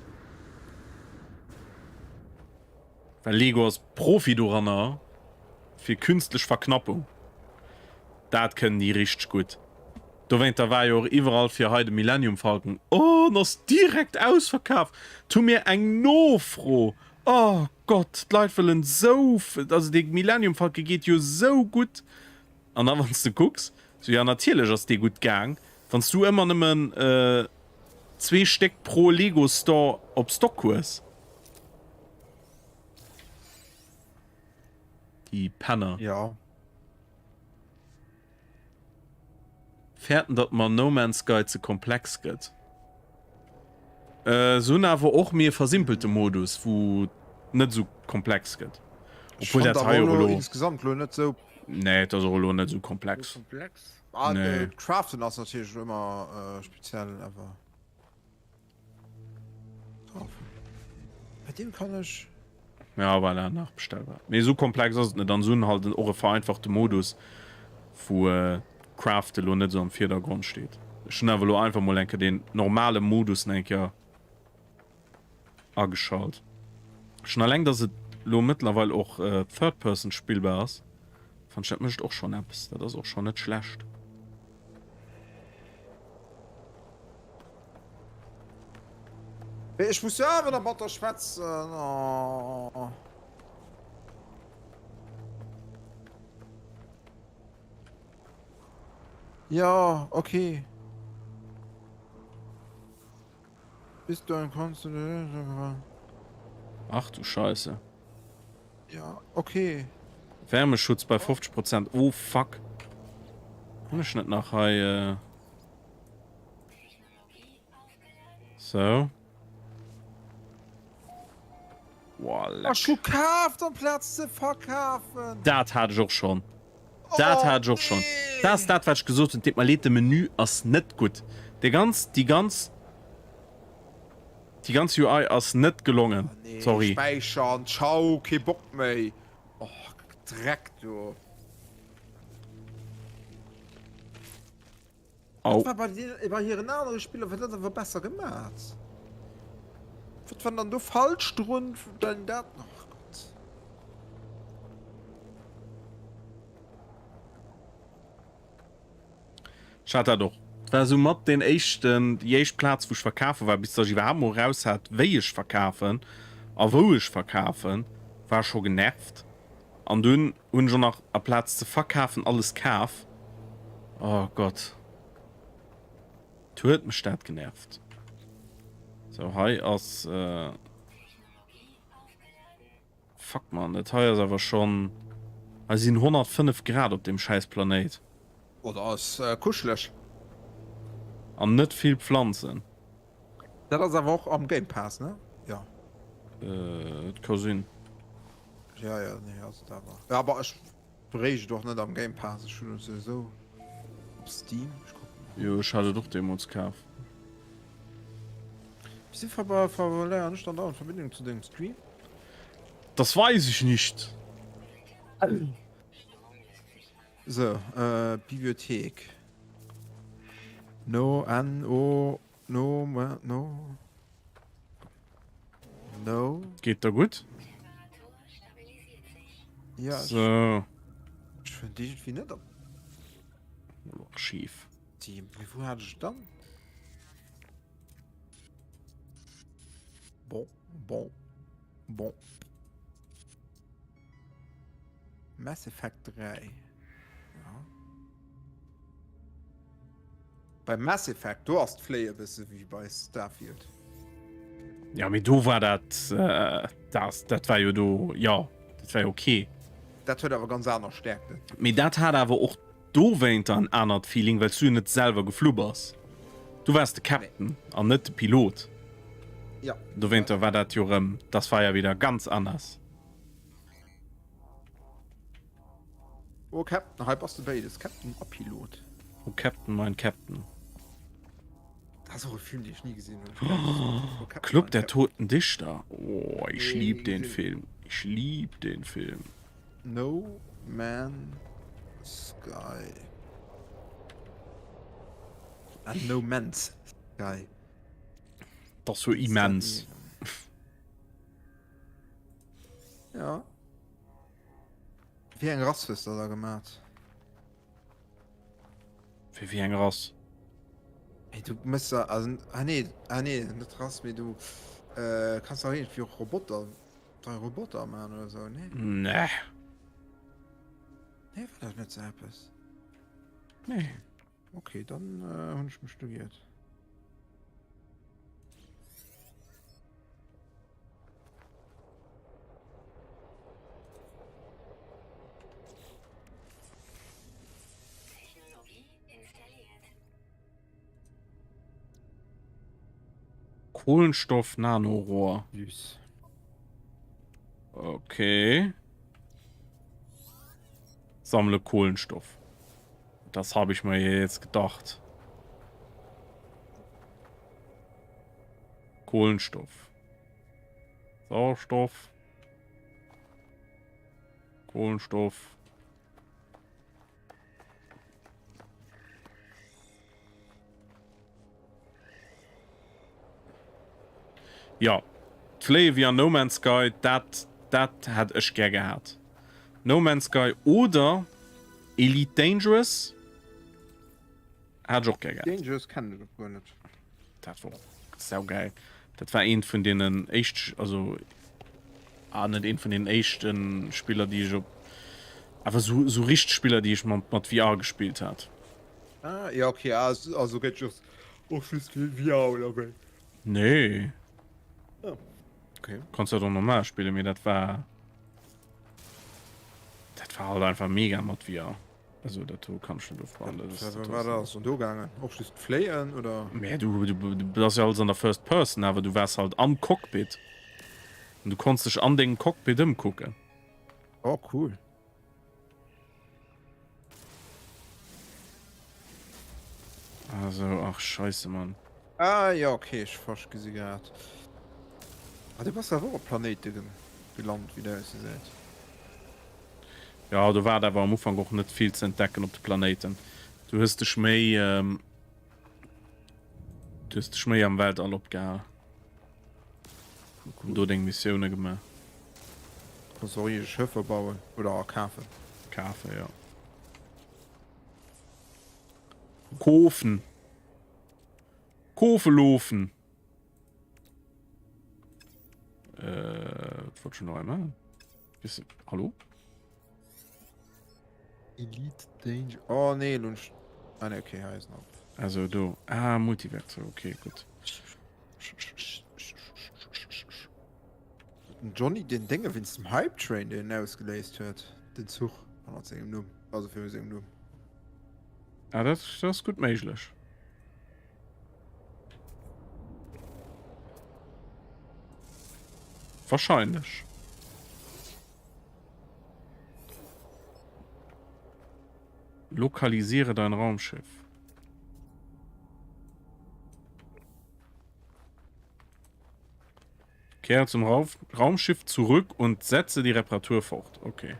Well Lego ass Profi doranner fir künstlech Verknappung. Dat kënnen déi richteg gutt. Dowéinter war jo och iwwerall fir hei de Millennium Falcon, oh en ass direkt ausverkaf, tu mir eng Nofro, oh Gott, d'Leit wëllen sou, also dee Millennium Falcon geet jo sou gutt. An da wann s de kucks, sou jo natierlech ass dee gutt gaang, wann s du ëmmer nëmmen zwee Stéck pro Lego Store op Stock hues. Déi Penner. Jo. Fäerten datt mer No Man's Sky ze komplex gëtt. Se hunn awer och méi e versimpelte Modus wou net esou komplex gëtt. Ech fonnt awer och elo insgesamt elo net esou. Nee et ass och elo net esou komplex. Ah d'Craften ass natierlech ëmmer speziell awer. Bei deem kann ech. Ja voilà, nachbestellbar. Mee esou komplex ass et net an se hunn halt och e vereinfachte Modus wou d'Crafte lo net esou am Virdergrond steet. Ech hunn awer lo einfach mol eng Kéier deen normale Modus eng Kéier ageschalt. Schon alleng dass et lo mëttlerweil och Third Person spillbar ass, fann ech dat mécht och schon eppes. Dat ass och schon net schlecht. Mee ech muss jo awer nach mat der schwätzen. Oh. Ja, okay. Bist du ein Konsul? Ach du Scheiße. Ja, okay. Wärmeschutz bei 50 Prozent. Oh fuck. Hunn ech net nach hei. Äh So. Boah, leck. Ech hu kaaft amplaz ze verkafen. Dat hat ech och schonn. Dat hat ech och schonn. Dat ass dat, wat ech gesot hunn. Deet mer leed, de Menü ass net gutt. Dee ganz, déi ganz, déi ganz UI ass net gelongen. Nee, Sorry. späichern. Ciao, kee Bock méi. Och, Dreck do. Au. Dat war bei den, bei hiren anere Spiller war dat awer besser gemat. Wat war dann do falsch drun, denn dat, ach Gott. Ech hat dat och. Et war esou mat deen éischten, déi éischt Plaz wou ech verkafe war, bis datt ech iwwerhaapt mol eraus hat wéi ech verkafen a wou ech verkafen, war ech scho genervt. An dunn hunn ech och nach aplaz ze verkafen alles kaf. Oh Gott, huet mech dat genervt. Sou, hei ass. Fuck man, dat hei ass awer schonn. Hei sinn 105 Grad op deem schäiss Planéit. Oh, dat ass kuscheleg. An net vill Pflanzen. Dat ass awer och am Game Pass, ne? Jo. Et ka sinn. Ja, ja, nee, ass et awer. Ja, aber ech bréicht et och net am Game Pass, ech hunn et souwisou op Steam. Ech kucken mol. Jo, ech hat et och deemools kaf. Wieso verléieren ech dann dauernd d'Verbindung zu dengem Stream? Das weiß ich nicht. So, äh, Bibliothek. No, N, O, No, no. No. Geet der gutt? Ja. So. Ech fënnt irgendwie net op. Archiv. Team. Mee wou hat ech dann? Bon, bon, bon. Mass Effect 3. Ja. Bei Mass Effect, do ass d'Fléie bësse wéi bei Starfield. Ja, mee do war dat, äh, das, dat war jo do, ja, dat war jo okay. Dat huet awer ganz aner Stärkten. Mee dat hat awer och dowéinter en anert Feeling, well s du jo net selwer geflu bass. Du waars de Captain an net de Pilot. Ja. Dowéinter war dat jo rëm, das war ja wieder ganz anders. Oh Captain, hei bass de béides, Captain a Pilot. Oh Captain, mein Captain. Dat ass och e Film, deen ech ni gesinn hunn. Oh, Club der toten Dichter. Oh, ich lieb den Film. Ich lieb den Film. No Man Sky. Ah, No Man's Sky. Dat ass jo immens. Ja. Wéi eng Rass hues de da gemat? Wéi wéi eng Rass? Hey, du mëss da, also, ah nee, ah nee, net Rass, mee du äh, kanns doch irgendwie och Roboter, dei Roboter man oder so, nee? Nee. Nee, war dat net so eppes? Nee. Okay, dann äh, hunn ech mech do giert. Kohlenstoff Nanorohr. Süß. Okay. Sammle Kohlenstoff. Das habe ich mir jetzt gedacht. Kohlenstoff. Sauerstoff. Kohlenstoff. Jo, d'Fléie wéi an No Man's Sky, dat, dat hätt ech gär gehat. No Man's Sky oder Elite Dangerous hätt ech och gär gehat. Dangerous kennen ech och guer net. Dat war och saugeil. Dat war eent vun deenen éischt, also ah, net eent vun deenen éischte Spiller, déi ech op, awer sou, sou richteg Spiller, déi ech mat, mat VR gespillt hat. Ah, ja, okay, also, also gëtt just och just fir VR oder wéi? Nee. Oh. Okay. Konns dat och normal spillen, mee dat war dat war halt einfach mega mat VR. Also dat do kann ech net ofbauen. Dat ass, dat war ass do gaangen? Och just fléien oder? Mä du, du, du, du ass ja alles an der First Person, awer du waars halt am Cockpit. Und du konns dech an dengem Cockpit ëmkucken. Oh, cool. Also, ach scheisse Mann. Ah ja, okay, ech fasch gesi grad. Ah, du bass awer och op Planéite gelant, wéi dat ausgesäit. Ja, do war et awer am Ufank och net vill ze entdecken op de Planéiten. Du hues dech méi, ähm, du hues dech méi am Weltall opgehal. Cool. Do deng Missioune gemaach. Kanns och eege Schëffer bauen oder kafen. Kafen, ja. Kofen. Kofelofen. Äh, wat wollt ech noch einmal? Bist du, hallo? Elite Danger. Oh nee, lo hunn Ah nee, okay, hei ist nach. Also do. Ah, Multiwerkzeug, okay, gut. Den Johnny den Dénge wéinst dem Hype Train, deen en ausgeléist huet, den Zuch ënnert sengem Numm, also viru sengem Numm. Ah, dat, dat ass gutt méiglech. Wahrscheinlech. Lokalisiere dein Raumschiff. Kehre zum Rauf Raumschiff zurück und setze die Reparatur fort. Okay.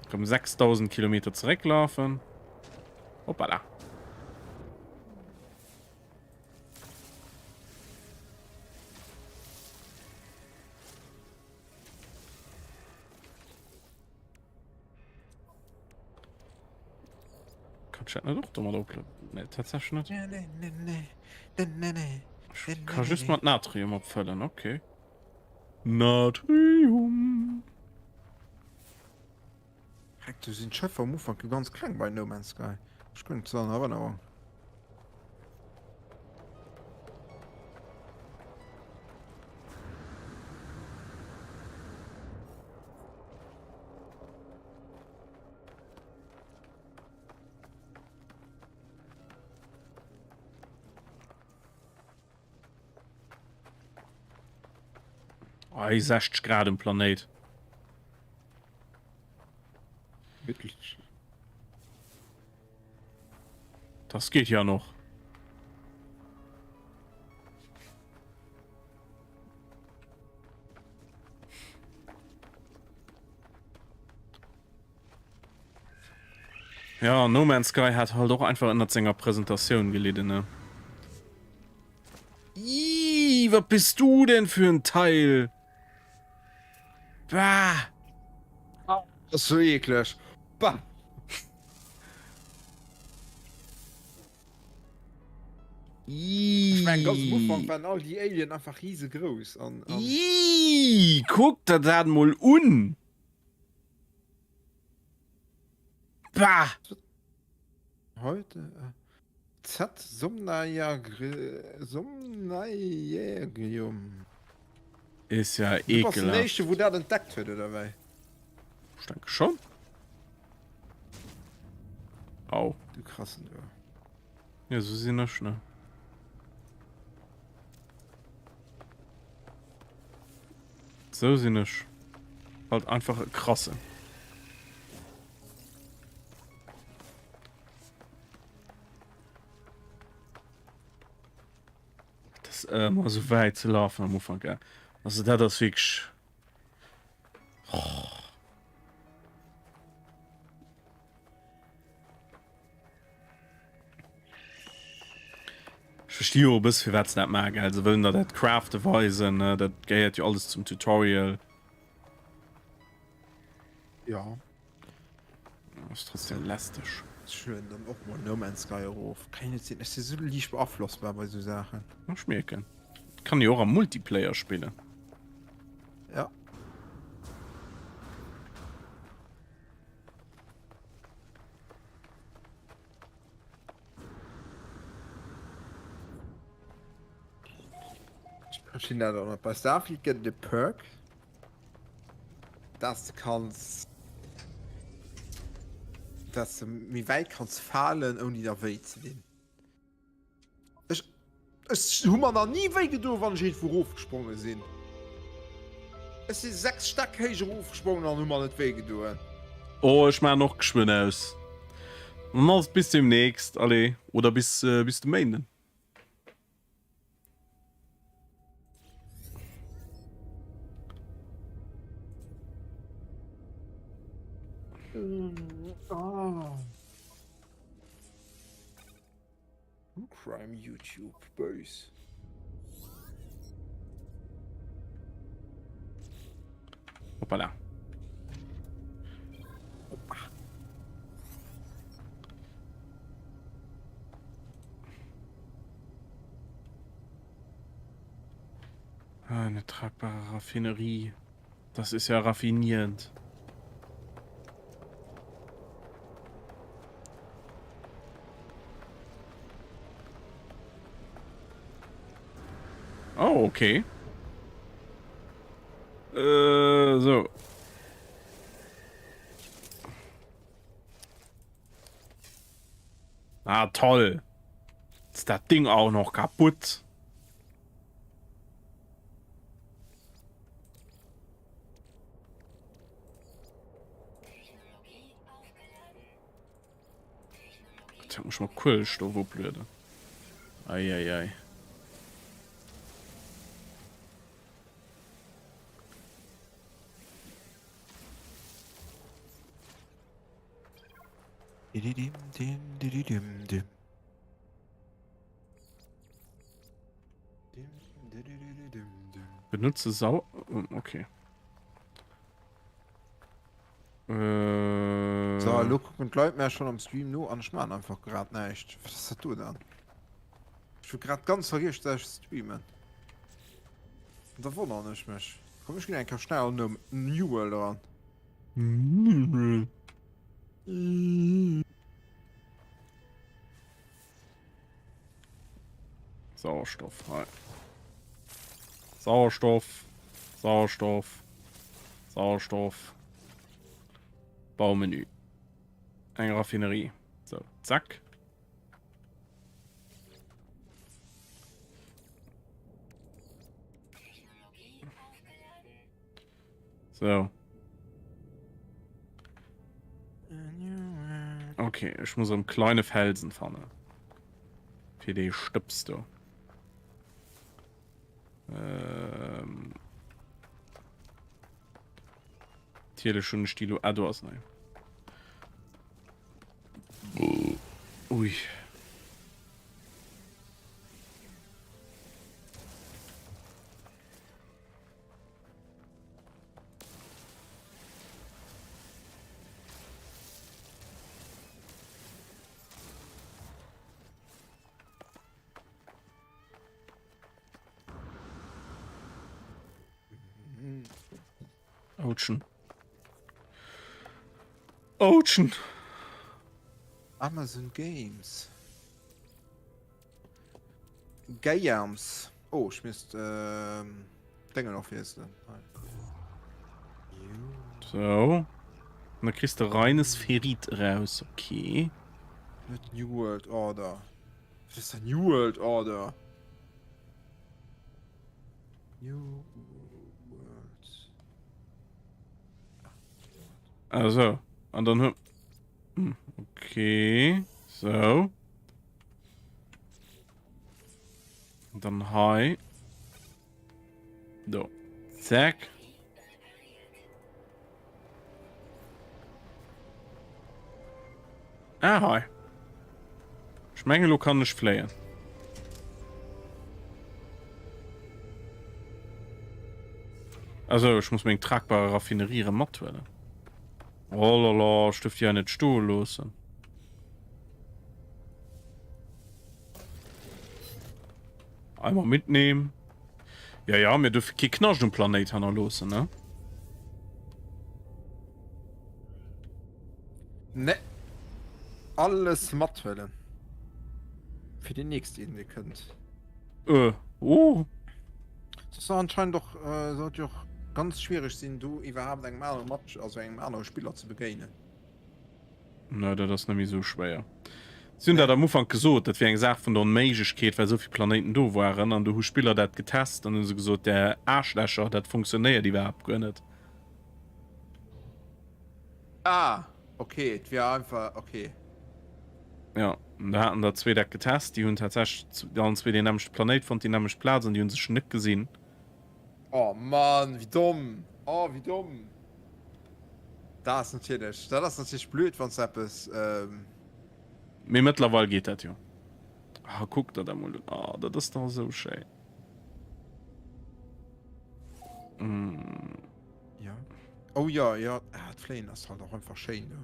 Komm 6000 Kilometer zurücklaufen. Hoppala. Kann ich dat net och domat opla Nee, tatsächlich net. Ich kann just mat Natrium opfëllen, okay. Natrium. Heck, do sinn d'Schëffer am Ufank jo ganz kleng bei No Man's Sky. Ech guer net sou an Erënnerung. Ei 60 Grad um Planéit. Wirklich? Das geht ja noch. Ja, No Man's Sky hat halt och einfach ënnert senger Presentatioun gelidden, ne? Ih, wat bist du denn für en Teil? Bah! Das ass sou eekleg. Bah! Ech mengen ganz am Ufank waren all déi Alien einfach riesegrouss an. Ih, kuck der dat mol un! Bah! Heute Z Somnajagium. Is ja Du bass den ekelhaft. éischte wou dat entdeckt huet oder wéi? Ech denke schon. Au. Du krassen du. Ja, sou sinn ech, ne? Sou sinn ech. Halt einfach e krassen. Das ist ëmmer sou wäit ze lafen am Ufank, gell? Also dat ass wierklech. Oh. Ech versti jo e bësse firwat se dat maachen, gell? Se wëllen der dat Crafte weisen, dat gehéiert jo alles zum Tutorial. Ja. Ass trotzdem lästeg. Ech lueden dann och mol No Man's Sky erof. Kann jo net sinn, ech si sou liicht beaflossbar bei sou Saachen. Ech mierken. Kann jo och am Multiplayer spillen. Ja. Ech verstinn dat och net. Bei Starfield gëtt et e Perk, dass de kanns, dass de méi wäit kanns falen, ouni der wéi ze dinn. Ech, ech hu mer nach ni wéi gedoen, wann ech iergendwou erofgespronge sinn. Ech si 6 Stäck héich erofgesprongen an hu mer net wéi gedoen. Oh, ech maachen och geschwënn aus. Dann ass et bis demnächst, allez, oder bis, bis de Méinden. Crime YouTube bös. Hoppala. Hoppa. Eine tragbare Raffinerie. Das ist ja raffinierend. Oh, okay. Äh, so. Ah, toll. Ist das Ding auch noch kaputt? Gott, muss ich mal Kohlenstoff uploaden. Ei, ei, ei. Benutze Sau. Okay. Äh... So, elo kucken d'Leit mär schon am Stream no an ech maan einfach grad näischt. Wat ass dat do dann? Ech hu grad ganz vergiess, dass ech streamen. An da wonnern ech mech. Komm, ech ginn eng Kéier schnell an no New World eran. Sauerstoff hei. Sauerstoff, Sauerstoff, Sauerstoff. Baumenü. Eng Raffinerie. So, zack. So. Okay, ech muss am kleine Felsen fannen. Fir dee Stëbs do. Ähm. Natierlech hunn ech déi lo. Ah, do ass nei. Ui. Ocean. Ocean. Amazon Games. Gayams. Oh, ech misst ähm, Déngen och wiesselen. So. Und da kriegst du reines Ferrit raus. Okay. Net New World Order. Was ist denn New World Order? New World. Also, an dann hu hm, okay. So. Und dann hei. Do. Zack. Ah, hei. Ech mengen, elo kann ech fléien. Also, ech muss meng tragbare Raffinerie erëm mathuelen. Oh la la, ech duerf déi hei net stoe loossen. Einmal mitnehmen. Ja, ja, mir dürfen kee Knascht um Planéit hannerloossen, ne? Ne. Alles mathuelen. Fir déi nächst een, dee kënnt. Äh, oh. Das ass anscheinend och, äh, sollt jo och ganz schwierig sinn, do iwwerhaapt engem anere Match, also engem anere Spiller ze begéinen. Ne, dat ass net méi esou schwéier. Si hunn dat am Ufank gesot, dat wier eng Saach vun der Onméiglechkeet, well esou vill Planéiten do waren. An du hu Spiller dat getest an hu se gesot, där Aarschlächer, dat funktionéiert iwwerhaapt guer net. Ah, ok, et wier einfach, ok. Jo, an da haten der zwee dat getest, déi hunn tatsächlech allen zwee deen nämmlechte Planéit fonnt, déi nämmlecht Plaz, an déi hu sech net gesinn. Oh Mann, wéi domm! Oh, wéi domm! Dat ass natierlech, dat ass natierlech blöd, wann s de eppes. Mee mëttlerweil geet dat jo. Ah, kuck der dat mol un. Ah, dat ass dach esou schéin. Mm. Ja. Oh ja, ja. Ah, d'Fléien ass halt och einfach schéin do.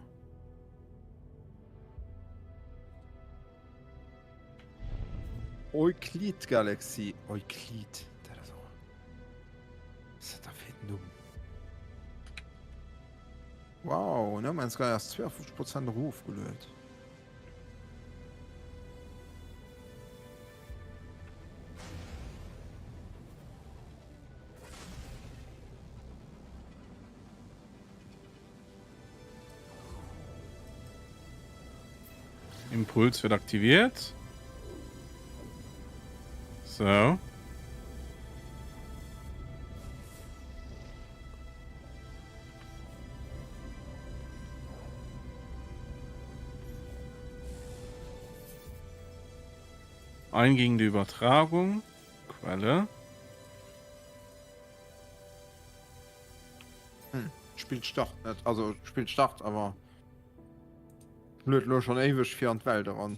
Euclid Galaxy. Euclid, dat ass och. Was ass dat da fir en Numm? Wow, No Man's Sky ass 52 Prozent erofgeluet. Impuls wird aktiviert. So. Eingehende Übertragung. Quelle. Hm, Spill start net, also Spill start, awer luet lo schon éiweg fir an d'Welt eran.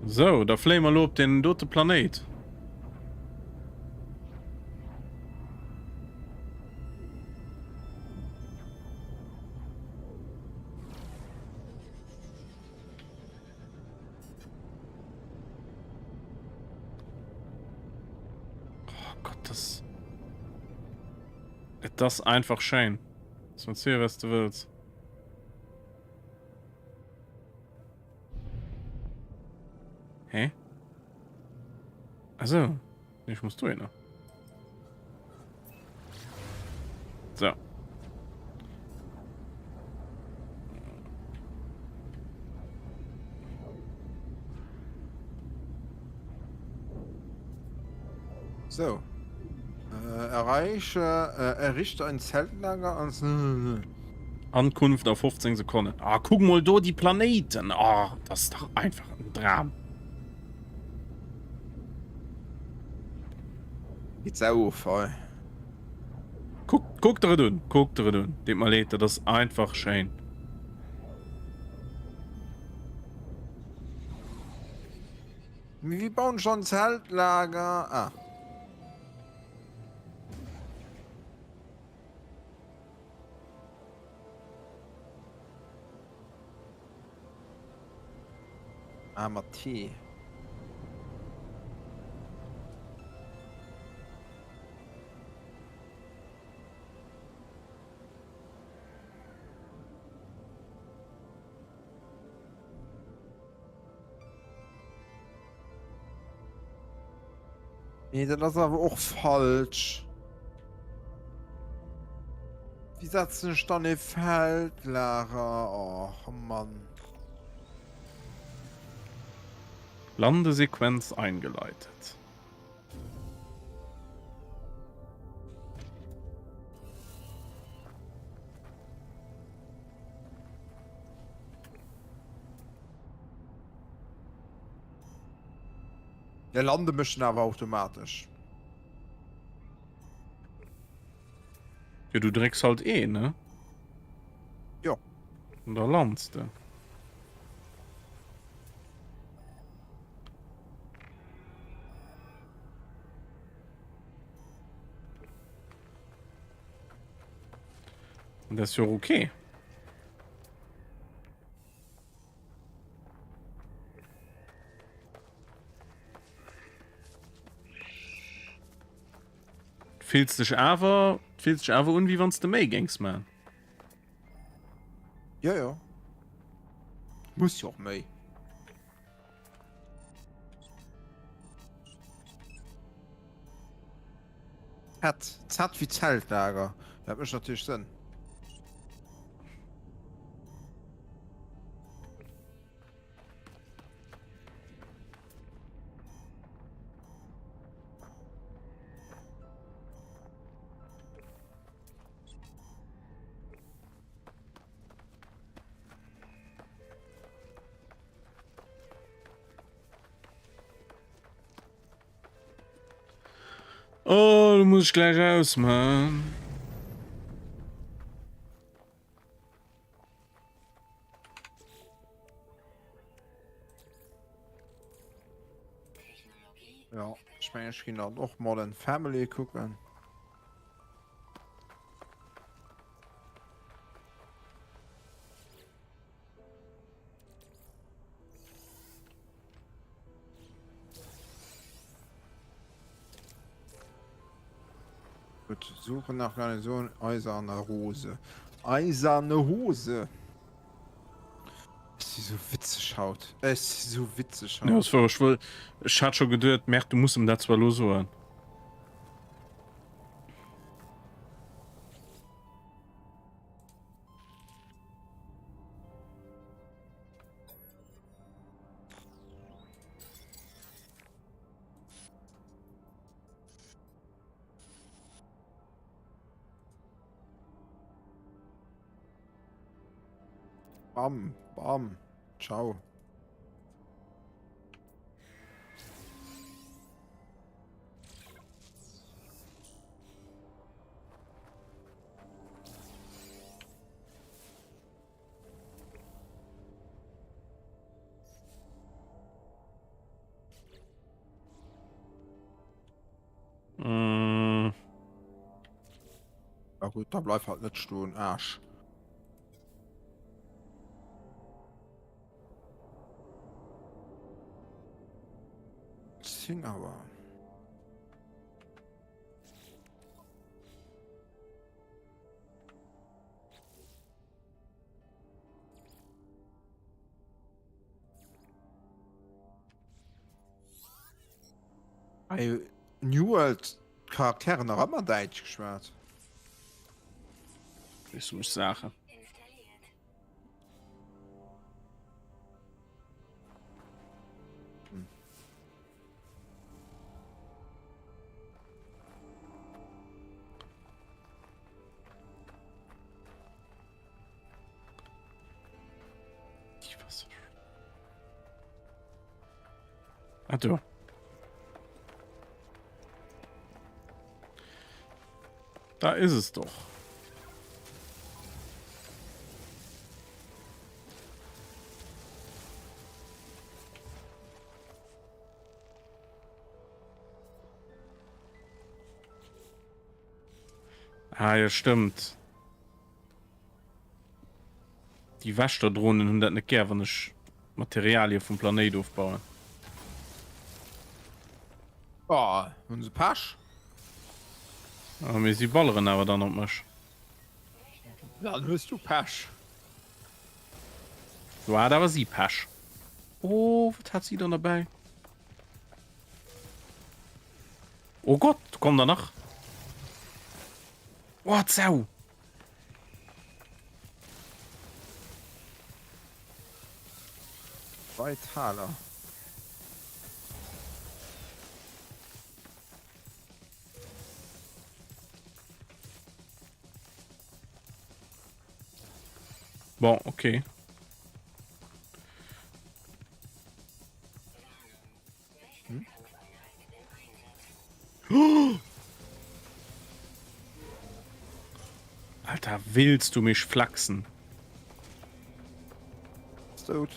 Sou, da fléie mer elo op deen dote Planéit. Oh Gott, das... Et ass einfach schéin. So, erzähl, was du willst. Hä? Also, ich muss durch, ne? So. So. Äh, erreiche, äh, errichte ein Zeltlager als. Ankunft a 15 Sekonnen. Ah, kuck mol do déi Planéiten. Ah, das ist dach einfach en Dram. Geht's auf, ey. Kuck, kuck der et un, kuck der et un. Deet mer leed, dat ass einfach schéin. Mee wéi bauen ech dann Zeltlager? Ah. Ah, mat T. Nee, dat ass awer och falsch. Wie setzen ech dann e Feldlager? Och Mann. Landesequenz eingeleitet. Der lande mécht en awer automatesch. Jo du drécks halt E ne? Jo. An da lands de. An dat ass jo och ok. Fills dech awer, fills dech awer un, wéi wann s de méi géings man. Jo, jo. Muss jo och méi. Z, Z wéi Zeltlager. Dat mécht natierlech Sënn. Oh, du muss ich gleich aus, Mann. Ja, ich meine, ich ginn dann och Modern Family kucken. Gut, Suche nach Garnison Eiserner Rose. Eiserne Hose. Ech si sou witzeg haut. Ech si sou witzeg haut. Ja, das war, ech wëll, ech hat scho geduet, Merk, du muss em dat zwar lo soen. Bam, bam. Ciao. Mm. Ja gut, da bleif halt net stoen, Aarsch. Sinn awer. Bei New World d'Charakteren nach ëmmer Däitsch geschwat. Weess du mech Saachen. Ah, do. Da ist es doch. Ah jo, stëmmt. Déi Wächterdronen hunn dat net gär, wann ech Materialie vum Planéit ofbauen. Oh, hunn se Pech. Ah, mee si balleren awer dann op mech. Dann hues du Pech. Do hat awer si Pech. Oh, wat hat si dann derbäi? Oh Gott, do kommen der nach. Oh, d'Sau! Bei Thaler. Bon, okay. Hm? Oh! Alter, willst du mich flachsen? Tot.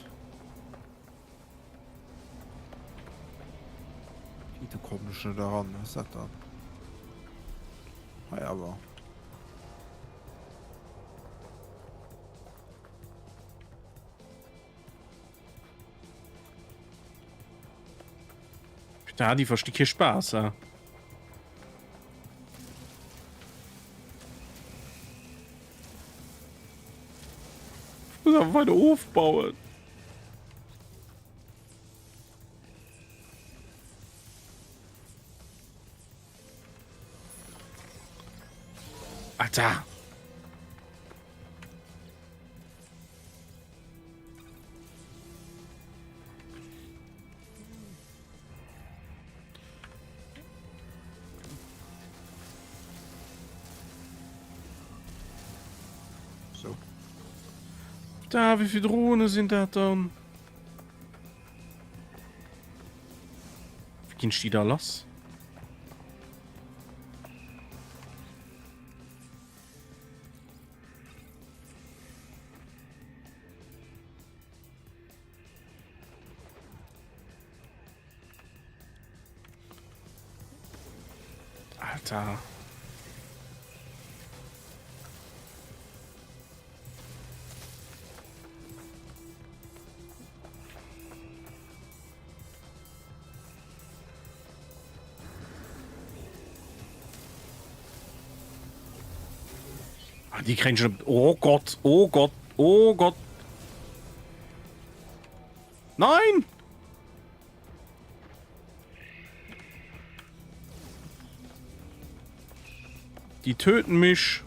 Du komm schon daran, was ist das dann? Hei aber. Da, déi versti kee Spaass, ha. Ich muss awer weider ofbauen. Alter! So. Da, wie viele Drohne sind dat dann? Wie ginn ech déi da lass? Alter. Ah, die kriegen schon. Oh Gott, oh Gott, oh Gott. Nein! Die töten mich.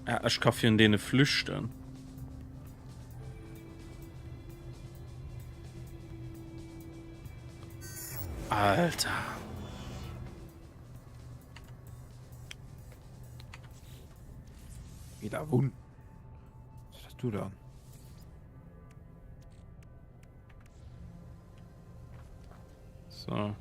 Ah, ech ka virun deene flüchten. Alter. Wieder Wun. Was hast du da? So.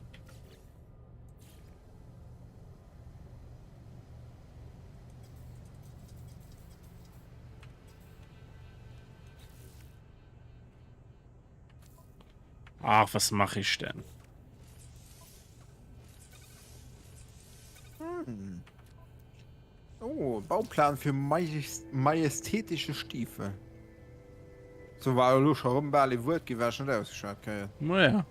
Ach, was mache ich denn? Hm. Oh, Bauplan fir majestätische Stiefel. So war elo scho rëm bal ee Wuert ginn, wat ech net ausgeschwat kréien. Naja.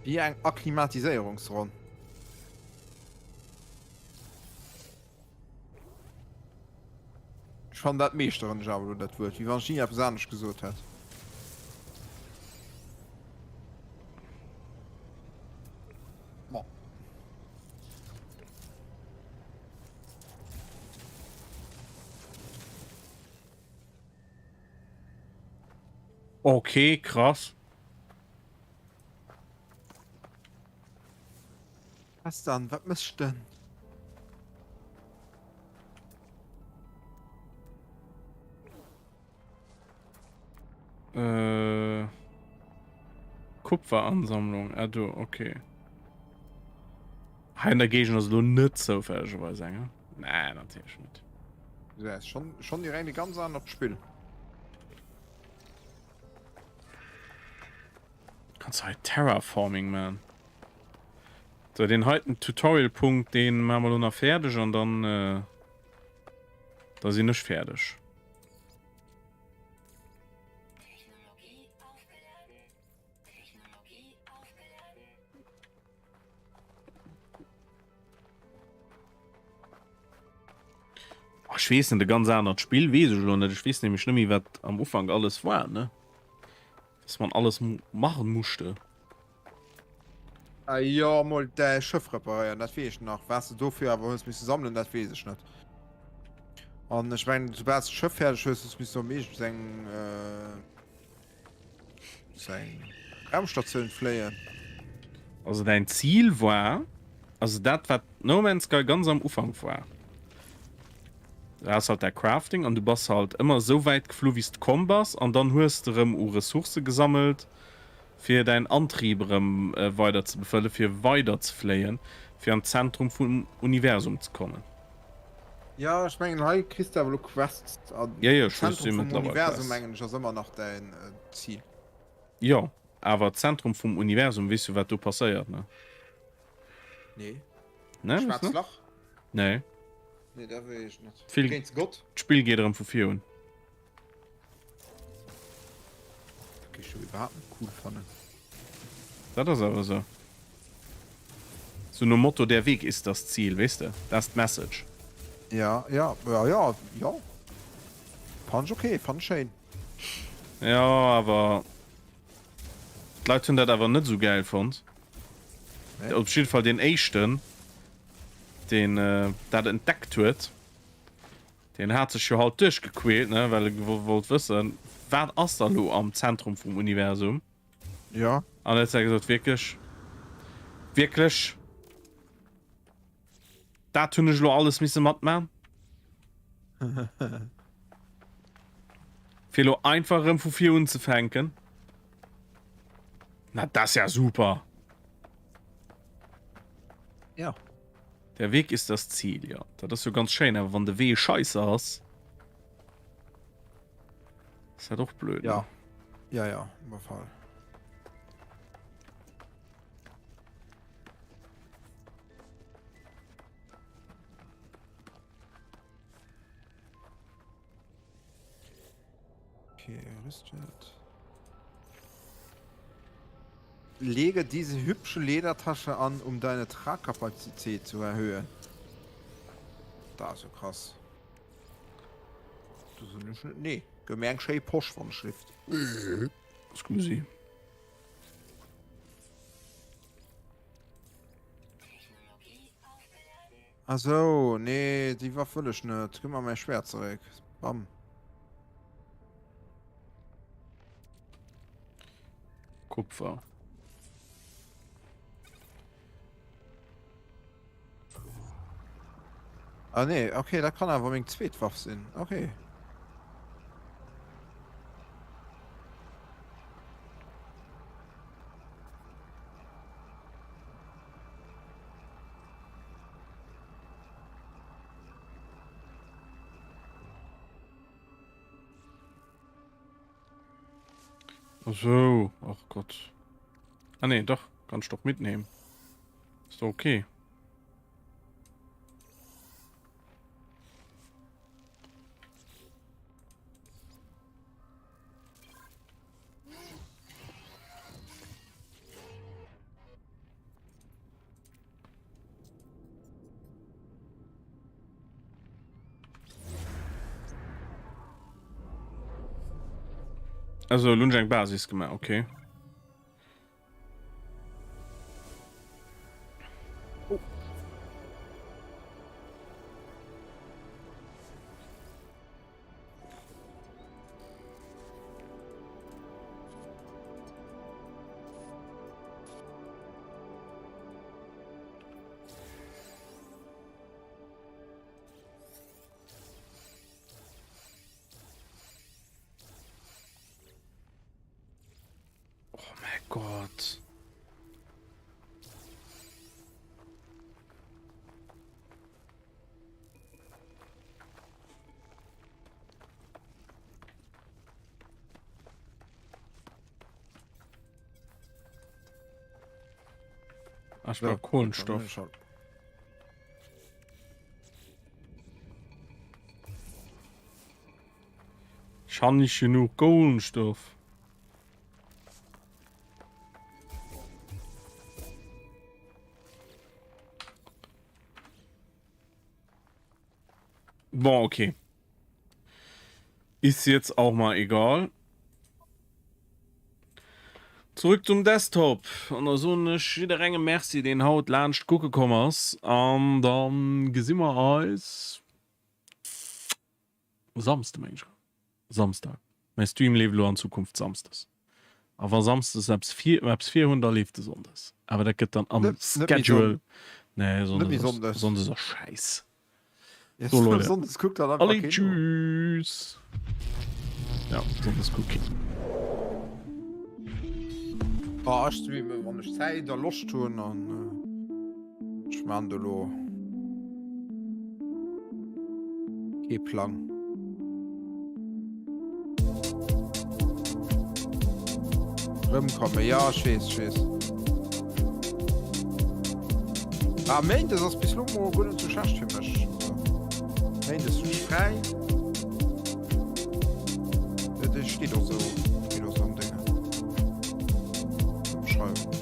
Wéi eng Akklimatiséierungsronn. Ech fannen dat meeschteren ech awer elo dat Wuert, wéi wann ech ni eppes anescht gesot hätt. Bon. Okay, krass. Was dann? Wat mécht denn? Äh, Kupferansammlung, ah do, okay. Hei an der Géigend ass elo net zoufällegerweis eng, he? Nee, natierlech net. Ja, ist schon, schon direkt e ganz anert Spill. Kanns hei Terraforming man. So, den heiten Tutorial-Punkt, den maache mer elo nach fäerdeg an dann, äh, da sinn ech fäerdeg. Oh, ech weess net, e ganz anert Spill weess ech elo net. Ech weess nämlech net méi, wat am Ufank alles war, ne? Was man alles machen musste. Ah, jo, mol däi Schëff reparéieren, dat weess ech nach. Was de dofir awer hues misse sammelen, dat weess ech net. An ech mengen, soubal s de d'Schëff fäerdeg hues, hues misst du am iergends eng äh, eng Raumstatioun fléien. Also däin Zil war, also dat wat No Man's Sky ganz am Ufank war, du has halt däi Crafting an du bass halt ëmmer esou wäit geflu wéi s de komm bass an dann hues de erëm u Ressourcë gesammelt fir däin Antrieb erëm weider ze befëllen, fir weider ze fléien, fir an d'Zentrum vum Universum ze kommen. Jo, ech mengen hei kriss de awer elo Quests an Jo, jo, ech weess, Zentrum si vum mëttlerweil Universum Quests. mengen ech ass ëmmer nach däin Zil. Jo, awer d'Zentrum vum Universum, weess du wat do passéiert, ne? Nee. Ne, weess Schwaarzt net? Lach? Nee. Nee, dat weess ech net. D'Spill, Géint Gott? d'Spill geet erëm vu vir un. Dat géif ech jo iwwerhaapt net cool fannen. Dat ass awer esou. Sou nom Motto, der Weg ist das Ziel, weess de? Dat ass d'Message. Ja, ja, ja, ja, ja. Fannen ech ok, fannen ech schéin. Jo, awer d'Leit hunn dat awer net esou gäil fonnt. Nee. Op jidde Fall deen éischten, deen dat entdeckt huet. Deen hat sech jo halt duerchgequält, ne, well e wollt wëssen, wat ass da lo am Zentrum vum Universum? Ja. An huet da gesot, wierklech, wierklech, dat hunn ech lo alles misse matman? Fir lo einfach erëm vu vir unzefänken? Na, dat ass ja super! Ja. Der Weg ist das Ziel, jo. Dat ass jo ganz schéin, awer wann de Wee scheisse ass, ass dat och blöd, Ja. ne? Ja, ja, op alle Fall. Okay, Rüstwert. Lege diese hübsche Ledertasche an, um deine Tragkapazität zu erhöhen. Da ass jo krass. Du so nicht, nee, gëff mir eng schéi Posch wann Schrift. Scusi. Ah sou, nee, déi Waff wëll ech net. Gëff mer mäi Schwert zeréck. Bam. Kupfer. Ah nee, okay, dat kann awer meng zweet Waff sinn. Okay. So, ach Gott. Ah nee, doch, kannst doch mitnehmen. Ist doch okay. Also elo hunn ech eng Basis gemaach, okay. Ah, ech brauch Kohlenstoff. Ech han nicht genug Kohlenstoff. Bon, okay. Ist jetzt auch mal egal. Zurück zum Desktop. An da soen ech jidderengem Merci, deen haut laanscht kucke komm ass. An da gesi mer eis Samsde, meng ech. Samstag. Mäi Stream leeft elo an Zukunft Samsdes. A wa Samsdes eppes vir, eppes vir hunn, da leeft e Sonndes. Awer dat gëtt dann am Schedule. Nee, Sonndes, Sonndes ass schäiss. So, Leute. Sonndes kuckt dann einfach Allez, keen. tschüss. Ja, Sonndes kuckt keen. Ah, ech streamen, wann ech Zäit a Loscht hunn an ech maan do lo kee Plang. Rëmkommen, ja, ech weess, ech weess. Ah, Méindes ass bis lo mol guer net sou schlecht fir mech. Méindes hunn ech fräi. Dat steet och sou, steet och sou am Déngen. Am Beschreiwung.